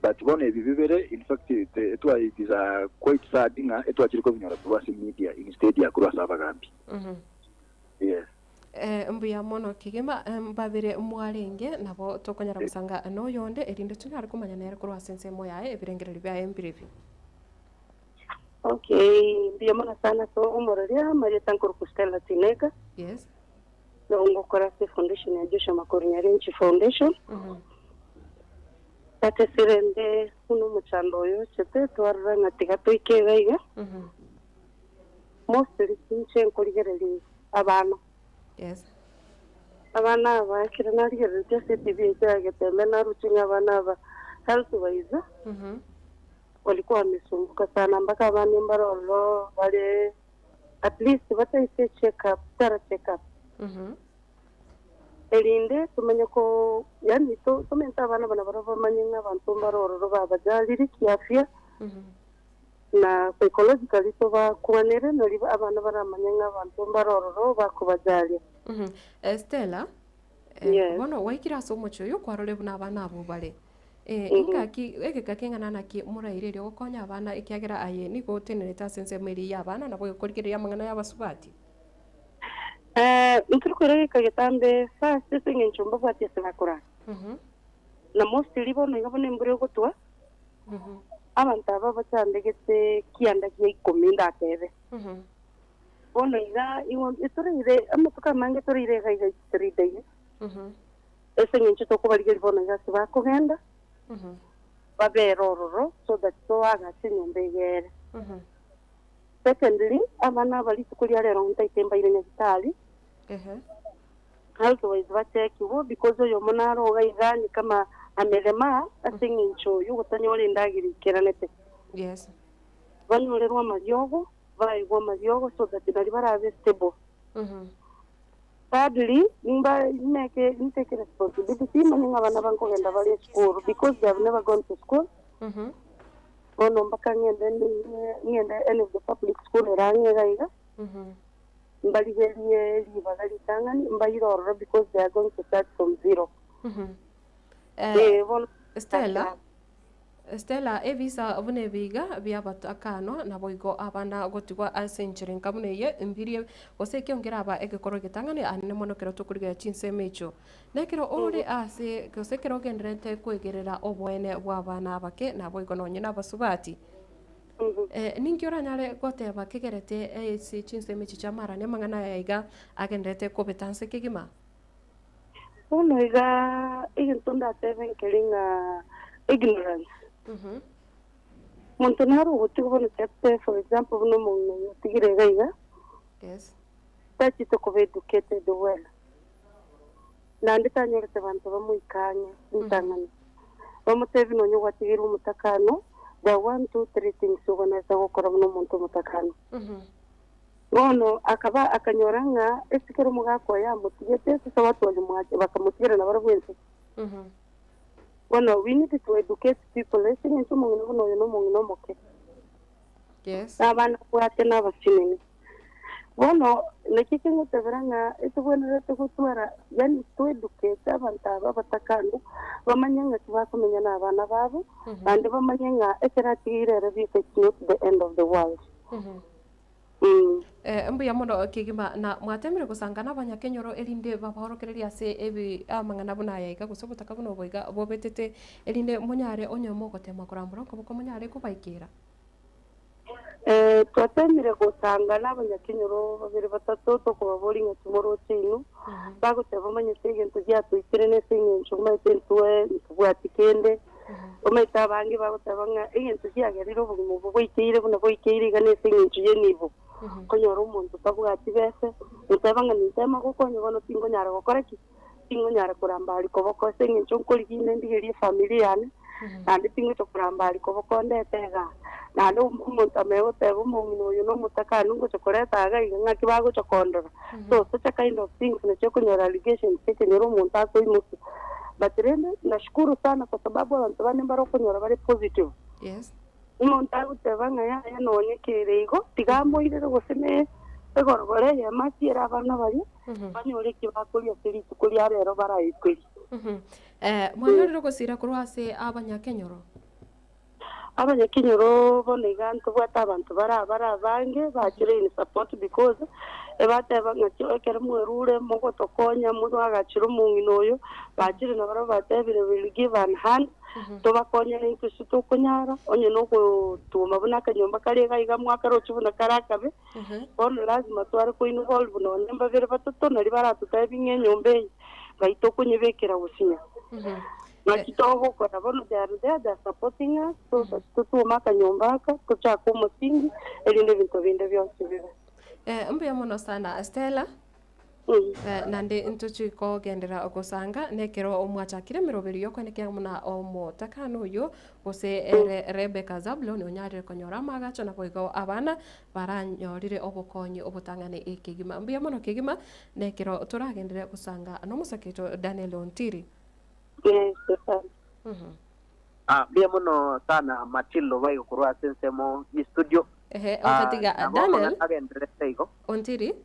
But bono ebi bibere in fact etwa it is a quite sad ng'a etwachire kobinyora korwa ase media instead ya korwa ase abagambi. Yes. Mbuya mono kegima mbabere mwarenge nabo tokonyara gosanga noyonde erinde tonyare komanya nere korwa ase ensemo yaye ebirengererio biaye mbirebi. Okay, mbuya mono sana ase omororia, amarieta nkorokwa Stella Tinega. Yes. Nabo ngokora ase efoundation ya Joshua Makori Nyarenchi Foundation. Tata ase rende buna omochando oyo ochete twarora ng'a tiga toike iga iga. Mostly inche nkorigereria abana. Yes. Abana aba ekero narigereretie ase etv yaito ya Getembe naruche ng'a abana aba health wise walikuwa wamesumbuka sana mpaka abande mbare ororo bare at least bataete check up thorough check up. Erinde tomenye ko yaani to tomente abana buna barabwo bamanye ng'a abanto mbare ororo babajarire kiafya, na psychologically tobakwanere nari abana baramanye ng'a abanto mbare ororo bakobajaria. Stella, Yes. bono gwaikire ase omochie oyo kwarorire buna abana abwo bare. Ingaki egeka keng'ana naki moraire erio gokonya abana ekiagera aye nigo otenerete ase ensemo eria y'abana nabo egokorigereria amang'ana y'abasubati? Intwe tokoira getambe first ase eng'encho mbabwati ase bakorara. Na mostly bono iga buna embura egotwa, abanto aba bachandegete kianda gia ikomi ndatebe. Bono iga igo etoreire amatuko amange toreire iga iga 3 days, ase eng'encho tokobarigeria bono iga ase bakogenda, babere ororo so that toagache enyomba egere. Secondly, abana aba rituko ria rero ntaete mbaire nyagitari, health wise bachekiwe because oyomo naro iga iga ni kama amerema ase eng'encho yogotanyora endagera ikeranete. Banyorerwe amariogo, baigwe amariogo so that nari barabe stable. Thirdly, nimba make ntake responsibility manye ng'a abana bankogenda bare esukuru because they have never gone to school. Bono mpaka ng'ende ng'ende any of the public school ere ang'e iga iga, mbarigerie ribaga ritang'ani mbaire ororo because they are going to start from zero. Bono Stella. Stella, ebisa buna ebiiga bi'abatakanwa, naboigo abana gotigwa ase enchera enka buna eye, mbirie, gose ekio nkeraba egekorwa egetang'ani anene mono ekero tokorigereria chinsemo echio. Na ekero ore ase, gose ekero ogendererete kwegerera oboene bw'abana abake, naboigo nonye nabasubati. Ninki oranyare goteba kegerete ase chinsemo echi chi'amarani amang'ana aya iga agendererete kobeta nse kegima? Bono iga egento ndatebe nkeri ng'a ignorance. Monto nare ogotigwa bono tebe for example buna omong'ina oyo otigire iga iga, tachete koba educated well, naende tanyorete banto bamoike ang'e ritang'ani, bamotebie nonye gwatigeirwe omotakano, there are one, two, three things obwenerete gokora buna omonto omotakano. Bono akaba akanyora ng'a ase kera omogaka oye amotigete, sasa batware mwache, bakamotigera nabarabwo ense. Bono we need to educate people ase eng'encho omong'ina buna oyo nomong'ina omoke, na abana abwate na abasinini. Bono naki ekengotebera ng'a etobwenerete gotwara yaani to educate abanto aba abatakanu, bamanye ng'aki bakomenya na abana babo, naende bamanye ng'a ekero atigeire ere bieka it's not the end of the world. Mbuya mono kegima, na mwatemire gosanga nabanyakenyoro erinde babaorokererie ase ebi amang'ana buna aya iga, gose obotaka buna obo iga bobetete, erinde monyare onye mogoteema korambora okoboko monyare kobaikera. Twatemire gosanga nabanyakenyoro babere batato tokobaboria ng'a timoroche inwe, bagoteba omanyete egento giatoikire nese eng'encho omanyete intwe ntobwati kende. Omanyete abange bagoteba ng'a egento kiagerire obogima obo bwaikeire buna bwaikeire iga nase eng'encho y'enibo. Okonyora omonto tabwati bese, goteba ng'a nintema gokonya bono tingonyara gokora ki? Tingonyara koramba aria koboko ase eng'encho nkorigia inde ndigerie efamiri yane, naende tingocha koramba aria koboko ndete igaa. Naende omonto amanye goteba omong'ina oyo na omotakani ngocha koreta iga iga ng'aki bagocha kondora. So such a kind of things nachio okonyora allegations ekenyoro omonto akoimokia. But rende nashukuru sana kwa sababu abanto bande mbare okonyora bare positive. Yes. Omonto agoteba ng'a yaya nonye kere igo, tiga amoirere gose ne egorogoro eyemo achiere abana baria, banyore eki bakoria ase rituko ria rero baraekerie. Mwanyorire ogosira korwa ase abanyakenyoro? Abanyakenyoro bono iga ntobwate abanto bare abare abange bachire in support because ebateba ng'a ekero mwerure mogotokonya mwagachire omong'ina oyo, bachire nabarabwo batebire we will give an hand tobakonye naintwe ase tokonyara, onye na ogotuoma buna akanyomba kare iga iga mwakaroche buna kare akabe, bono lazima tware ko involve nonye mbabere batato naria baratotebi ng'a enyomba eye ngai tokonyebekera gosinya. Naki togokora bono they are there, they are supporting us so that totwome akanyomba aka, tochake omosingi, erinde ebinto binde bionsi bibe. Mbuya mono sana Stella. Naende ntochi kogenderera gosanga nekero mwachakire emeroberi y'okoenekia buna omotakani oyio gose ere Rebecca Zabulon onyarire konyora amaagacho naboigo abana baranyorire obokonyi obotang'ani kegima. Mbuya mono kegima nekero toragenderere gosanga nomosake oito Daniel Ontiri. Yes, asante. Ah, mbuya mono sana Matilda obaige korwa ase ensemo ye studio. Ehe, Ah, otatiga nabo Daniel amang'ana agendererete igo. Ontiri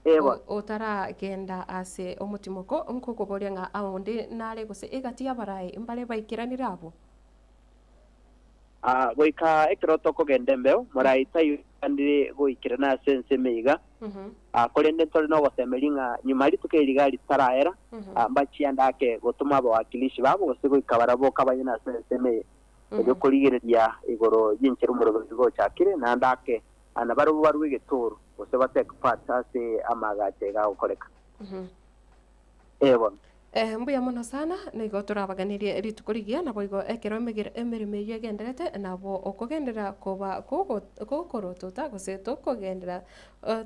Eh, bono. otaragenda ase omotimoko nkokoboria ng'a aonde nare gose egati y'abarai mbare baikeranire abwo? Ah, goika ekero tokogenda embeo, morai taiyo oikanire goikerana ase ensemo eye iga. Ah, korende ntore nogosemeria ng'a nyuma rituko eri iga ritaraera, ah, mbachiande ake gotoma abawakilishi babo gose goika barabwo kabanyene ase ensemo eye, erio korigereria igoro y'enchera omoroberi iga ochakire, naende ake ah, nabarabwo barue egetoro, gose ba take part ase amaagacho iga agokoreka. Ee bono. Mbuya mono sana, nigo torabaganerie rituko rigiya, naboigo ekero emegera emeremo eyio egendererete, nabo okogenderera koba kogo gokorotota gose tokogenderera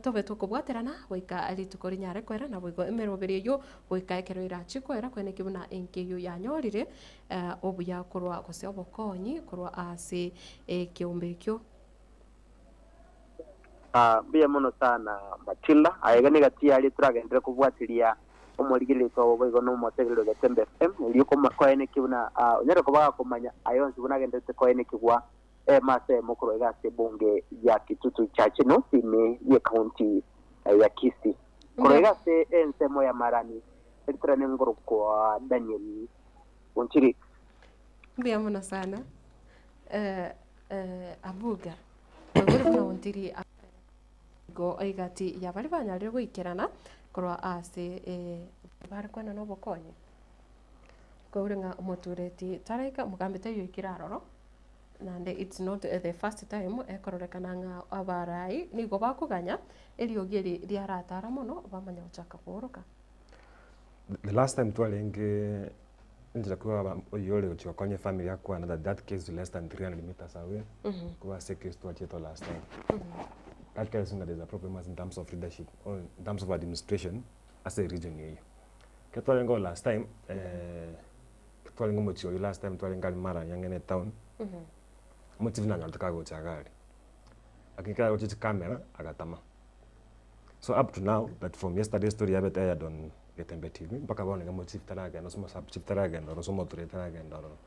tobe tokobwaterana goika rituko rinyare koera, naboigo emeroberi eyio goika ekero erachie koera kweneki buna enki eyio yanyorire obuya korwa gose obokonyi korwa ase ekeombe ekio. Mbuya mono sana Matilda, aye iga negati yaria toragenderere kobwatiria omorigereria obo boigo nomotegereri o Getembe FM, erio koenekia buna onyare koba gakomanya aye onsi buna agendererete koenekigwa ase eyemo korwa iga ase ebunge ya Kitutu Chache North ime ye county ya Kisii. Korwa iga ase ensemo ya Marani, eritorane ngorokwa Daniel Onchiri. Mbuya mono sana. Eh, eh, Abuga, kwaigure buna ontiri igo egati ya baria banyarire goikerana korwa ase eh, bare kwenena obokonyi. Kwaigure ng'a omotureti taraika, omogambi taiyo oikire aroro, naende it's not the first time ekororekana ng'a abarai nigo bakoganya eriogi eri riaratara mono bamanya gochaka kooroka. The last time twarenge enchera kwa oyio ore gochia gokonya efamily akwana that that case is less than 300 meters away korwa ase ecase twachiete last time. That tells you that there's a problem as in terms of leadership or in terms of administration ase eregion eyio. Ekero twarenge oo last time, ekero twarenge omochie oyio last time twarenge aria Mara ang'e na etown, omochief nanyorete kagocha iga aria, lakini ekero aroche chicamera agatama. So up to now that from yesterday story yabete aired on Getembe TV mpaka bono iga mochief taragenda gose omosub chief taragenda ororo gose omotureti taragenda ororo.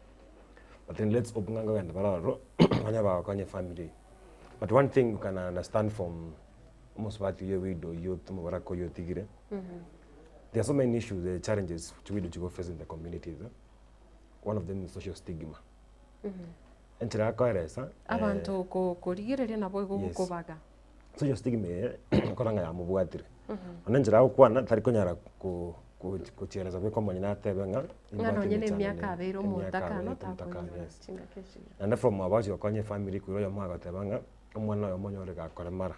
But then let's hope ng'a nkogenda bare ororo banye bagokonya efamily eyio. But one thing you can understand from omosubati oyio widow oyio omoboraka oyio otigire, there are so many issues the challenges chiwidow chigo face in the communities eh, one of them is social stigma. Enchera akoeresa Abanto ko- korigereria nabo igo Yes. gokobaga. Social stigma eye nkora ng'a yamobwatire. Nonya enchera agokwana tari konyara ko- ko- kochieleza bweka omonyene atebe ng'a Ng'a nimbwate nonye na emechando emiaka eye, abeire emiaka omotakano abeire omotakano, takonyora yes. chingaki echi iga. Naende from abo agochi gokonya efamiri koira oyomo agoteba ng'a omwana oyomo onyore gakoremara.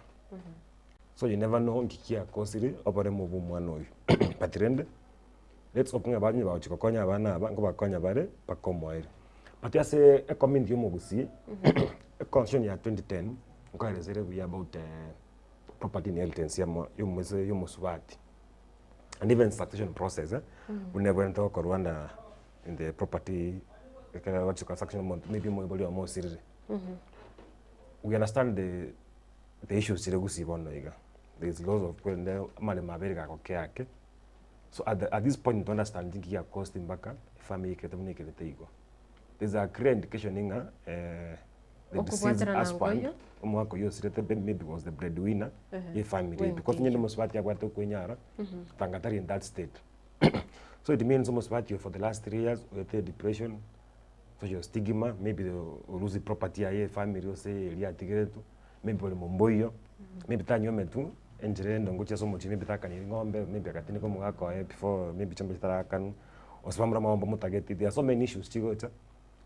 So you never know nki kiakosire oboremo bwa omwana oywo. But rende, let's hope ng'a abanyi bagochi gokonya abana aba nkobakonya bare mpaka omoerio. But ase ecommunity ya omogusii, econstitution ya 2010, nkoeresere buya about property inheritance ya mo- ya omose ya omosubati, and even succession process buna ebwenerete gokorwa na in the property ekero bagochi gokora succession omonto maybe omoibori omo osirire. We understand the the issues chire gusii bono iga, there is lots of korende amaremo abere gagokea ake, so at the at this point to understand nki gia caused mpaka efamiri ekerete buna ekerete igo. There is a clear indication ng'a the deceased Okobwaterana husband nkoiyo. omwaka oyio osirete be- maybe was the breadwinner Ehe, ye efamiri eyio because onye bw'engencho. omosubati abwate okwenyara tanga tari in that state. So it means omosubati oyo for the last 3 years oetire depression, social stigma, maybe o lose property yaye efamiri gose eria atigeretwe, maybe boremo mboiyo, maybe tanywometwe enchera ende ngochia ase omochie maybe takaniri eng'ombe, maybe agatindeka omogaka oye before maybe chiombe chitarakanwa, gose bamura amagombo motageti, there are so many issues chigocha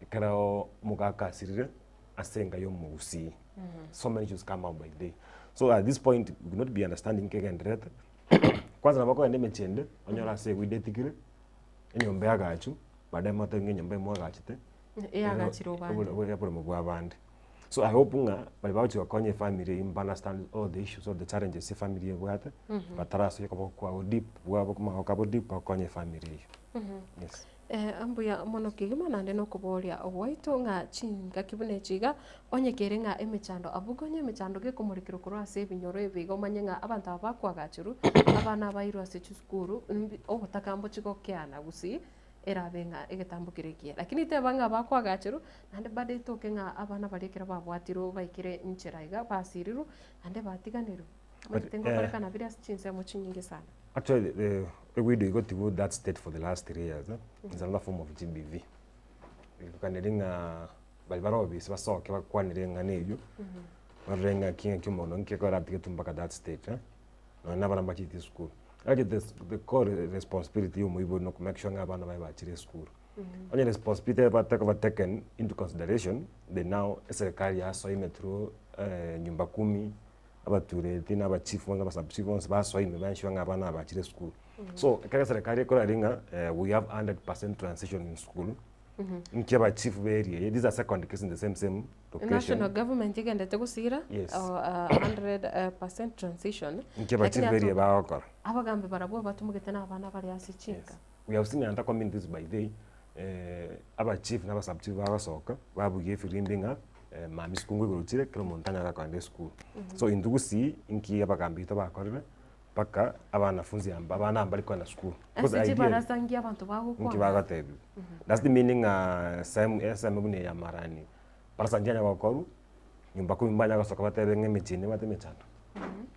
ekero omogaka asirire ase enka ya omogusii. So many issues come out by day. So at this point we could not be understanding nkegendererete, kwanza nabo okogenda emechie ende, onyore ase eguida etigire, enyomba eagachu, baadaye motebi ng'a enyomba mwagachete, Eagachire obande. oboremo bwa abande. So I hope ng'a baria bagochi gokonya efamiri eyio mba understand all the issues all the challenges efamiri ebwate, batarasoe koboko kwabo deep bwabo amagoko abo deep bakonye efamiri eyio. Yes. Eh, mbuya mono kegima naende nokoboria gwaito ng'a chingaki buna echi iga, onye kere ng'a emechando abwo konya emechando gekomorekerwa korwa ase ebinyoro ebi iga omanye ng'a abanto aba bakoagachirwe, abana abairwe ase chisukuru, mbi obotaka mbochi gokeana gusii, erabe ng'a egetambo kere ekiya. Lakini teba ng'a bakoagachirwe, naende bado etoke ng'a abana baria ekero babwatirwe baikire nchera iga basirirwe, naende batiganirwe. But, Omanyete ngokorekana bire ase chinsemo chinyinge sana. Actually, the widow got to that state for the last 3 years. Eh? It's another form of GBV. Kaneri ng'a bari bare obisi basoke bakwanire ng'a eyio barore ng'a ki ng'aki omonto nki ekero atigetwe mpaka that state eh? Nonya na abana mbachete esukuru. Actually, the core responsibility ya omoibori no make sure ng'a abana baye bachire esukuru. Onye responsibility bataka taken into consideration, then now eserikali yasoime through nyumba kumi, abatureti na abachief bonsi abasubchief bonsi basoime baensure ng'a abana aba bachire esukuru. So ekero eserikali ekorari ng'a we have 100% transition in school, nki abachief ba area eye, this is a second case in the same same location. National government egendete gosira Yes. 100 percent transition. Nki abachief Lakini ba area ato- bagokora. Abagambi barabwo batumugete na abana bari ase chinka. We have seen in other communities by day, abachief na abasubchief bagosoka babugia efirimbi ng'a mami school igoro chire kera omonto anyare kogenda esukuru. So intwe gusii nki abagambi baito bakorire mpaka abanafunzi amba abana mbari kogenda sukuru. Because Ase ideally, chibarasa nki abanto nki bagokwana. bagotebiwa. That's the meaning ng'a sehemu esehemu buna ya Marani barasa nchianya gokorwa nyumba kumi mbanya gosoka batebe ng'a emechie ende ebwate emechando.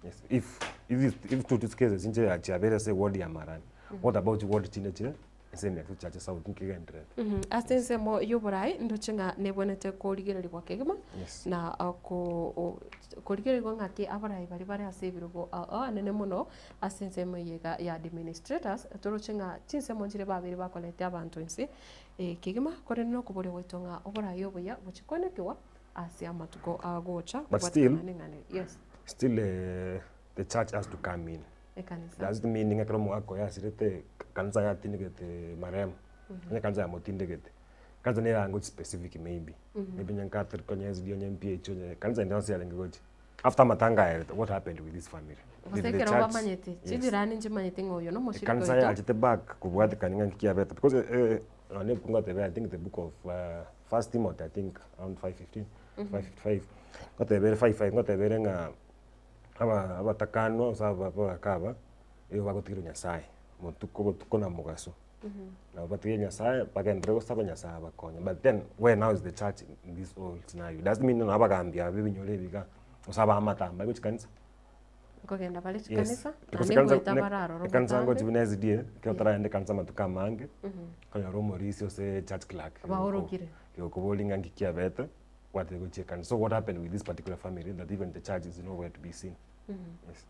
Yes, if two cases inche chiabeire ase eward ya Marani, what about ward chinde chire? Ase emiaka tochache south nkegendererete. Ase ensemo y'oboraai ndoche ng'a nebwenerete korigererigwa kegima Yes. na ko korigererigwa ng'aki abarai baria bare ase ebirogo anene mono ase ensemo eye iga ya administrators toroche ng'a chinsemo nchire babere bakorete abanto inse kegima korende nokoboria gwaito ng'a oborai obuya bochie koenekiwa ase amatuko agocha But still, kobwatekana neng'ana eye. Yes. still the church has to come in. Ekanisa. Does it mean ng'a ekero omogaka oyo asirete kanisa yatindegete marehemu, onye kanisa yamotindegete, kanisa nere yarange gochia specific maybe, maybe onye Catholic onye SDA onye MPH onye kanisa ende yonsi yarenge gochia. After amatanga aerete, what happened with this family? Gose Did the ekero church- bamanyete, Yes. chijirani nchimanyete ng'a oyo nomoshirika Ekanisa oito. yachete back kobwatekania ng'a nki kiabete because nonye ebuku ngoteba I think the book of First Timothy I think around 5:15, 5:55, ngoteba ere 5:5 ngoteba ere ng'a aba abatakanwa gose aba abagaka aba, nigo bagotigerwa Nyasaye, motuko botuko na mogaso. Nabo batige Nyasaye, bagenderere gosaba Nyasaye abakonye. But then, where now is the church in this whole scenario? Does it mean nabo abagambi aba ebinyoro ebi iga, gose abaamate mbari gochia kanisa? Nkogenda bare Yes. chikanisa, Because naende ekanisa ngoeta ne- bare aroro ekanisa botambe. ngochi buna SDA, ekero otaragenda ekanisa amatuko amange, okonyora omorisia gose church clerk, Baorokire. okoboria ng'a nki kiabete, gwateba gochia ekanisa. So what happened with this particular family that even the church is nowhere to be seen. Yes.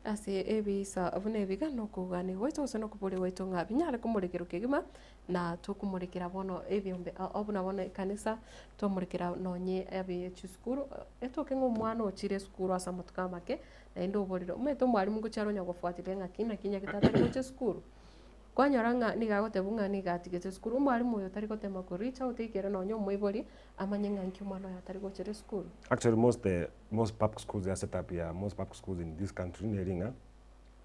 Ase ebiisa buna ebiga nokogania gwaito gose nokoboria gwaito ng'a binyare komorekerwa kegima, na tokomorekera bono ebiombe ao buna bono ekanisa, twamorekera nonye abe chisukuru, etoke ng'a omwana ochire esukuru ase amatuko amake, naende oborire, omanyete omwalimu ngochia are onya gofuatilia ng'aki naki nyagete atari gocha esukuru. Kwanyora ng'a nigo agotebwa ng'a nigo atigete esukuru, omwalimu oyo tari gotema ko reach out ekere nonye omoibori, amanye ng'a nki omwana oyo atari gochera esukuru. Actually most most public schools ya set up ya most public schools in this country neri ng'a,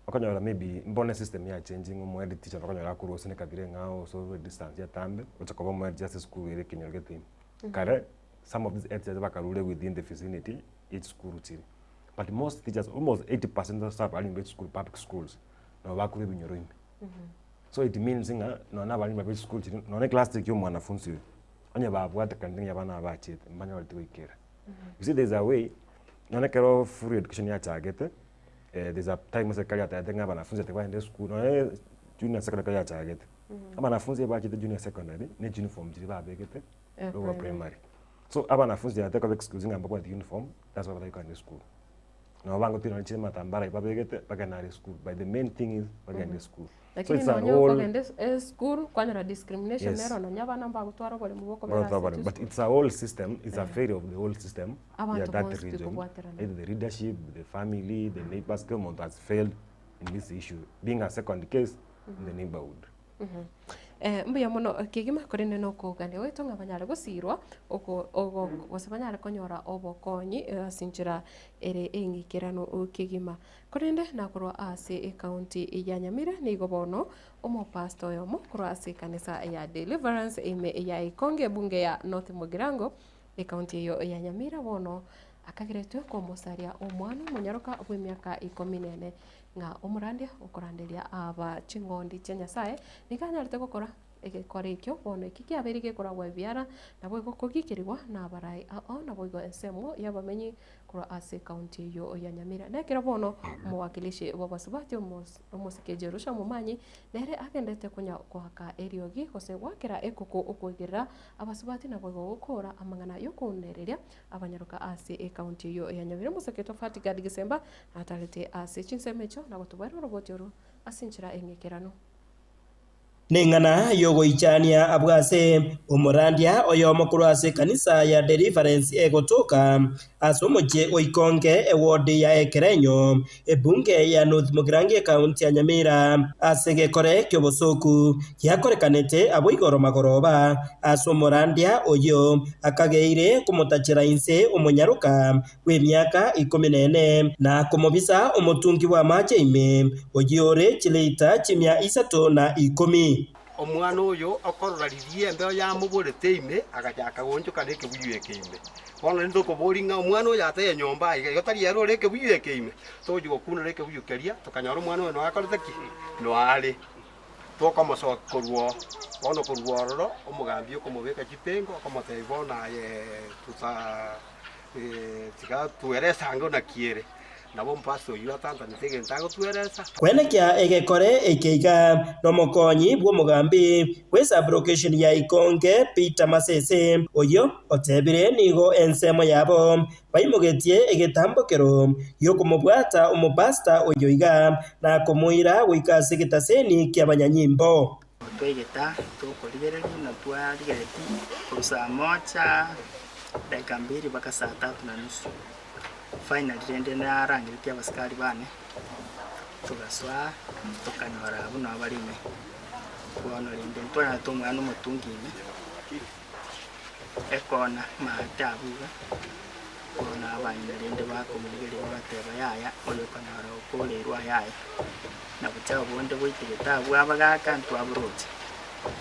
okonyora maybe mbone system ya changing omo head teacher okonyora akorwa gose ne ekabira eng'ao gose orwe distance etambe, gocha koba omo head teacher ase esukuru ere ekenyoro gete ime. Kare, some of these head teachers bakarure within the vicinity ya chisukuru chiria. But most teachers almost 80% of staff aria be chisukuru public schools, nabo bakorwa ebinyoro ime. So it means ng'a nonye na abalimu babe chisukuru chiria, nonye eclass ya omwanafunzi oyo, onye babwatekanete ng'a abana aba bachete, mbanyoreti goikera. You see there is a way, nonye ekero free education yachagete, there is a time eserikari yatebete ng'a abanafunzi ati bagende esukuru, nonye junior secondary ekero yachagete, abanafunzi ebachete junior secondary, ne chiuniform chiria babegete, lower primary. So abanafunzi yateba koba excuse ng'a mbabwati uniform, that's why batari kogenda esukuru. Nabo bangotiga nonye chire amatambara ayio babegete, bagende are esukuru, but the main thing is bagende esukuru. So Lakini it's an nonye whole okogenda es- esukuru, kwanyora discrimination Yes. nero nonye abana mbagotwara oboremo bwa okobera Bagotwara ase oboremo, but chisukuru. it's a whole system, it's a failure of the whole system ya Abanto that bonsi region, tikobwaterana. either the leadership, the family, the neighbors, kera omonto has failed in this issue, being a second case in the neighborhood. Mbuya mono kegima korende nokogania gwaito ng'a banyare gosirwa oko ogo gose banyare konyora obokonyi ase enchera ere eng'ikeranu kegima. Korende nakorwa ase ecounty ya Nyamira nigo bono omopastor oyomo korwa ase ekanisa ya Deliverance ime ya Ikonge ebunge ya North Mugirango ecounty eyio ya Nyamira bono akageretwe komosaria omwana omonyaroka bw'emiaka ikomi na ene ng'a omorandia okoranderia aba ching'ondi chia Nyasae nigo anyarete gokora egekora ekio, bono eki kiabeire gekoragwa ebiara, naboigo kogikerigwa nabarai ao, naboigo ensemo y'abamenyi korwa ase ekaunti eyio ya Nyamira. Nekero bono omowakilishi bw'abasubati omosike Jerusha Momanyi nere agenderete konya goaka eriogi gose goakera ekuku okwegerera abasubati naboigo gokora amang'ana y'okounereria abanyaroka ase ekaunti eyio ya Nyamira. Omosike Tofati Gad Gisemba Natarete ase chinsemo echio na gotobwera oroboti oro ase enchera eng'ekeranu. Neng'ana y'ogoichania abwo ase omorandia oyomo korwa ase ekanisa ya Deliverance egotoka ase omochie o Ikonge eward ya Ekerenyo, ebunge ya North Mugirango ekaunti ya Nyamira. Ase egekore ki'obosoku giakorekanete abwo igoro magoroba ase omorandia oyio akageire komotachera inse omonyaroka bw'emiaka ikomi nene, na komobisa omotungi bw'amaache ime, oyio ore chilita chimia isato na ikomi. Omwana oyo okorora riria embeo yamoborete ime, agachaka goonchoka nekebuyu eke ime. Bono rende tokoboria ng'a omwana oyo ateye nyomba aiga, igo tari ere ore ekebuyu eke ime? Togochia gokunora ekebuyu keria, tokanyora omwana oyo noakorete ki? Noare. Tokomosokia korwa oo. Bono korwa ororo, omogambi okomobeka chipengo, okomotebia bono aye tuta tiga twere esango naki ere. Nabo omopastor oyio atantanete egento agotweresa. Kwenekia egekore eke iga nomokonyi bw'omogambi bw'esablocation ya Ikonge Peter Masese, oyio otebire nigo ensemo yabo baimogetie egetambokero gi'okomobwata omopastor oyio iga na komoira goika ase egetaseni ki'abanyanyimbo. Twaigeta tokorigereria na twarigeretie korwa saa moja dakika mbili mpaka saa tatu na nusu. Finally rende narangeretie abasikari bane, togasoa tokanyora abwo nabo bare ime. Bono rende ntwanyorete omwana omotungi ime, ekona maate abwo iga, bono abang'ina rende bakomorigereria bagateba yaya oyo okonyora okoreirwe ayaye. Na bochao bonde boitegete abwo abagaka ntwaboroche.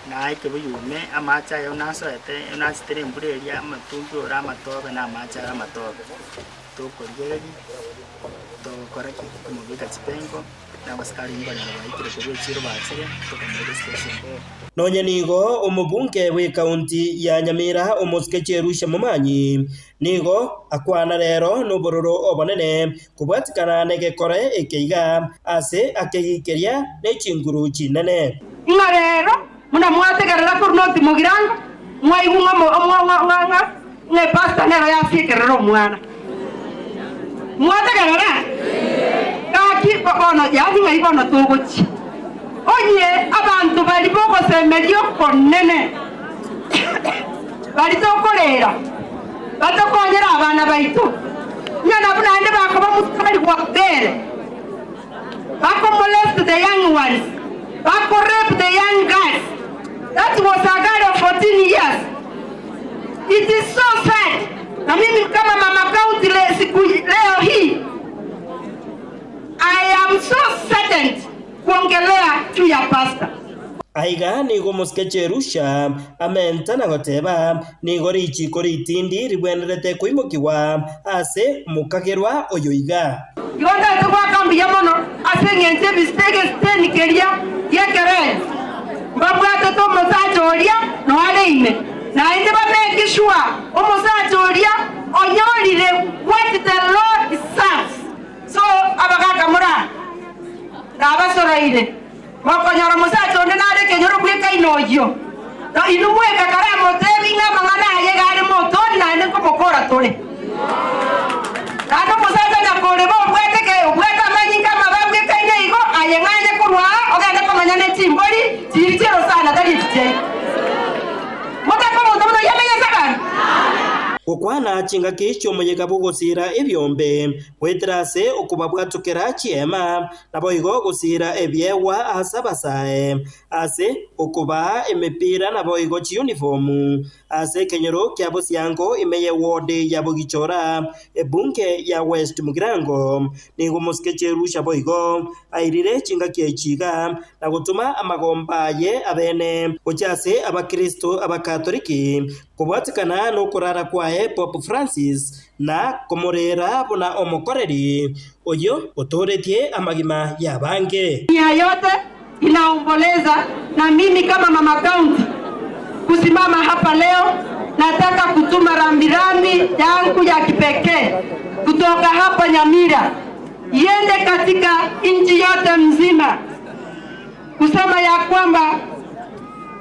Na ekebuyu ime amache aye nasoete nasitere embura eria amatumbi ore amatobe na amache are amatobe. Tokorigereria, togokora ki? Komobeka chipengo, na abasikari nkonyora baikire korwa echiro bachire, tokamoira estation. Nonya nigo omobunge bw'ekaunti ya Nyamira omosike Cherusha Momanyi nigo akwana rero nobororo obonene kobwatikana negekore eke iga ase akegikeria ne chinguru chinene. Ng'a rero buna mwategerera korwa noti mogirango, mwaigwa ng'a omo- omo- ng'a- ng'a- ng'a ng'a epastor nero yasiekerera omwana. Mwategerera? Gaki bo- bono yaani ng'ai bono togochia? Onye abanto baria bogosemeria okonene baria tokorera, batokonyere abana baito, ng'a nabwo naende bakoba mstari bwa mbere, Bako molest the young ones, bako rape the young girls, that was a girl of 14 years. It is so sad. Na mimi kama mama county le, siku leo hii I am so saddened kuongelea juu ya pastor. Aiga nigo omosike Cherusha amenta na goteba, Nigo richiko ritindi ribwenerete koimokigwa ase omokagerwa oyo iga. Igo ntagete goaka mbuya mono ase engencho ebisite egesiteni keria gi'ekerengo mbabwatete omosacha oria noare ime, naende ba make sure omosacha oria onyorire what the law deserves. So abagaka more aa, nabasoroire, mokonyora omosacha onde nare ekenyoro bwekaine oyio, na inwe mweka karamotebi ng'a amang'ana aye iga are motoni naende nkomokora tore. Naende omosacha nyakoreba obwate ke obwate amanyinga amabe abwekaine igo, aye ng'anye korwa aa ogende komenya ne chimbori chiria chi'orosana tari echi chiaito. Motake omonto buna oyio amenye Sagani? Gokwana chingaki chi'omoyega bw'ogosiira ebiombe, goetera ase okobabwatokera chiema, naboigo gosiira ebiegwa ase abasae, ase okobaa emepira naboigo chiyunifomu, ase ekenyoro kia Bosiango ime y'eward ya Bogichora, ebunge ya West Mugirango. Nigo omosike Cherusha boigo airire chingaki echi iga na gotoma amagomba aye abene gochia ase abakristo abakatoliki kobwatekana nokorara kwaye Pope Francis na komorera buna omokoreri oyio otooretie amagima y'abange. Dunia yote inaomboleza na mimi kama mama county kusimama hapa leo, nataka kutuma rambirambi yangu ya kipekee kutoka hapa Nyamira iende katika nchi yote mzima, kusema ya kwamba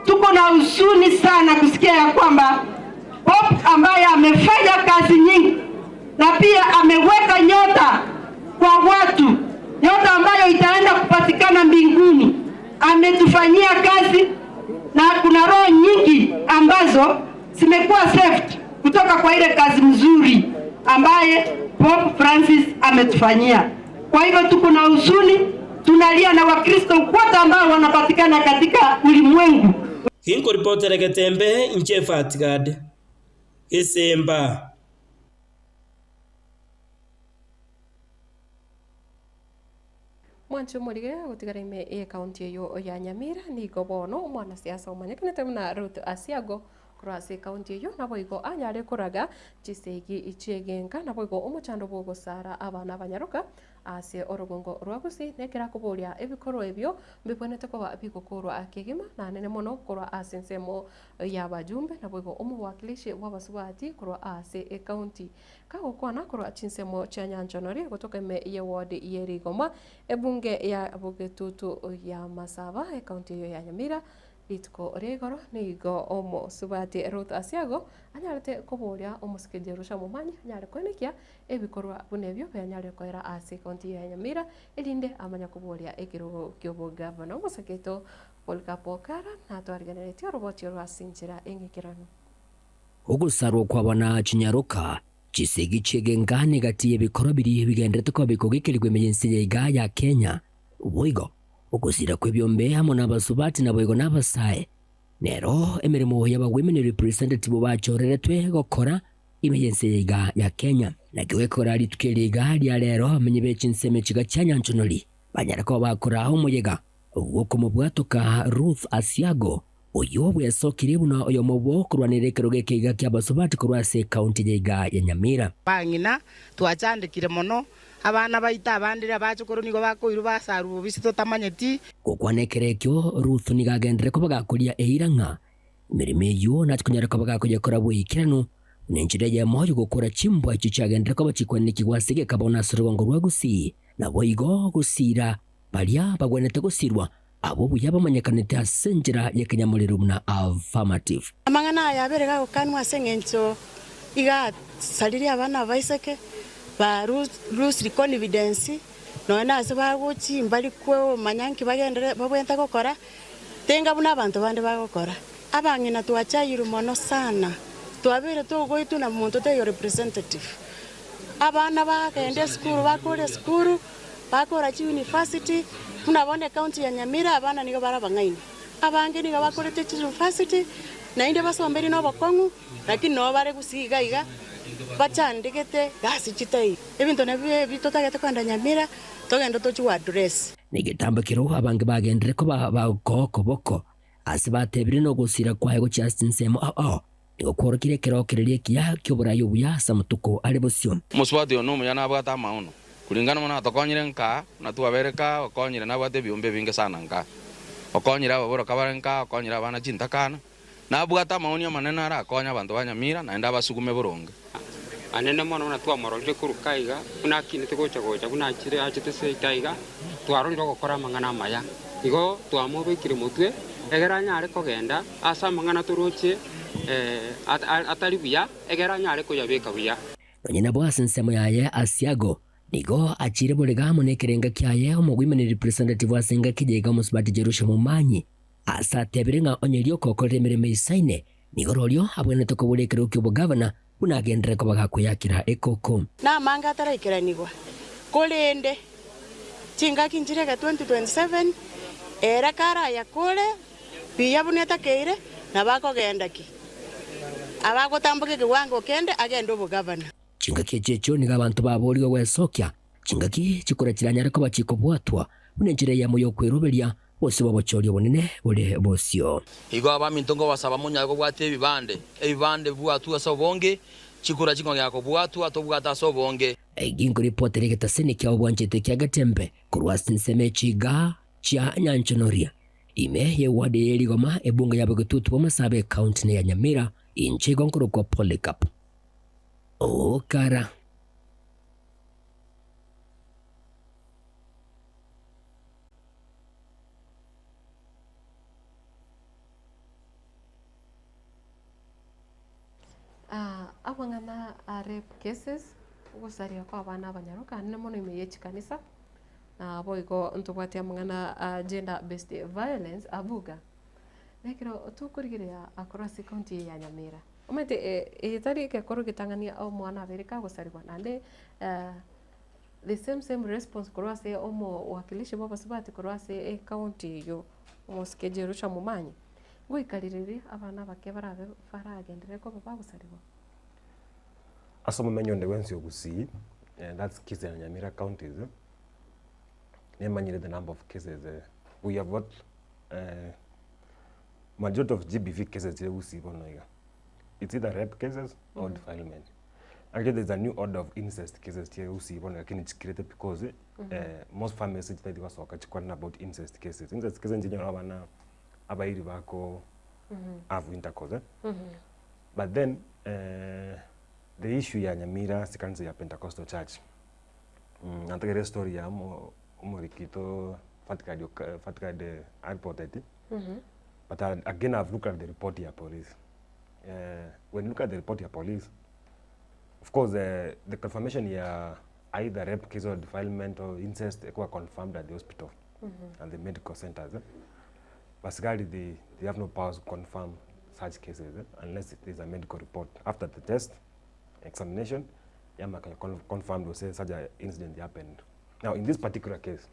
tuko na huzuni sana kusikia ya kwamba Pope ambaye amefanya kazi nyingi na pia ameweka nyota kwa watu, nyota ambayo itaenda kupatikana mbinguni. Ametufanyia kazi na kuna roho nyingi ambazo zimekuwa saved kutoka kwa ile kazi mzuri ambaye Pope Francis ametufanyia. Kwa hivyo tuko na huzuni, tunalia na Wakristo wote ambao wanapatikana katika ulimwengu. Ginkoripotera egetembe inche Fatgad, Gesemba. Mwanche omorige gotigara ime y'ekaunti eyio ya Nyamira nigo bono omwanasiasa omanyekanete buna Ruth Asiago korwa ase ekaunti eyio naboigo anyare koraga chisegi chi'egenka naboigo omochando bw'ogosara abana abanyaroka. Ase orogongo rwa Gusii nekero akoboria ebikorwa ebio mbibwenerete koba bigokorwa kegima na anene mono korwa ase ensemo y'abajumbe naboigo omowakilishi bw'abasubati korwa ase ecounty. Kagokwana korwa chinsemo chia Nyanchonori gotoka ime ye ward ye Rigoma ebunge ya Bogetutu ya Masaba ecounty eyio ya Nyamira Rituko ria igoro nigo omosubati Ruth Asiago anyarete koboria omosike Jerusha Momanyi anyare koenekia ebikorwa buna ebio bianyarire koera ase ekaunti ya Nyamira erinde amanye koboria ekerogo ki'obogavana. Omosike oito Polycarp Okara natwarigeneretie oroboti orwo ase enchera eng'ikeranu. Ogosarwa kw'abana chinyaroka, chisegi chi'egenka negati y'ebikorwa biria bigenderete koba bikogekerigwa ime y'ense ya igaa ya Kenya. Boigo, ogosira kw'ebiombe amo nabasubati naboigo nabasae, nero emeremo y'aba women representative bachoreretwe gokora ime y'ense ya igaa ya Kenya. Nakio gekogera rituko eri igaa ria rero abamenyi be chinsemo echiga chia Nyanchonori banyare koba bakoraa omoyega bw'okomobwatoka Ruth Asiago, oyio bwesokirie buna oyomo bw'okorwanera ekerogo eke iga ki'abasubati korwa ase ekaunti ya igaa ya Nyamira. Bang'ina, twachandekire mono, Abana baito abande riria bachokoro nigo bakoirwa basarwa bobisi totamanyeti. Gokwana ekero ekio, Ruth nigo agenderere koba gakoria eira ng'a emeremo eyio nache konyara koba gakoyekora boikeranu, buna enchera eyemo y'ogokora chimbwa echio chiagenderere koba chikwanekigwa ase egekabao na ase orogongo rwa Gusii, naboigo gosiira baria bagwenerete gosirwa, abwo buya bamanyekanete ase enchera y'ekenyamorero buna affirmative. Amang'ana aya abere gagokanwa ase engencho iga asaririe abana abaiseke ba loosely confidence, nonya nase bagochia mbari komanya nki bagenderere babwenerete gokora, tenga buna abanto bande bagokora. Abang'ina twachayirwe mono sana, twabeire togoitwa na monto taiyo representative. Abana bagenda esukuru bakore esukuru. Bakora chiuniversity, buna bono ecounty ya Nyamira abana nigo bare abang'aini. Abange nigo bakorete chiuniversity naende basombeire na obokong'u lakini nabo bare gusii iga iga bachandegete gasi chitaiyo. Ebinto nabio ebi totagete kogenda Nyamira togende tochie go address. Negetambo ekero abange bagenderere koba bagokoa okoboko ase batebire nogosira kwaye gochia ase chinsemo ao ao. Nigo kworokirie ekerokererio ekiya ki'oboraai obuya ase amatuko are bosio. Omosubati oyo nomuya nabwate amaono, kuringana buna atokonyire nka, buna twabere kaa, okonyire nabwate ebiombe ebinge sana nka, okonyire ababoroka bare nka, okonyire abana chintakana, nabwate amaoni amanene arakonye abanto ba Nyamira naende abasugume boronge. Anene mono buna twamororire korwa kaiga, buna akinete gocha gocha, buna achire achete seito aiga, twarorire ogokora amang'ana amaya. Igo twamobekire motwe, egere anyare kogenda ase amang'ana toroche atari buya, egere anyare koyabeka buya. Nonya nabo ase ensemo yaye Asiago nigo achiire borega amo nekerenga kiaye omogoimani representative ase engaki yaiga omosubati Jerusha Momanyi ase atebire ng'a onye rioka okorire emeremo eisaine nigo rorio abwenerete kobora ekerogo ki'obogavana buna agenderere koba gakweyakera ekoko. Namange ataraikeranigwa, korende chingaki nchire iga 2027 ere karayakore buya buna etakeire, nabo akogenda ki? Abagotamboka ekewango kende agende obogavana. Chingaki echi echio nigo abanto baboorigwe gwesokia, chingaki chikura chiranyare koba chikobwatwa buna enchera eyemo y'okweroberia gose bw'obochori obonene bore bosio. Igo abaminto nkobasaba monyare kobwatia ebibande, ebibande bibwatwe ase obonge, chikura chikong'ea kobwatwa, tobwate ase obonge. Ginko ripotera egetaseni kiao bwanchete kia Getembe korwa ase ensemo echiga chia Nyanchonoria, ime y'eward ye Rigoma, ebunge ya Bogetutu bw'Amasaaba ecounty ne ya Nyamira, inche igo nkorokwa Polycarp Okara. Amang'ana a rape cases, ogosaria kwa abana abanyaroka anene mono ime ye chikanisa, na boigo ntobwate amang'ana a gender based violence abuga. Na ekero tokorigereria korwa ase ekaunti eye ya Nyamira, omanyete eye tari egekoro getang'ani omwana abeire kagosarigwa naende the same same response korwa ase omowakilishi bwa abasubati korwa ase ecounty eyio, omosike Jerusha Momanyi, ngoika ririri abana abake barabe baragenderere koba bagosarigwa? Ase omomenyo onde bwensi o Gusii, that's Kisii and Nyamira counties, nimanyire the number of cases we have got majority of GBV cases chire Gusii bono iga, it's either rape cases or defilement. Actually there's a new order of incest cases chia Gusii bono lakini chikirete because most families chitari gosoka chikwane about incest cases. Incest cases nchinyora abana abairi bako have intercourse eh. But then the issue ya Nyamira ase ekanisa ya Pentecostal church, natagere estory ya omo omoriki oito Fatikadi Fatikadi areporteti, but again I've looked at the report ya police. When you look at the report ya police, of course the confirmation ya either rape case or defilement or incest ekuwa confirmed at the hospital and the medical centers eh. Basigari they, they have no powers to confirm such cases eh, unless there is a medical report after the test examination yamaka confirmed gose such a incident happened. Now in this particular case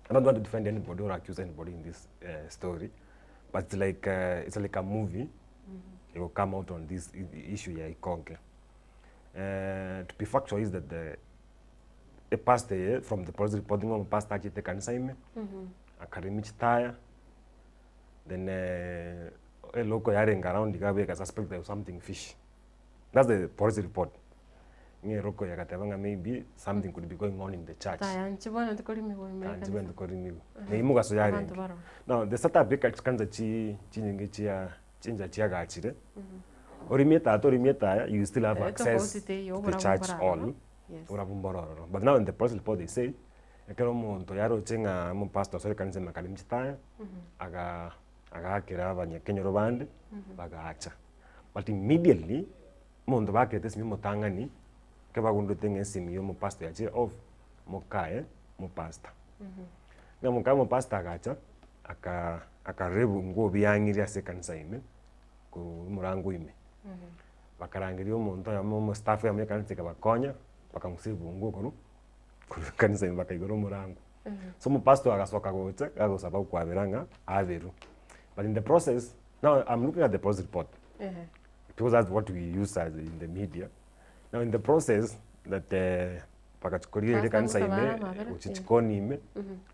I don't want to defend anybody or accuse anybody in this uh, story but it's like, uh, it's like a movie it will come out on this issue ya Ikonge. Uh, to be factual is that the a pastor eh, from the police reporting on pastor achete kanisa ime akaremia chitaya then eh, eloko yarenge around ikabeka suspect there was something fish that's the police report ng'a eroko yagateba ng'a maybe something could be going on in the church Taya inche bono ntikorimiwa ime Taya ekanisa. inche bono ntikorimiwa. Na imogaso yarenge. Abanto baroo. Now the setup eka chikanisa chi chinyinge chia chincha chiagachire, orimie tata orimie taya you still have Eh, access tofauti teiyo, to the oborabu church mboraroro. hall, Yes. oborabu mboro ororo. But now in the police report they say, ekero omonto yaroche ng'a omopastor asore ekanisa ime akaremia chitaya, aga agaakera abanyakenyoro bande, bagaacha. But immediately, omonto bakerete esimi omotang'ani, ekero bagundurete ng'a esimi ya omopastor yachire off, mokaye omopastor. Ng'a mokaye omopastor agacha, aka akarora ebunguo biang'irie ase ekanisa ime, korwa omorango ime. Bakarangeria omonto oyomo omostaff oyomo ekanisa ekabakonya, bakamusa ebunguo korwa korwa ekanisa ime bakaigora omorango. So omopastor agasoka gocha, gagosaba okwabera ng'a aberwe. But in the process, now I'm looking at the police report, because that's what we use as in the media. Now in the process that bagachia korigereria Pastor ekanisa gosaba ime, amabera, gochia eh. chikoni ime,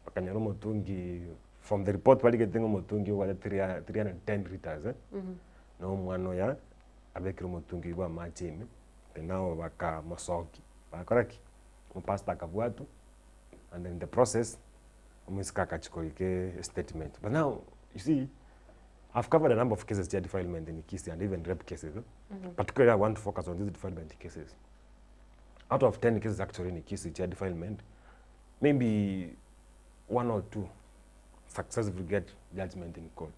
bakanyora omotungi from the report barigete ng'a omotungi obwate 310 litres eh, na omwana oyo abekire omotungi bwa amache ime, then nabo bakamosokia, bagakora ki? Omopastor akabwatwa, and in the process, omoiseke akachia korika estatement. But now, you see, I've covered a number of cases chia defilement in Kisii and even rape cases, particularly I want to focus on these defilement cases. Out of 10 cases actually in Kisii chia defilement, maybe one or two successfully get judgment in court.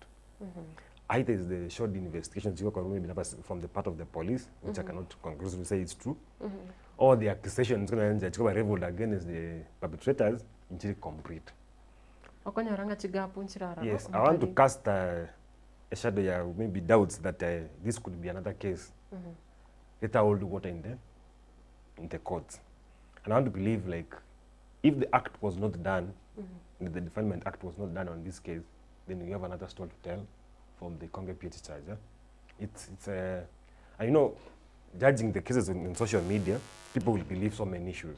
Either is the short investigation maybe from the part of the police, which I cannot conclusively say it's true, or the accusations chikoba leveled against the perpetrators nchiri complete. Okonyora ng'a chigapu nchiraroro. Yes, I want to cast a shadow ya maybe doubts that this could be another case. Let her hold water in the in the courts. And I want to believe like if the act was not done, if the Defilement Act was not done on this case, then we have another story to tell from the Ikonge PH charge. Eh? It's, it's uh, and you know, judging the cases on, in social media, people will believe so many issues.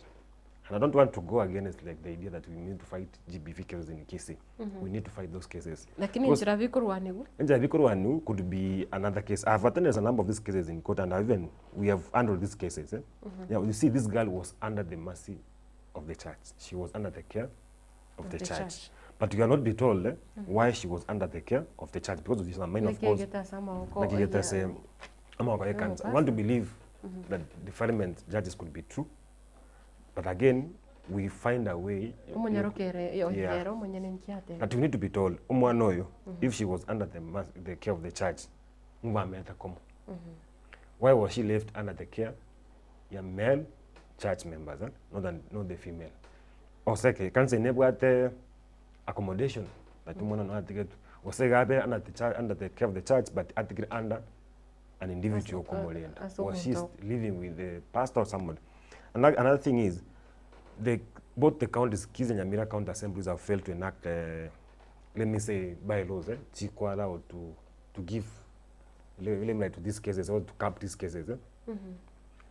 And I don't want to go against like the idea that we need to fight GBV cases in Kisii. We need to fight those cases. Lakini Because- njira bikorwanigu Njira bikorwanigu could be another case. I've attended a number of these cases in court and even we have handled these cases. Eh? Yeah, you see, this girl was under the mercy of the church. She was under the care of, the, church. church. But you cannot be told eh, why she was under the care of the church because she's a minor, of course. Nakigeta ase amagoko Nakigeta oye- ase amagoko ye kanisa. I want to believe that defilement judges could be true. But again, we find a way. Omonyarokere Yeah. oyere omonyene nkiatebe. That we need to be told, omwana oyo, if she was under the, the care of the church, ngwameta komo. Why was she left under the care ya male church members, eh? not, than, not the female? Oseke, kanisa inebwate accommodation that omwana no atigetwe. Oseke abe under the, church, under the care of the church, but atigire under an individual komorenda. as Was she omonto. living with the pastor or somebody? Another, another thing is, the, both the counties, Kisii and Nyamira county assemblies have failed to enact, let me say, bylaws, eh, chikwala or to, to give limelight to these cases or to cap these cases. Eh?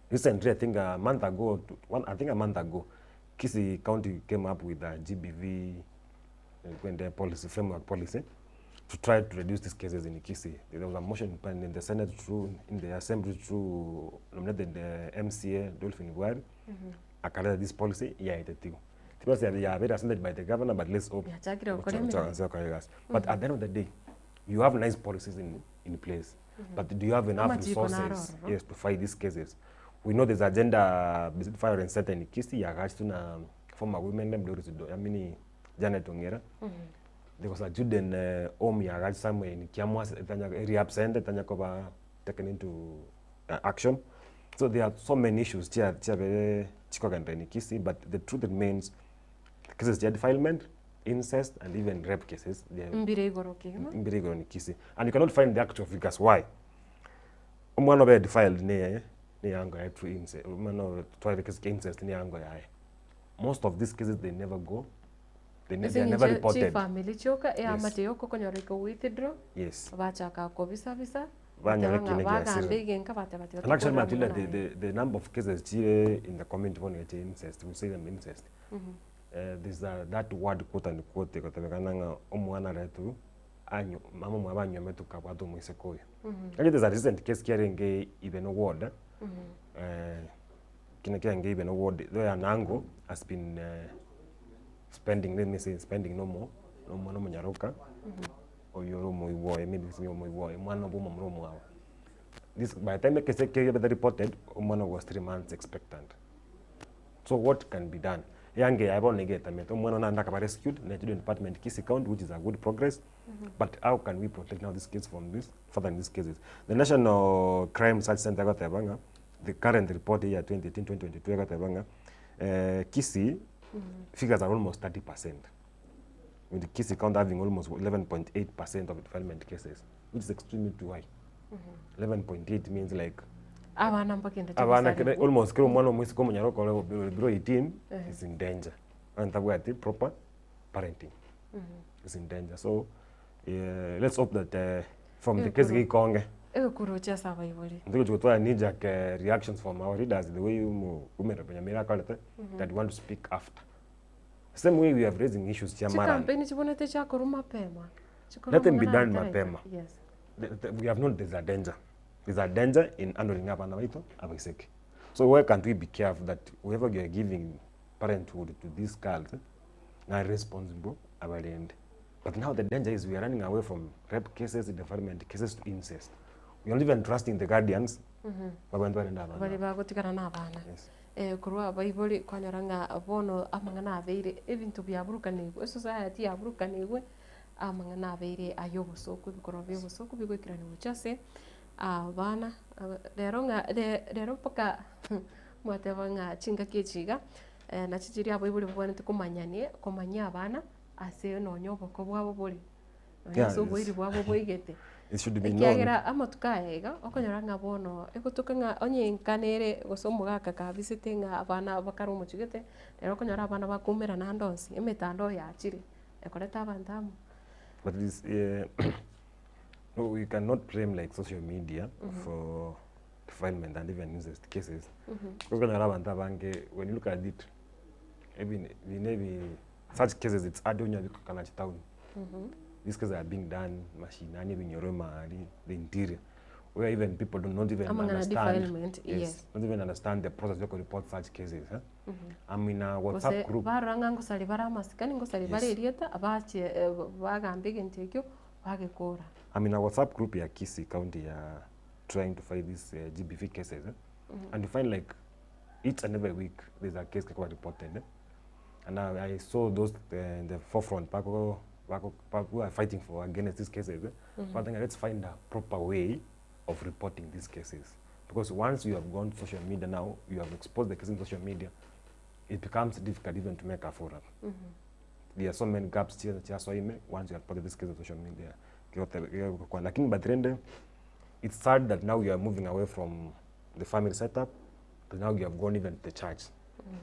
Recently, I think a month ago, one, I think a month ago, Kisii County came up with a GBV uh, policy, framework policy. to try to reduce these cases in Kisii. There was a motion in the Senate through, in the Assembly through nominated MCA Dolphin Bwari, akareta this policy yaetetigwe. Tibasi yabeire assented by the governor but let's hope Yachakire gokora emeremo. Gocha- gokora egasi. But at the end of the day, you have nice policies in, in place, but do you have enough Amachiko naro resources ororo. yes, to fight these cases? We know there's agenda based violence center in Kisii yagachitwe na former women rep Doris Do, I mean Janet Ongera. There was a Juden home yagachitwe somewhere in Kiamwasi, itanya rehab center itanya koba taken into action. So there are so many issues chia chia chikogenda in Kisii, but the truth remains cases cha defilement, incest and even rape cases they are Mbire igoro kegima. mbire igoro ni Kisii and you cannot find the actual figures why omwana obe defiled ne ne yango yaye through incest omwana obe tware case incest ne yango yaye most of these cases they never go they, ne they are never reported chifamily chioka eamate yoko okonyora iko withdraw Yes. bachaka kobisabisa Banyora bateba ng'a kine bagambe giasire. igenka bateba tiga And actually, tokora Matilda, amang'ana the, aya. the number of cases chire in the community bono yache incest, we say them incest. There's a, that word quote unquote ikotemekana ng'a omwana aretu anyu mama mwaba anyometu kabwate omoiseke oyo. Actually, there's a recent case kiarenge even a ward. Kine kiarenge even a ward. Though an angle has been spending, let me say, spending no more, no more, no monyaroka. Oyo ore omoigwa oye, maybe maybe omoigwa oye, omwana bwa omomura omwabo. This, by the time ekese kebe reported, omwana was 3 months expectant. So what can be done? Yange yaye bono igetamete omwana naende akaba rescued na children department Kisii County, which is a good progress. But how can we protect now these kids from this further in these cases? The National Crime Research Center egoteba ng'a the current report ya 2018-2022 egoteba ng'a Kisii figures are almost 30%, with Kisii County having almost 11.8% of defilement cases, which is extremely too high. 11.8 means like Abana mbagenda abana gosarigwa. almost kera omwana omoiseke omonyaroka ore below 18 is in danger and tabwati proper parenting is in danger. So let's hope that from the case gikonge Egekurochia ase abaibori. Ndio gutwara knee jerk reactions from our readers the way you women Nyamira akorete that we want to speak after same way we have raising issues chia Maran. Chikampeni chibonete chiakorwa mapema. Chikorwa Let them be amang'ana done ataraika. mapema. Yes. We have known there's a danger. There's a danger in handling abana baito abaiseke. So why can't we be careful that whoever you are giving parenthood to these girls, are responsible abalende. But now the danger is we are running away from rape cases, defilement cases to incest. We are not even trusting the guardians. Babantu barenda abana. Bari bagotigana na abana korwa abaibori kwanyora ng'a bono amang'ana abeire ebinto biaburukanigwe esociety yaburukanigwe amang'ana abeire aya obosoku ebikorwa bia obosoku bigoikeraniwa gochia ase abana rero ng'a rero mpaka mwateba ng'a chingaki echi iga nachi chiria abaibori babwenerete komanyanie komanyia abana ase nonya oboko bwabo bore nonya ase oboiri bwabo boigete. It should be known. Ekiagera amatuko aya iga okonyora ng'a bono egotoka ng'a onye nkanere gose omogaka kabisete ng'a abana bakare omochigete rero okonyora abana bakoumerana ande onsi emetandao yachire ekoreta abanto amo. But this, no, we cannot blame like social media for defilement and even incest cases. Because when abantu abange, when you look at it, even maybe such cases, it's hard when you kana town. These cases are being done mashinani, binyoro mahali, the interior, where even people do not even Amang'ana understand. defilement, yes. Not even understand the process of report such cases. Eh? I'm in a WhatsApp Gose group. barora ng'a ngosari bare amasikani ngosari bare erieta bachie bagambe egento ekio bagekora. I'm in a WhatsApp group ya Kisii County ya trying to fight these GBV cases. Eh? And you find like each and every week there's a case kakwa reported. Eh? And I saw those in the forefront, Pako, Pako, Pako, who are fighting for against these cases. Eh? But I think let's find a proper way of reporting these cases. Because once you have gone to social media now, you have exposed the case in social media, it becomes difficult even to make a follow-up. There are so many gaps here once you have reported this case on social media. Lakini but rende, it's sad that now you are moving away from the family setup, but now you have gone even to the church.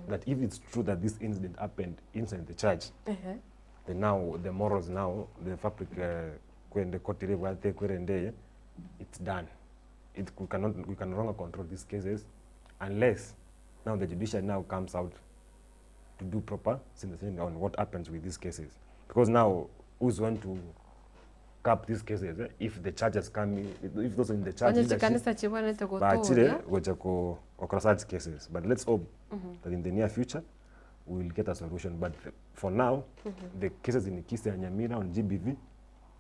That if it's true that this incident happened inside the church, then now the morals now, the fabric kwende kotire bwate kwerende, it's done. It we cannot we can no longer control these cases unless now the judiciary now comes out to do proper synthesis on what happens with these cases. Because now who's going to cap these cases eh, if the church has come in, if those in the church Onye leadership chikanisa chibwenerete bachire gotoria. gocha ko gokora such cases but let's hope Mhm. that in the near future we will get a solution but for now Mhm. the cases in Kisii and Nyamira on GBV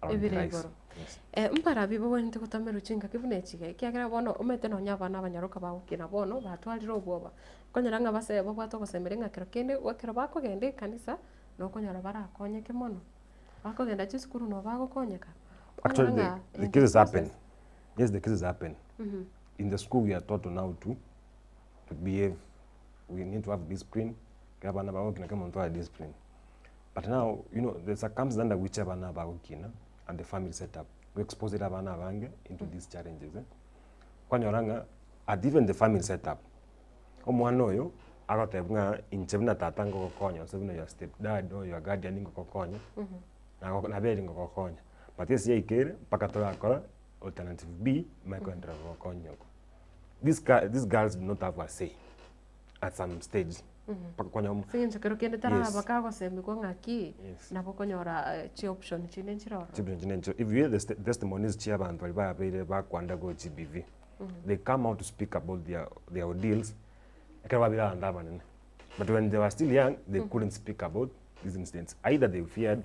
are on the Ebire rise. igoro. Yes. Eh, mbarabi babwenerete gotamerwa chingaki buna echi iga, ekiagera bono omanyete nonye abana abanyaroka bagokina bono batwarire obwoba, okonyora ng'a base babwate ogosemeria ng'a kero kende ekero bakogenda ekanisa, nokonyora barakonyeke mono, bakogenda chisukuru nabo bagokonyeka, okonyora Actually, the, ng'a the in the cases happen. process Yes, the cases happen. Mhm. In the school, we are taught now to to behave. We need to have discipline. Kera abana bagokina kera omonto are discipline. But now, you know, the circumstances under which abana bagokina and the family setup, we expose abana abange into these challenges. Eh? Kwanyora ng'a at even the family setup, omwana oyo agotebwa ng'a inche buna tata ngogokonya gose buna your step dad or your guardian ngogokonya, nago nabere ngogokonya. But ase yaikere mpaka torakora alternative B, manye koenderera gogokonya oko. These girl, these girls do not have a say at some stage. Mpaka kwanya omo- Ase eng'encho kero kende taraba Yes. kagosemigwa ng'aki, Yes. nabo okonyora eh, chioption chinde nchire ororo. Children chinde nchire. If you hear the st- testimonies chia abanto baria babeire bakwanda go GBV, they come out to speak about their, their ordeals ekero babeire abanto abanene. But when they were still young, they couldn't speak about these incidents. Either they feared,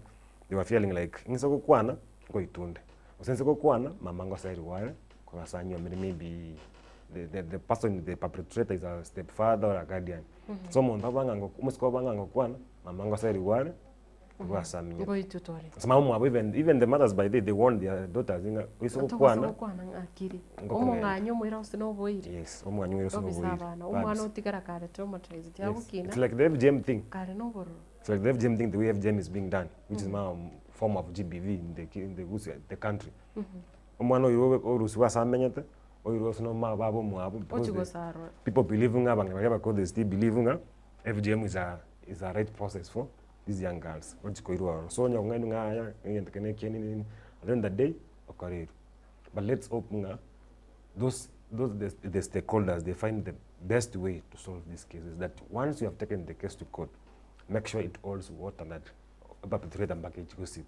they were feeling like, ng'ise gokwana, ngoitunde. Gose nse gokwana, mama ngoserigwe are, korwa ase anyuomire maybe the, the, the person, the perpetrator is a stepfather or a guardian. So omonto oba ng'a omosike oba ng'a ngokwana, mama ngoserigwe are, korwa ase aminyete. Ngoitwe tore. Ase mama omwabo even, even the mothers by the, they warn their daughters ng'a oise Togose gokwana, gokwana ng'akiri. Ngokong'enta. Omong'anyi omoira gose na oboiri. Yes, omong'anyi omoira gose na Obisa oboiri. abana, omwana Babisa. otigara kare traumatized, Yes. agokina. It's like the FGM thing. Kare na obororo. It's like the FGM thing, the way FGM is being done, which is now a form of GBV in the, in the, Gusii- the country. Omwana oyo orusiwa ase amenyete, oirwe ase na baba omwabo because Ochia the gosarwa. people believe ng'a abang'ina baria abakoro they still believe ng'a FGM is a, is a right process for these young girls. Ochia koirwa ororo. So onye kong'ainwa ng'a yaya, egento eke na eke nini nini, at the end of the day, okorerwe. But let's hope ng'a those, those the, the stakeholders, they find the best way to solve these cases. That once you have taken the case to court, make sure it holds water that perpetrator mpaka echigosiba.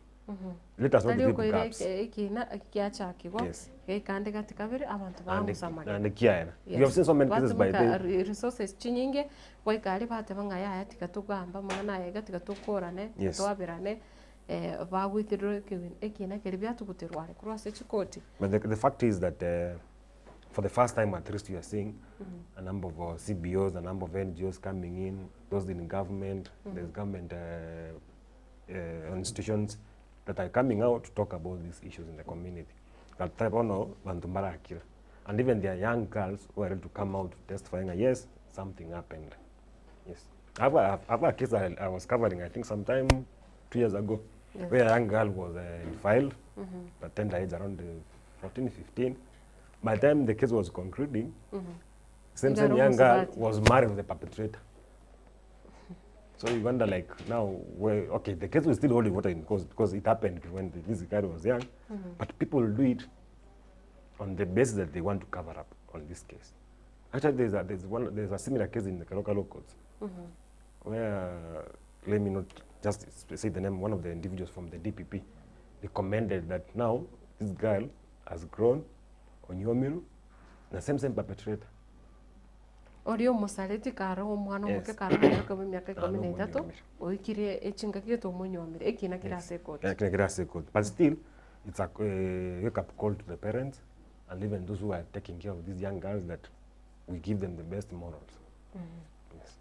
Let us not Tari leave okoira gaps. eke- ekina giachakigwa Yes. geikande gati kabere abanto Naende- bamusa amagena. naende kiaera. You have seen so many cases by Batumika the- resources chinyinge goika aria bateba ng'a yaya tiga togamba amang'ana aya iga tiga tokorane tiga Yes. twaberane eh, bagwitirwe ekewi ekina keria biatuguterwa are korwa ase chikoti. But the, the fact is that uh, for the first time at least we are seeing a number of uh, CBOs, a number of NGOs coming in, those in government, there's government uh, uh, institutions that are coming out to talk about these issues in the community. That type of no, bantu mbarakira. And even there are young girls who are ready to come out to testify, nga, yes, something happened. Yes. I have a, I have a case I, I was covering, I think sometime 2 years ago, Yes. where a young girl was uh, defiled at tender age, around uh, 14, 15. By the time the case was concluding, same same Ngaro young girl mosubati. was married with the perpetrator. So you wonder, like, now, where, okay, the case was still holding water in court because it happened when the, this guy was young, but people do it on the basis that they want to cover up on this case. Actually, there's a, there's one, there's a similar case in the Keroka Law Courts where, let me not just say the name, one of the individuals from the DPP recommended that now this girl has grown on Yomiru, the same same perpetrator. Oria omosareti kare omwana omoke Yes. kare omonyaka bwa emiaka ikomi Kare na etato omonyuomire. oikire echingaki gete omonyuomire ekina kere ase ekoti. Yeah, kina kira court. But still, it's a uh, wake up call to the parents and even those who are taking care of these young girls that we give them the best morals. Yes.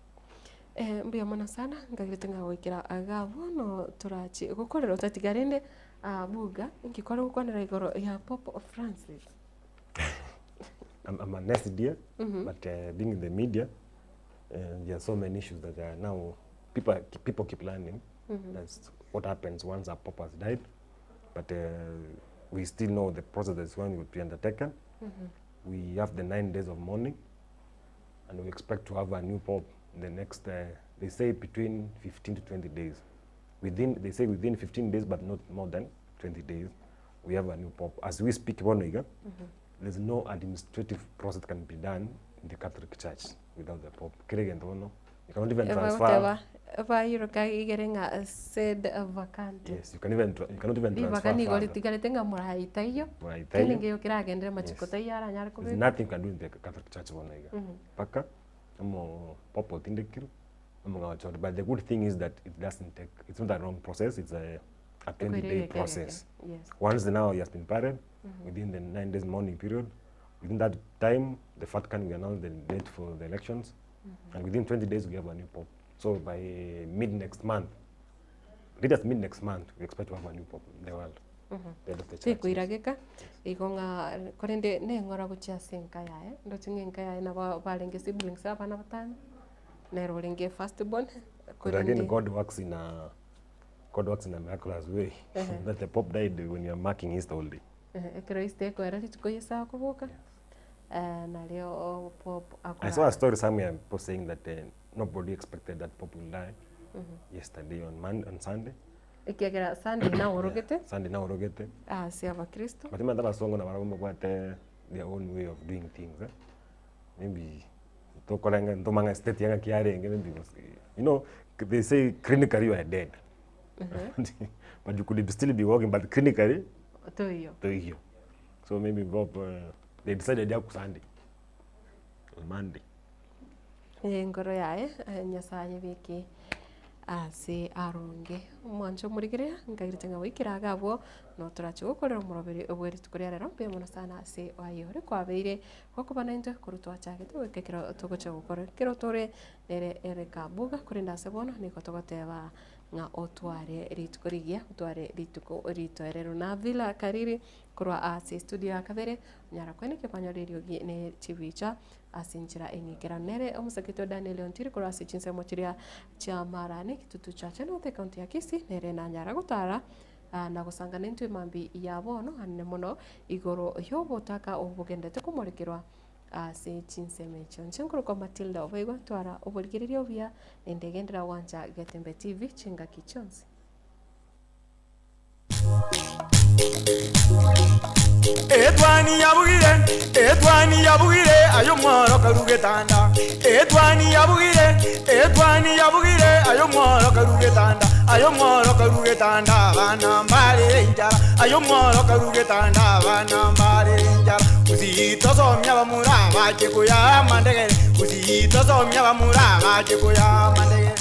Eh, mbuya mono sana nkagirete ng'a goikera iga bono torachi gokorera otatiga rende ah, buga inki kware gokwanera igoro ya Pope Francis. I'm, I'm an SDA, but uh, being in the media, there are so many issues that are now people people keep learning. That's what happens once a pope has died. But uh, we still know the process that's going to be undertaken. We have the 9 days of mourning, and we expect to have a new pope in the next, uh, they say between 15 to 20 days. Within, they say within 15 days, but not more than 20 days, we have a new pope. As we speak, bono iga, there's no administrative process can be done in the Catholic Church without the pope. Kere gento bono, you cannot even Eba transfer. goteba Bayiroka igere ng'a sed vacante. Yes, you can even you cannot even Ribaga transfer nigo further. ritigarete ng'a morai taiyo, Morai taiyo. kende ngeyo keragenderere machiko taiyo aranyare There's kobekwa. nothing you can do in the Catholic Church bono iga. Mpaka omo pope otindekirwe, omong'ina ochorwe. But the good thing is that it doesn't take, it's not a long process, it's a, a 20 day Ekoira egeka egeke, process. yes. Once now he has been buried, within the 9 days mourning period, within that time, the Vatican will announce the date for the elections, and within 20 days we have a new pope. So by mid next month, latest mid next month, we expect to have a new pope in the world. The head of the church. Tikoirageka, igo ng'a korende neng'ora gochia ase enka yaye, ndoche ng'a enka yaye nabo barenge siblings abana batano, nere orenge first born, But again, korende God works in a miraculous way. That the Pope died when you are marking Easter holiday. Ehe, ekero Easter ekoera rituko Yeso akoboka, nario o Pope I saw a akorara. story somewhere people saying that nobody expected that Pope will die yesterday on Monday, on Sunday. Ekiagera Sunday naorogete Sunday naorogete. Ase abakristo. But imanyete abasongo nabarabwo mbabwate their own way of doing things. Eh? Maybe tokorenga ntomanga state yanga kiarenge maybe was, they say clinically you are dead. But you could still be walking, but clinically Toiyo. Toiyo. So maybe Bob, they decided ya Sunday. On Monday. Engoro yaye Nyasaye ayebeke ase aronge. Omwancho omorigereria nkairete ng'a goikera iga abwo notorache gokorera omoroberi bwe rituko ria rero mbuya mono sana ase aye ore kwabeire gokoba naintwe korwa twachagete goika ekero togocha gokora ekero tore nere Eric Abuga korende ase bono nigo togoteba ng'a otware rituko rigiya otware rituko ritoereru na Villa Kariri korwa ase estudio ya kabere onyara koenekia kwanyora eriogi ne chibicha ase enchera eng'ikeranu. Nere omosaketi o Daniel Ontiri korwa ase chinsemo chiria chia Marani, Kitutu Chache North, Ekaunti ya Kisii, nere nanyara gotara na gosangana intwe mambia ya bono anene mono igoro y'obotaka obo bogenderete komorekerwa ase chinsemo echio. Inche nkorokwa Matilda Oboigwa, twara oborigereria obuya naende genderera gwancha Getembe TV chingaki chionsi. Etwani yabugire, etwani yabugire, aye omworo karue getanda. Etwani yabugire, etwani yabugire, aye omworo karue getanda. Aye omworo karue getanda, abana mbarere enchara. Aye omworo karue getanda, abana mbarere enchara. Gusii tosomia abamura bache koya amandegere. Gusii tosomia abamura bache koya amandegere.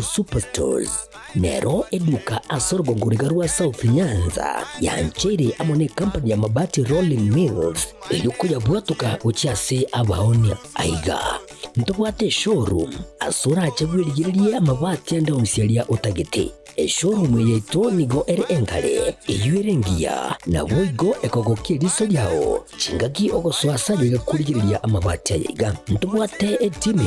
Superstores nero eduka ase orogongo riga rwa South Nyanza yancheire amo ne company ya Mabati Rolling Mills erio koyabwatoka gochia ase abaonia. Aiga ntobwate eshowroom ase orache bwerigererie amabati ande onsi aria otagete. Eshowroom eye yaito nigo ere enkare eywo ere engiya naboigo ekogokia eriso riao chingaki ogosoa ase aye iga korigereria amabati aya iga. Ntobwate etimu.